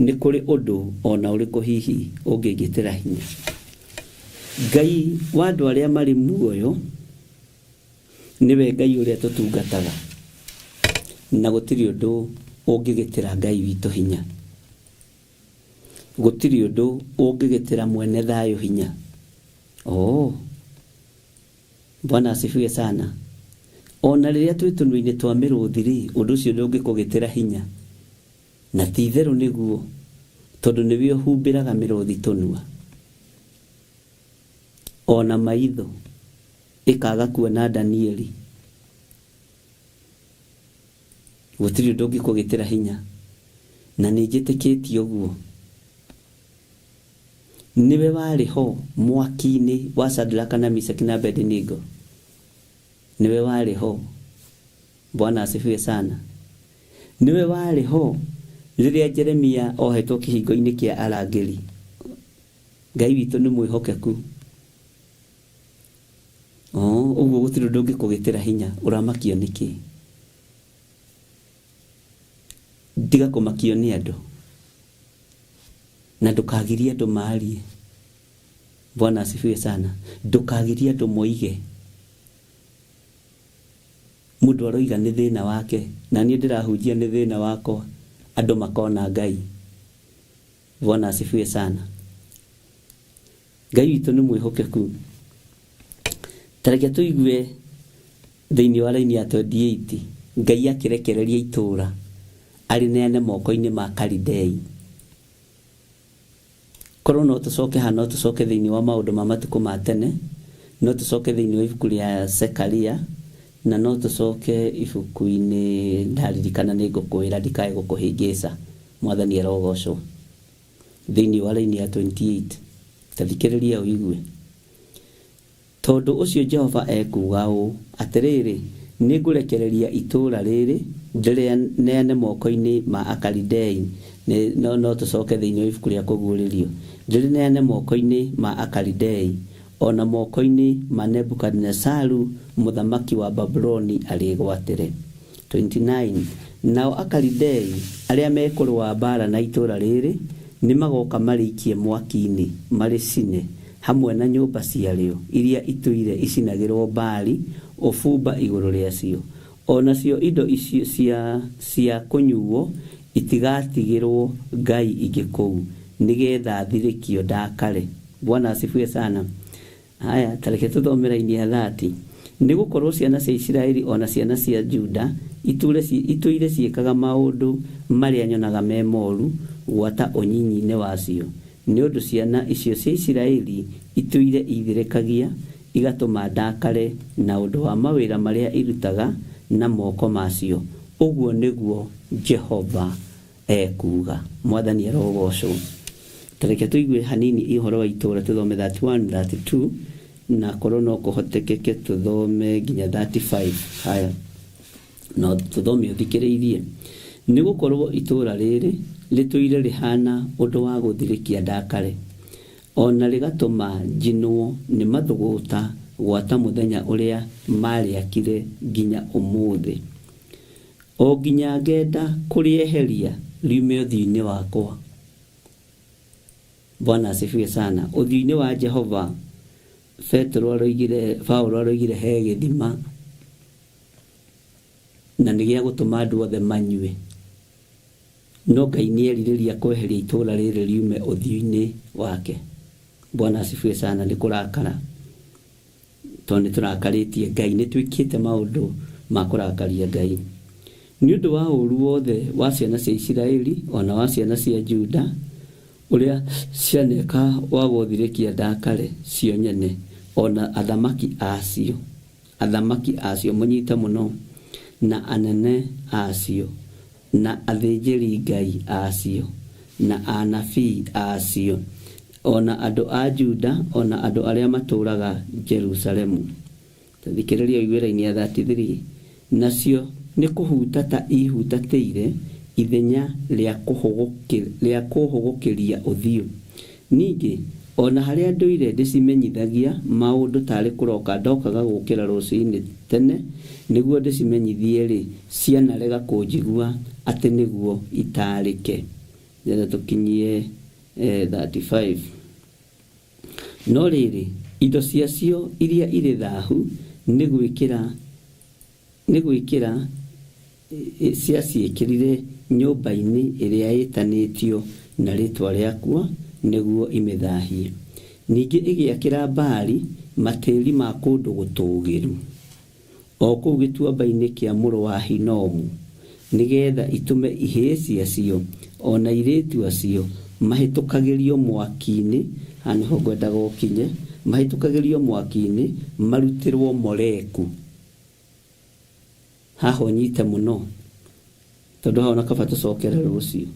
Nĩ kũrĩ ũndũ o na ũrĩkũ hihi ũngĩngĩtĩra hinya? Ngai wa andũ arĩa marĩ muoyo nĩwe Ngai ũrĩa tũtungataga, na gũtirĩ ũndũ ũngĩgĩtĩra Ngai witũ hinya. Gũtirĩ ũndũ ũngĩgĩtĩra mwene thayũ hinya. Oh, Bwana asifiwe sana. Ona rĩrĩa twĩ tũnua-inĩ twa mĩrũthi rĩ, ũndũ ũcio ndũngĩkũgĩtĩra hinya. Na ti itherũ nĩguo, tondũ nĩwe ũhumbĩraga mĩrũthi tũnua. Ona maitho, ĩkaga kuona Danieli. Gũtirĩ ũndũ ũngĩkũgĩtĩra hinya. Na nĩ njĩtĩkĩtie ũguo. Nĩwe warĩ ho mwaki-inĩ wa Shadraka na Mishaki na Abednego. Nĩwe warĩ ho. Bwana asifiwe sana. Nĩwe warĩ ho rĩrĩa Jeremia ohetwo kĩhingo-inĩ kĩa arangĩri. Ngai witũ nĩ mwĩhokeku. Oo, ũguo gũtirĩ ũndũ ũngĩkũgĩtĩra hinya. Ũramakio nĩkĩ? Tiga kũmakio nĩ andũ. Na ndũkagirie andũ maarie. Bwana asifiwe sana. Ndũkagirie andũ moige. Mũndũ aroiga nĩ thĩna wake, na niĩ ndĩrahunjia nĩ thĩna wakwa, andũ makona Ngai. Bwana asifiwe sana. Ngai witũ nĩ mwĩhokeku. Ta reke tũigue thĩinĩ wa raini ya 28, Ngai akĩrekereria itũũra arĩneane moko-inĩ ma Kalidei. Korwo no tũcoke haha, no tũcoke thĩinĩ wa maũndũ ma matukũ ma tene, no tũcoke thĩinĩ wa ibuku rĩa Zekaria, na no tũcoke ibuku-inĩ, ndaririkana nĩ ngũkwĩra ndikae gũkũhĩngĩca. Mwathani arogocwo. Thĩinĩ wa raini ya 28, ta thikĩrĩria ũigue. Tondũ ũcio Jehova ekuuga ũũ, Atĩrĩrĩ, nĩngũrekereria itũũra rĩrĩ ndĩrĩneane moko-inĩ ma Akalidei, no, no tũcoke thĩinĩ wa ibuku rĩa Kũguũrĩrio, ndĩrĩneane moko-inĩ ma Akalidei, o na moko-inĩ ma Nebukadinezaru mũthamaki wa Babuloni arĩĩgwatĩre. 29 nao Akalidei arĩa mekũrũa mbaara na itũũra rĩrĩ nĩmagoka marĩikie mwaki-inĩ, marĩcine, hamwe na nyũmba ciarĩo iria itũire icinagĩrwo Baali ũbumba igũrũ rĩacio, o nacio indo icio cia cia kũnyuuo itigatigĩrwo ngai ingĩ kũu, nĩ getha thirĩkio ndakare. Bwana asifiwe sana. Haya, ta reke tũthome raini ya 30. Nĩ gũkorũo ciana cia Isiraeli o na ciana cia Juda itũire itũire ciĩkaga maũndũ marĩa nyonaga me moru gwata ũnyinyi-inĩ wacio, nĩ ũndũ ciana icio cia Isiraeli itũire iithirĩkagia, igatũma ndakare na ũndũ wa mawĩra marĩa irutaga na moko ma cio, ũguo nĩguo Jehova ekuuga. Mwathani arogocwo. Ta reke tũigue hanini ũhoro wa itũũra tũthome 31, 32 na korwo no kũhotekeke tũthome nginya 35. Haya, no tũthome ũthikĩrĩirie. Nĩ gũkorwo itũũra rĩrĩ rĩtũire rĩhana ũndũ wa gũthirĩkia ndakare, o na rĩgatũma njinwo nĩ mathũgũta gwata mũthenya ũrĩa maarĩakire nginya ũmũthĩ. O nginya ngenda kũrĩeheria riume ũthiũ-inĩ wakwa. Bwana asifiwe sana. Ũthiũ-inĩ wa Jehova, Petero aroigire, Paulo aroigire he gĩthima na nĩ gĩa gũtũma andũ othe manyue. No Ngai nĩ erirĩria kweheria itũũra rĩrĩ riume ũthiũ-inĩ wake. Bwana asifiwe sana. Nĩ kũrakara. Tondũ nĩ tũrakarĩtie Ngai, nĩ twĩkĩte maũndũ ma kũrakaria Ngai. Nĩ ũndũ wa ũũru wothe wa ciana cia Isiraeli o na wa ciana cia Juda, ũrĩa cianeka wa gũthirĩkia ndakare cio nyene, o na athamaki a cio, athamaki a cio, mũnyite mũno, na anene a cio, na athĩnjĩri-Ngai a cio, na anabii a cio, o na andũ a Juda, o na andũ arĩa matũũraga Jerusalemu. Ta thikĩrĩria ũigue raini ya 33. Nacio nĩ kũhutata ihutatĩire ithenya rĩa kũhũgũkĩria ũthiũ. Ningĩ, o na harĩa ndũire ndĩcimenyithagia maũndũ taarĩ kũroka ndokaga gũũkĩra rũcinĩ tene nĩguo ndĩcimenyithie-rĩ, cianarega kũnjigua atĩ nĩguo itaarĩke. Nĩgetha tũkinyie 35. No rĩrĩ, indo ciacio iria irĩ thahu nĩ gwĩkĩra nĩ gwĩkĩra ciaciĩkĩrire nyũmba-inĩ ĩrĩa ĩĩtanĩtio na rĩĩtwa rĩakwa nĩguo imĩthahie. Ningĩ ĩgĩakĩra Baali matĩri ma kũndũ gũtũũgĩru. o kũu gĩtuamba-inĩ kĩa mũrũ wa Hinomu, nĩ getha itũme ihĩĩ ciacio o na airĩtu acio mahĩtũkagĩrio mwaki-inĩ, haha nĩho ngwendaga ũkinye, mahĩtũkagĩrio mwaki-inĩ marutĩrũo Moleku. Haha ũnyite mũno, tondũ haha ona kaba tũcokere rũciũ.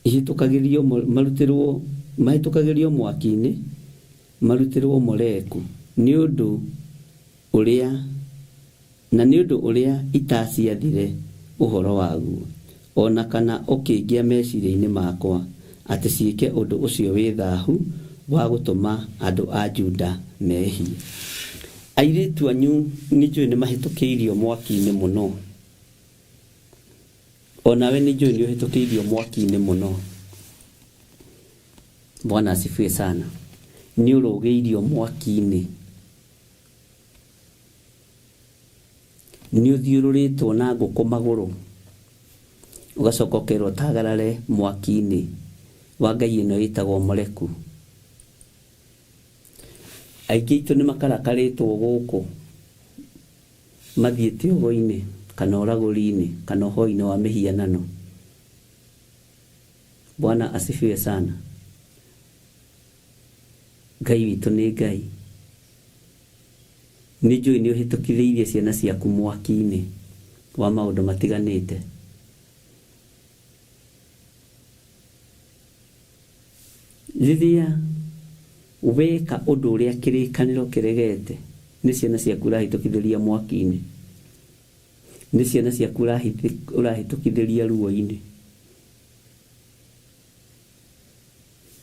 Ihĩtũkagĩrio marutĩrũo, mahĩtũkagĩrio mwaki-inĩ marutĩrũo Moleku, nĩ ũndũ ũrĩa, na nĩ ũndũ ũrĩa itaciathire ũhoro waguo, o na kana ũkĩngĩa meciria-inĩ makwa, atĩ ciĩke ũndũ ũcio wĩ thahu wa gũtũma andũ a Juda mehie. Airĩtu anyu nĩnjũĩ nĩmahĩtũkĩirio mwaki-inĩ mũno. O nawe nĩnjũĩ nĩũhĩtũkĩirio mwaki-inĩ mũno. Bwana asifiwe sana. Nĩũrũgĩirio mwaki-inĩ. Nĩũthiũrũrĩtwo na ngũkũ magũrũ. Ũgacoka ũkerwo ũtagarare mwaki-inĩ wa ngai ĩno ĩtagwo Moleku. Aingĩ aitũ nĩmakarakarĩtwo gũkũ mathiĩte ũgo-inĩ kana ũragũri-inĩ kana ũhoi-inĩ wa mĩhianano. Bwana asifiwe sana. Ngai witũ nĩ Ngai. Nĩ njũĩ nĩ ũhĩtũkithĩirie ciana ciaku mwaki-inĩ wa maũndũ matiganĩte. Rĩrĩa weka ũndũ ũrĩa kĩrĩkanĩro kĩregete, nĩ ciana ciaku ũrahĩtũkithĩria mwaki-inĩ. Nĩ ciana ciaku ũrahĩtũkithĩria ruo-inĩ.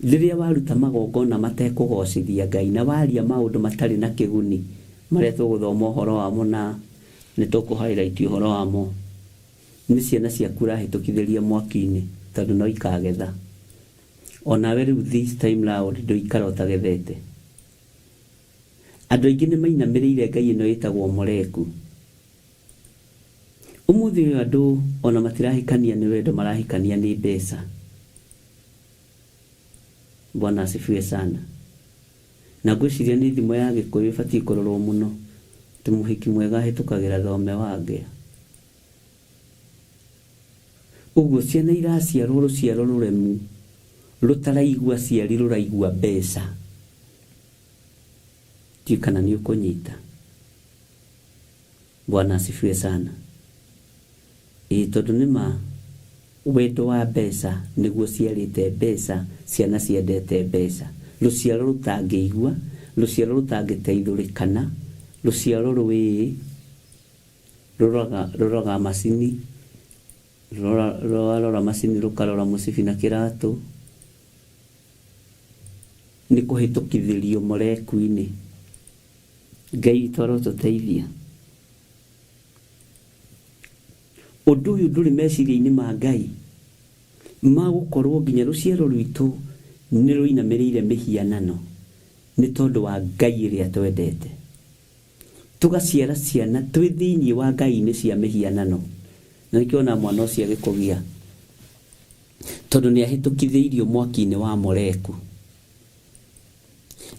Rĩrĩa waruta magongona matekũgocithia Ngai na waria maũndũ matarĩ na kĩguni marĩa tũgũthoma ũhoro wamo na nĩ tũkũ highlight ũhoro wamo, nĩ ciana ciaku ũrahĩtũkithĩria mwaki-inĩ tondũ no ikagetha. O nawe rĩu this time round ndũikara ũtagethete. Andũ aingĩ nĩ mainamĩrĩire ngai ĩno ĩtagwo Moleku. Ũmũthĩ ũyũ andũ ona matirahikania nĩ wendo marahikania nĩ mbeca. Bwana asifiwe sana. Na ngwĩciria nĩ thimo ya Gĩkũyũ ĩbatiĩ kũrorwo mũno, atĩ mũhiki mwega ahĩtũkagĩra thome wa ngĩa. Ũguo ciana iraciarwo rũciaro rũremu, rũtaraigua aciari rũraigua mbeca. Ndiũĩ kana nĩ ũkũnyita. Bwana asifiwe sana. Ĩĩ tondũ nĩ ma wendo wa mbeca nĩguo ũciarĩte mbeca, ciana ciendete mbeca. Rũciaro rũtangĩigua, rũciaro rũtangĩteithũrĩkana, rũciaro rwĩ rũroraga rũroraga macini, rwarora macini rũkarora mũcibi na kĩratũ, nĩ kũhĩtũkithĩrio moreku-inĩ. Ngai witũ arotũteithia. Ũndũ ũyũ ndũrĩ meciria-inĩ ma Ngai ma gũkorwo nginya rũciaro rwitũ nĩ rũinamĩrĩire mĩhianano nĩ tondũ wa ngai ĩrĩa twendete. Tũgaciara ciana twĩ thĩinĩ wa ngai-inĩ cia mĩhianano. Na nĩkĩo wonaga mwana ũcio agĩkũgia tondũ nĩ ahĩtũkithĩirio mwaki-inĩ wa Moleku.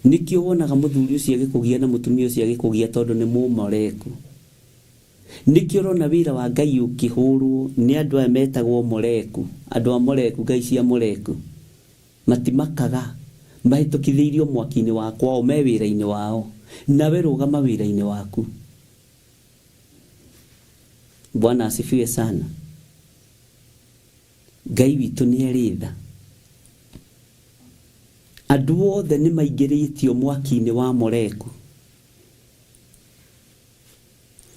Nĩkĩo wonaga mũthuri ũcio agĩkũgia na mũtumia ũcio agĩkũgia tondũ nĩ mũmoreku. Nĩkĩo ũrona wĩra wa Ngai ũkĩhũrwo nĩ andũ aya metagwo moreku, andũ a moreku, ngai cia moreku. Matimakaga, mahĩtũkithĩirio mwaki-inĩ wa kwao me wĩra-inĩ wao. Nawe rũgama wĩra-inĩ waku. Bwana asifiwe sana. Ngai witũ nĩ arĩ tha. Andũ othe nĩ maingĩrĩtio mwaki-inĩ wa Moleku.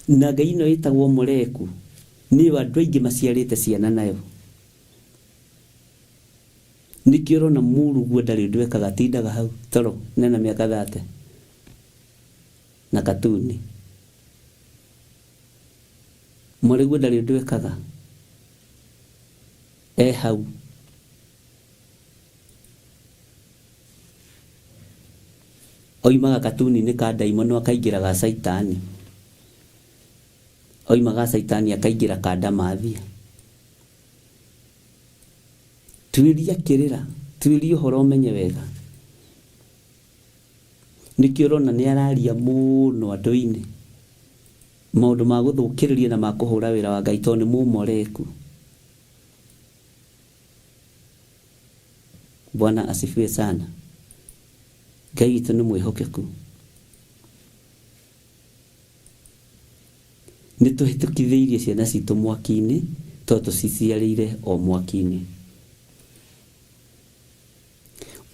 Na ngai ĩno ĩtagwo Moleku nĩyo andũ aingĩ maciarĩte ciana nayo. Nĩkĩo ũrona mũrũguo ndarĩ ũndũ ekaga atindaga hau toro nena mĩaka thate na katuni. Mwarĩguo ndarĩ ũndũ ekaga e hau. Oimaga katuni-inĩ ka ndaimono akaingĩra ga caitani. Oima ga caitani akaingĩra ka ndamathia. Tuĩria kĩrĩra, tuĩria ũhoro ũmenye wega. Nĩkĩo ũrona nĩ araria mũno andũ-inĩ. Maũndũ ma gũthũkĩrĩria na ma kũhũra wĩra wa Ngai tondũ nĩ mũmoreku. Bwana asifiwe sana. Ngai witũ nĩ mwĩhokeku. Nĩ tũhĩtũkithĩirie ciana citũ mwaki-inĩ tondũ tũciciarĩire o mwaki-inĩ.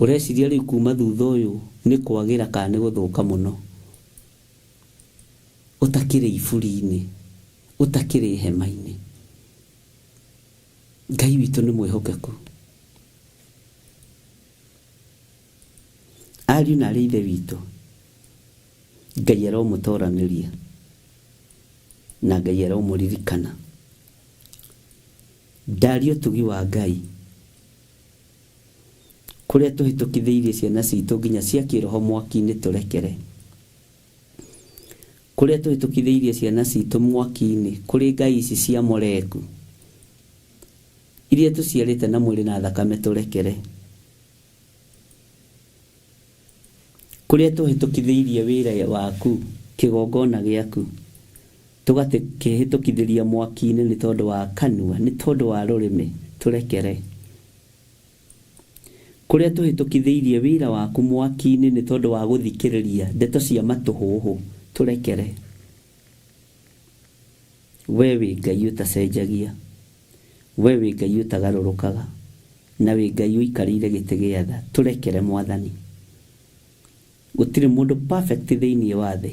Ũreciria rĩu kuma thutha ũyũ nĩ kwagĩra kana nĩ gũthũka mũno? Ũtakĩrĩ iburi-inĩ, ũtakĩrĩ hema-inĩ. Ngai witũ nĩ mwĩhokeku. Ariũ na arĩ ithe witũ, Ngai aromũtoranĩria na Ngai aromũririkana. Ndaria ũtugi wa Ngai kũrĩa tũhĩtũkithĩirie ciana citũ nginya cia kĩroho mwaki-inĩ tũrekere. Kũrĩa tũhĩtũkithĩirie ciana citũ mwaki-inĩ kũrĩ ngai ici cia Moleku iria tũciarĩte na mwĩrĩ na thakame tũrekere. Kũrĩa tũhĩtũkithĩirie wĩra waku, kĩgongona gĩaku, tũgakĩhĩtũkithĩria mwaki-inĩ nĩ tondũ wa kanua, nĩ tondũ wa rũrĩmĩ, tũrekere. Kũrĩa tũhĩtũkithĩirie wĩra waku mwaki-inĩ nĩ tondũ wa gũthikĩrĩria ndeto cia matũhũhũ, tũrekere. We wĩ Ngai ũtacenjagia, we wĩ Ngai ũtagarũrũkaga, na wĩ Ngai ũikarĩire gĩtĩ gĩa tha, tũrekere Mwathani. Gũtirĩ mũndũ perfect thĩinĩ wa thĩ,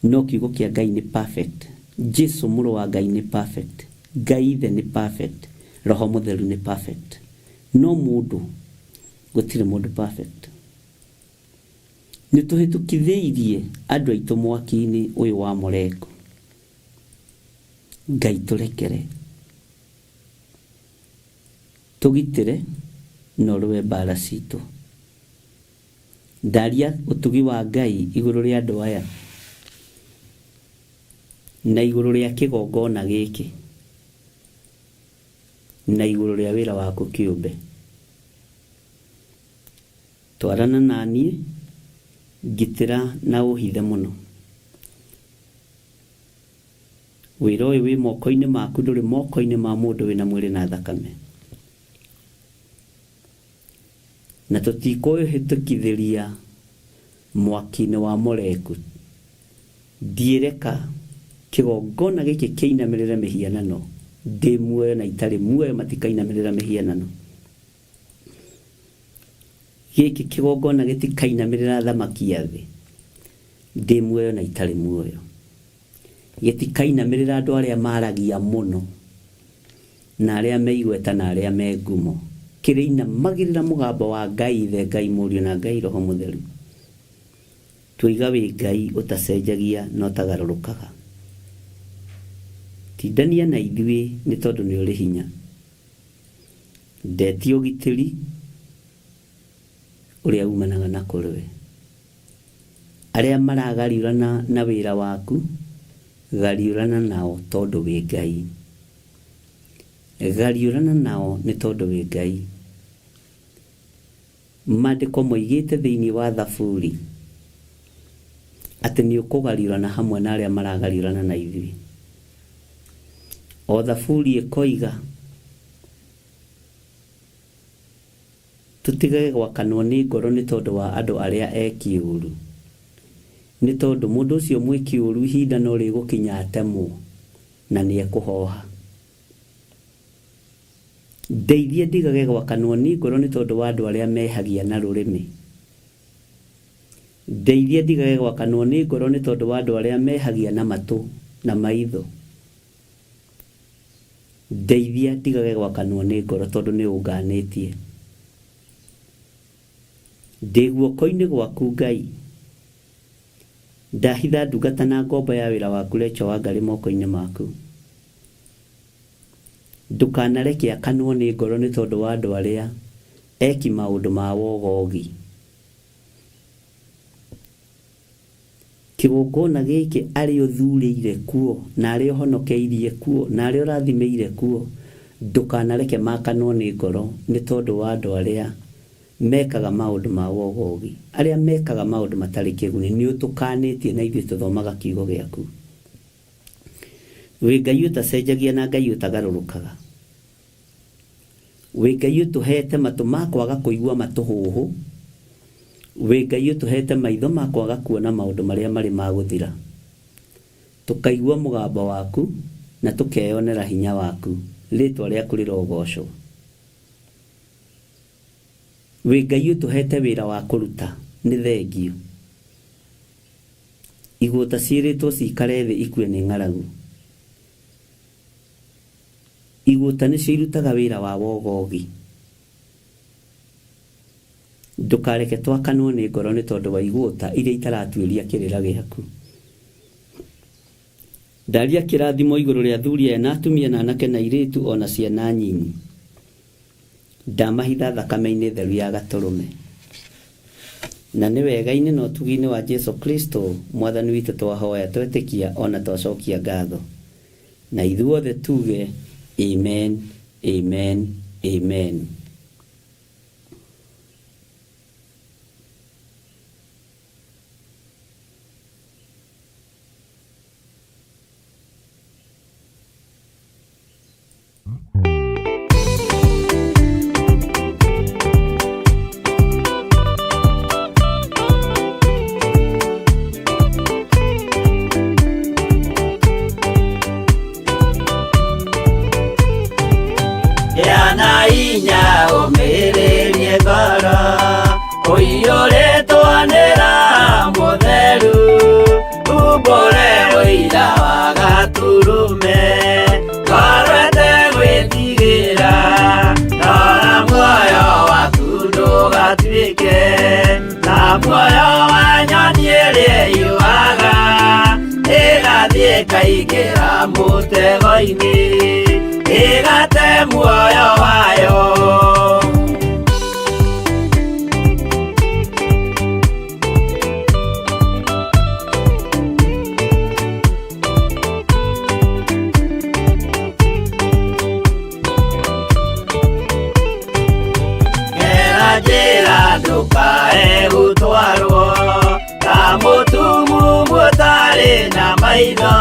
no kiugo kĩa Ngai nĩ perfect. Jesu mũrũ wa Ngai nĩ perfect. Ngai ithe nĩ perfect. Roho Mũtheru nĩ perfect. No mũndũ, gũtirĩ mũndũ perfect. Nĩ tũhĩtũkithĩirie andũ aitũ mwaki-inĩ ũyũ wa Moleku. Ngai tũrekere. Tũgitĩre na ũrũe mbara citũ. Ndaria ũtugi wa Ngai igũrũ rĩa andũ aya na igũrũ rĩa kĩgongona gĩkĩ na igũrũ rĩa wĩra waku kĩũmbe. Twarana na niĩ, ngitĩra na ũhithe mũno. Wĩra ũyũ wĩ moko-inĩ maku, ndũrĩ moko-inĩ ma mũndũ wĩna mwĩrĩ na thakame. Na tũtikũhĩtũkithĩria mwaki-inĩ wa Moleku. Ndiĩreka kĩgongona gĩkĩ kĩinamĩrĩre mĩhianano, ndĩ muoyo na itarĩ muoyo matikainamĩrĩra mĩhianano. Gĩkĩ kĩgongona gĩtikainamĩrĩra thamaki ya thĩ, ndĩ muoyo na itarĩ muoyo. Gĩtikainamĩrĩra andũ arĩa maragia mũno na arĩa me igweta na arĩa me ngumo. Kĩrĩinamagĩrĩra mũgambo wa Ngai Ithe, Ngai Mũriũ na Ngai Roho Mũtheru. Tuoiga wĩ Ngai ũtacenjagia na ũtagarũrũkaga. Tindania na ithuĩ nĩ tondũ nĩ ũrĩ hinya. Ndetia ũgitĩri ũrĩa umanaga na kũrĩ we. Arĩa maragariũrana na wĩra waku, gariũrana nao tondũ wĩ Ngai. Gariũrana nao nĩ tondũ wĩ Ngai. Maandĩko moigĩte thĩinĩ wa Thaburi atĩ nĩ ũkũgariũrana hamwe na arĩa maragariũrana na ithuĩ. O Thaburi ĩkoiga tũtigage gwakanwo nĩ ngoro nĩ tondũ wa andũ arĩa eki ũũru, nĩ tondũ mũndũ ũcio mwĩki ũũru ihinda no rĩgũkinya atemwo na nĩ ekũhoha. Ndeithia ndigage gwakanwo nĩ ngoro nĩ tondũ wa andũ arĩa mehagia na rũrĩmĩ. Ndeithia ndigage gwakanwo nĩ ngoro nĩ tondũ wa andũ arĩa mehagia na matũ na maitho. Ndeithia ndigage gwakanwo nĩ ngoro tondũ nĩ ũnganĩtie. Ndĩ guoko-inĩ gwaku Ngai. Ndahitha ndungata na ngombo ya wĩra waku Rachel Wangari moko-inĩ maku. Ndũkanareke akanwo nĩ ngoro nĩ tondũ wa andũ arĩa eki maũndũ ma wogogi. Kĩgongona gĩkĩ arĩa ũthurĩire kuo na arĩa ũhonokeirie kuo na arĩa ũrathimĩire kuo, ndũkanareke makanwo nĩ ngoro nĩ tondũ wa andũ arĩa Mekaga maũndũ ma wogogi, arĩa mekaga maũndũ matarĩ kĩguni. Nĩ ũtũkanĩtie na ithuĩ tũthomaga kiugo gĩaku. Wĩ Ngai ũtacenjagia na Ngai ũtagarũrũkaga. Wĩ Ngai ũtũhete matũ ma kwaga kũigua matũhũhũ. Wĩ Ngai ũtũhete maitho ma kwaga kuona maũndũ marĩa marĩ ma gũthira. Tũkaigua mũgambo waku na tũkeyonera hinya waku. Rĩtwa rĩaku rĩrogocwo. Wĩ Ngai ũtũhete wĩra wa kũruta. Nĩ thengio. Igũta ciĩrĩtwo cikare thĩ ikue nĩ ng'aragu. Igũta nĩcio irutaga wĩra wa wogogi. Ndũkareke twakanwo nĩ ngoro nĩ tondũ wa igũta iria itaratuĩria kĩrĩra gĩaku. Ndaria kĩrathimo igũrũ rĩa athuri aya na atumia na anake na airĩtu o na ciana nyinyi. Ndamahitha thakame-inĩ theru ya Gatũrũme. Na nĩ wega-inĩ na ũtugi-inĩ wa Jesu Kristo Mwathani witũ twahoya, twetĩkia o na twacokia ngatho. Na ithuothe tuge, Amen, amen, amen. Gĩa na hinya ũmĩrĩrie ngoro ũiyũrĩtwo nĩ Roho Mũtheru, umbũre ũira wa Gatũrũme, ngoro ĩtegwĩtigĩra, rora muoyo waku ndũgatuĩke ta muoyo wa nyoni ĩrĩa ĩyũaga, ĩgathiĩ ĩkaingĩra mũtego-inĩ, ĩgate muoyo wayo. Gera njĩra ndũkae gũtwarwo ta mũtumumu ũtarĩ na maitho,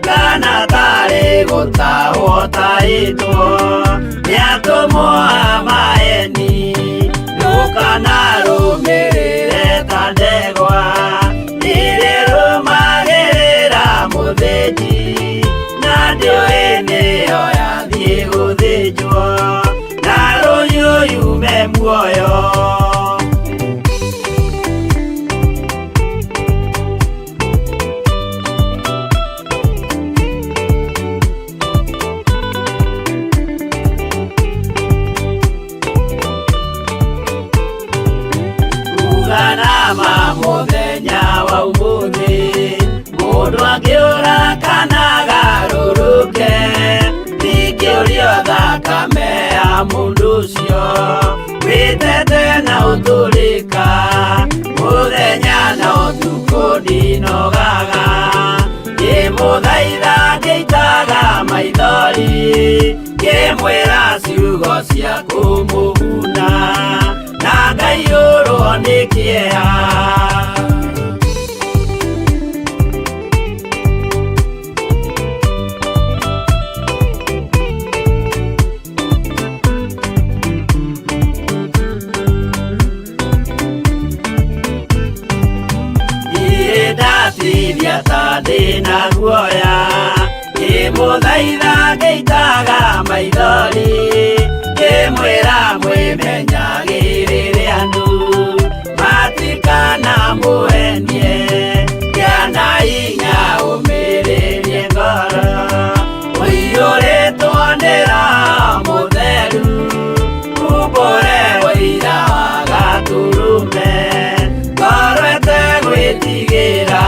kana tarĩ gũtahwo tahĩtwo nĩ atũmwo a maeni. Ndũkanarũmĩrĩre ta ndegwa ĩrĩa ĩrũmagĩrĩra mũthĩnji, na ndĩũĩ nĩyo yathiĩ gũthĩnjwo, na rũhiũ yume muoyo. Uga na ma mũthenya wa ũmũthĩ, mũndũ angĩũra kana agarũrũke, ndingĩũrio thakame ya mũndũ ũcio, wĩtete na ũtũrĩka, mũthenya na ũtukũ ndinogaga, ngĩmũthaitha ngĩitaga maithori, ngĩmwĩra ciugo cia kũmũguna, na ngaiyũrwo nĩ kĩeha. Ndirĩ ndatithia ta ndĩna guoya, ngĩmũthaitha ngĩitaga maithori, ngĩmwĩra mwĩmenyagĩrĩre andũ matikanamũhenie, gĩa na hinya ũmĩrĩrie ngoro, ũiyũrĩtwo nĩ Roho Mũtheru, umbũre ũira wa Gatũrũme, ngoro ĩtegwĩtigĩra.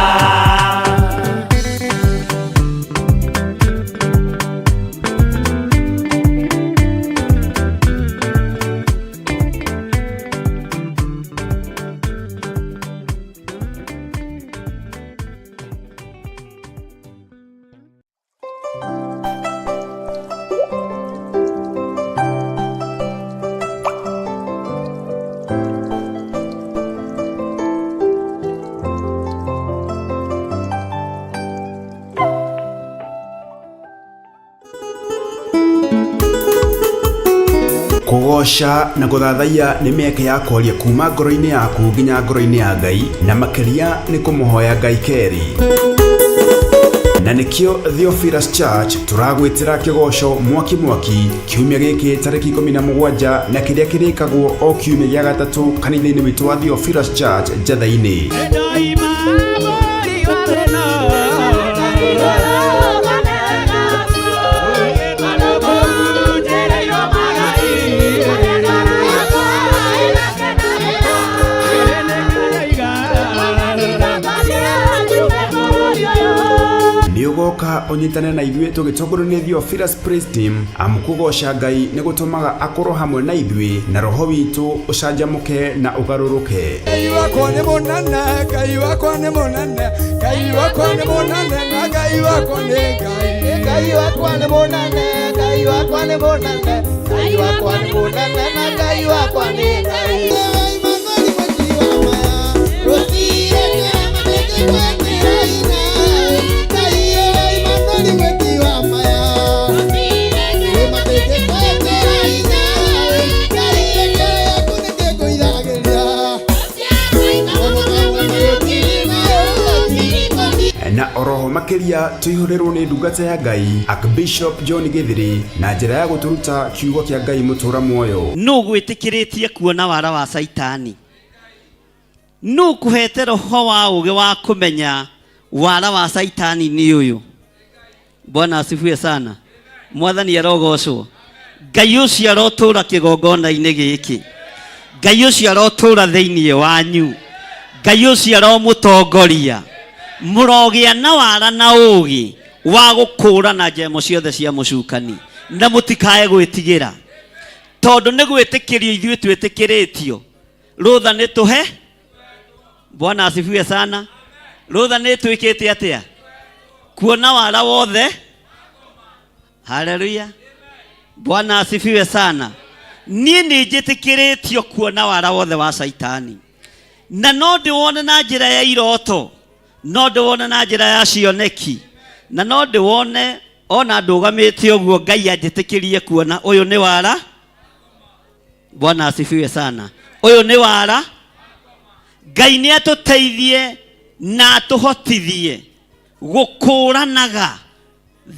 Kũgoca na gũthathaiya nĩ mĩeke ya kwaria kuma ngoro-inĩ yaku nginya ngoro-inĩ ya Ngai, na makĩria nĩ kũmũhoya Ngai kerĩ. Na nĩkĩo Theophilus Church tũragwĩtĩra kĩgoco mwaki mwaki kiumia gĩkĩ tarĩki 17 na kĩrĩa kĩrĩkagwo o kiumia gĩa gatatũ kanitha-inĩ witũ wa Theophilus Church Njatha-inĩ. Nĩ ũgoka ũnyitane na ithuĩ tũgĩtongorio nĩ Theophilus Praise Team, amu kũgoca Ngai nĩ gũtũmaga akorwo hamwe na ithuĩ na roho witũ ũcanjamũke na ũgarũrũke. Ngai wakwa nĩ mũnene, Ngai wakwa nĩ mũnene, Ngai wakwa nĩ mũnene, na Ngai wakwa nĩ Ngai. Ngai wakwa nĩ mũnene, Ngai wakwa nĩ mũnene, Ngai wakwa nĩ mũnene, na Ngai wakwa nĩ Ngai. Na oroho makĩria tũihũrĩrwo nĩ ndungata ya Ngai Archbishop John Gĩthĩrĩ na njĩra ya gũtũruta kiugo kĩa Ngai mũtũra muoyo. Nũ gwĩtĩkĩrĩtie kuona wara wa Caitani? Nũ kũhete roho wa ũũgĩ wa kũmenya wara wa Caitani nĩ ũyũ? Bwana asifiwe sana. Mwathani arogocwo. Ngai ũcio arotũra kĩgongona-inĩ gĩkĩ. Ngai ũcio arotũra thĩinĩ wanyu. Ngai ũcio aromũtongoria. Mũrogĩa na wara na ũũgĩ wa gũkũũrana njemo ciothe cia mũcukani na mũtikae gwĩtigĩra, tondũ nĩ gwĩtĩkĩrio ithuĩ twĩtĩkĩrĩtio. Rũtha nĩ tũhe. Bwana asifiwe sana. Rũtha nĩ twĩkĩte atĩa? Kuona wara wothe. Haleluya. Bwana asifiwe sana. Niĩ nĩ njĩtĩkĩrĩtio kuona wara wothe wa Caitani, na no ndĩwone na njĩra ya iroto, no ndĩwone na njĩra ya cioneki, na no ndĩwone ona ndũgamĩte ũguo Ngai anjĩtĩkĩrie kuona ũyũ nĩ wara. Bwana asifiwe sana. Ũyũ nĩ wara. Ngai nĩ atũteithie na atũhotithie gũkũranaga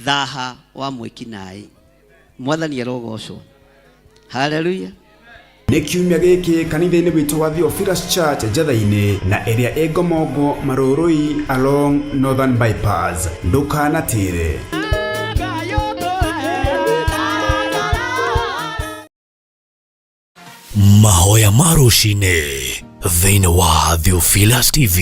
thaha wa mwĩkinaĩ. Mwathani arogocwo. Haleluya. Nĩ kiumia gĩkĩ kanitha-inĩ witũ wa Theophilus Church Njatha-inĩ na ĩrĩa ĩ Ngomongo Marũrũi along Northern Bypass. Ndũkanatĩre. Mahoya ma rũcinĩ thĩinĩ wa Theophilus TV.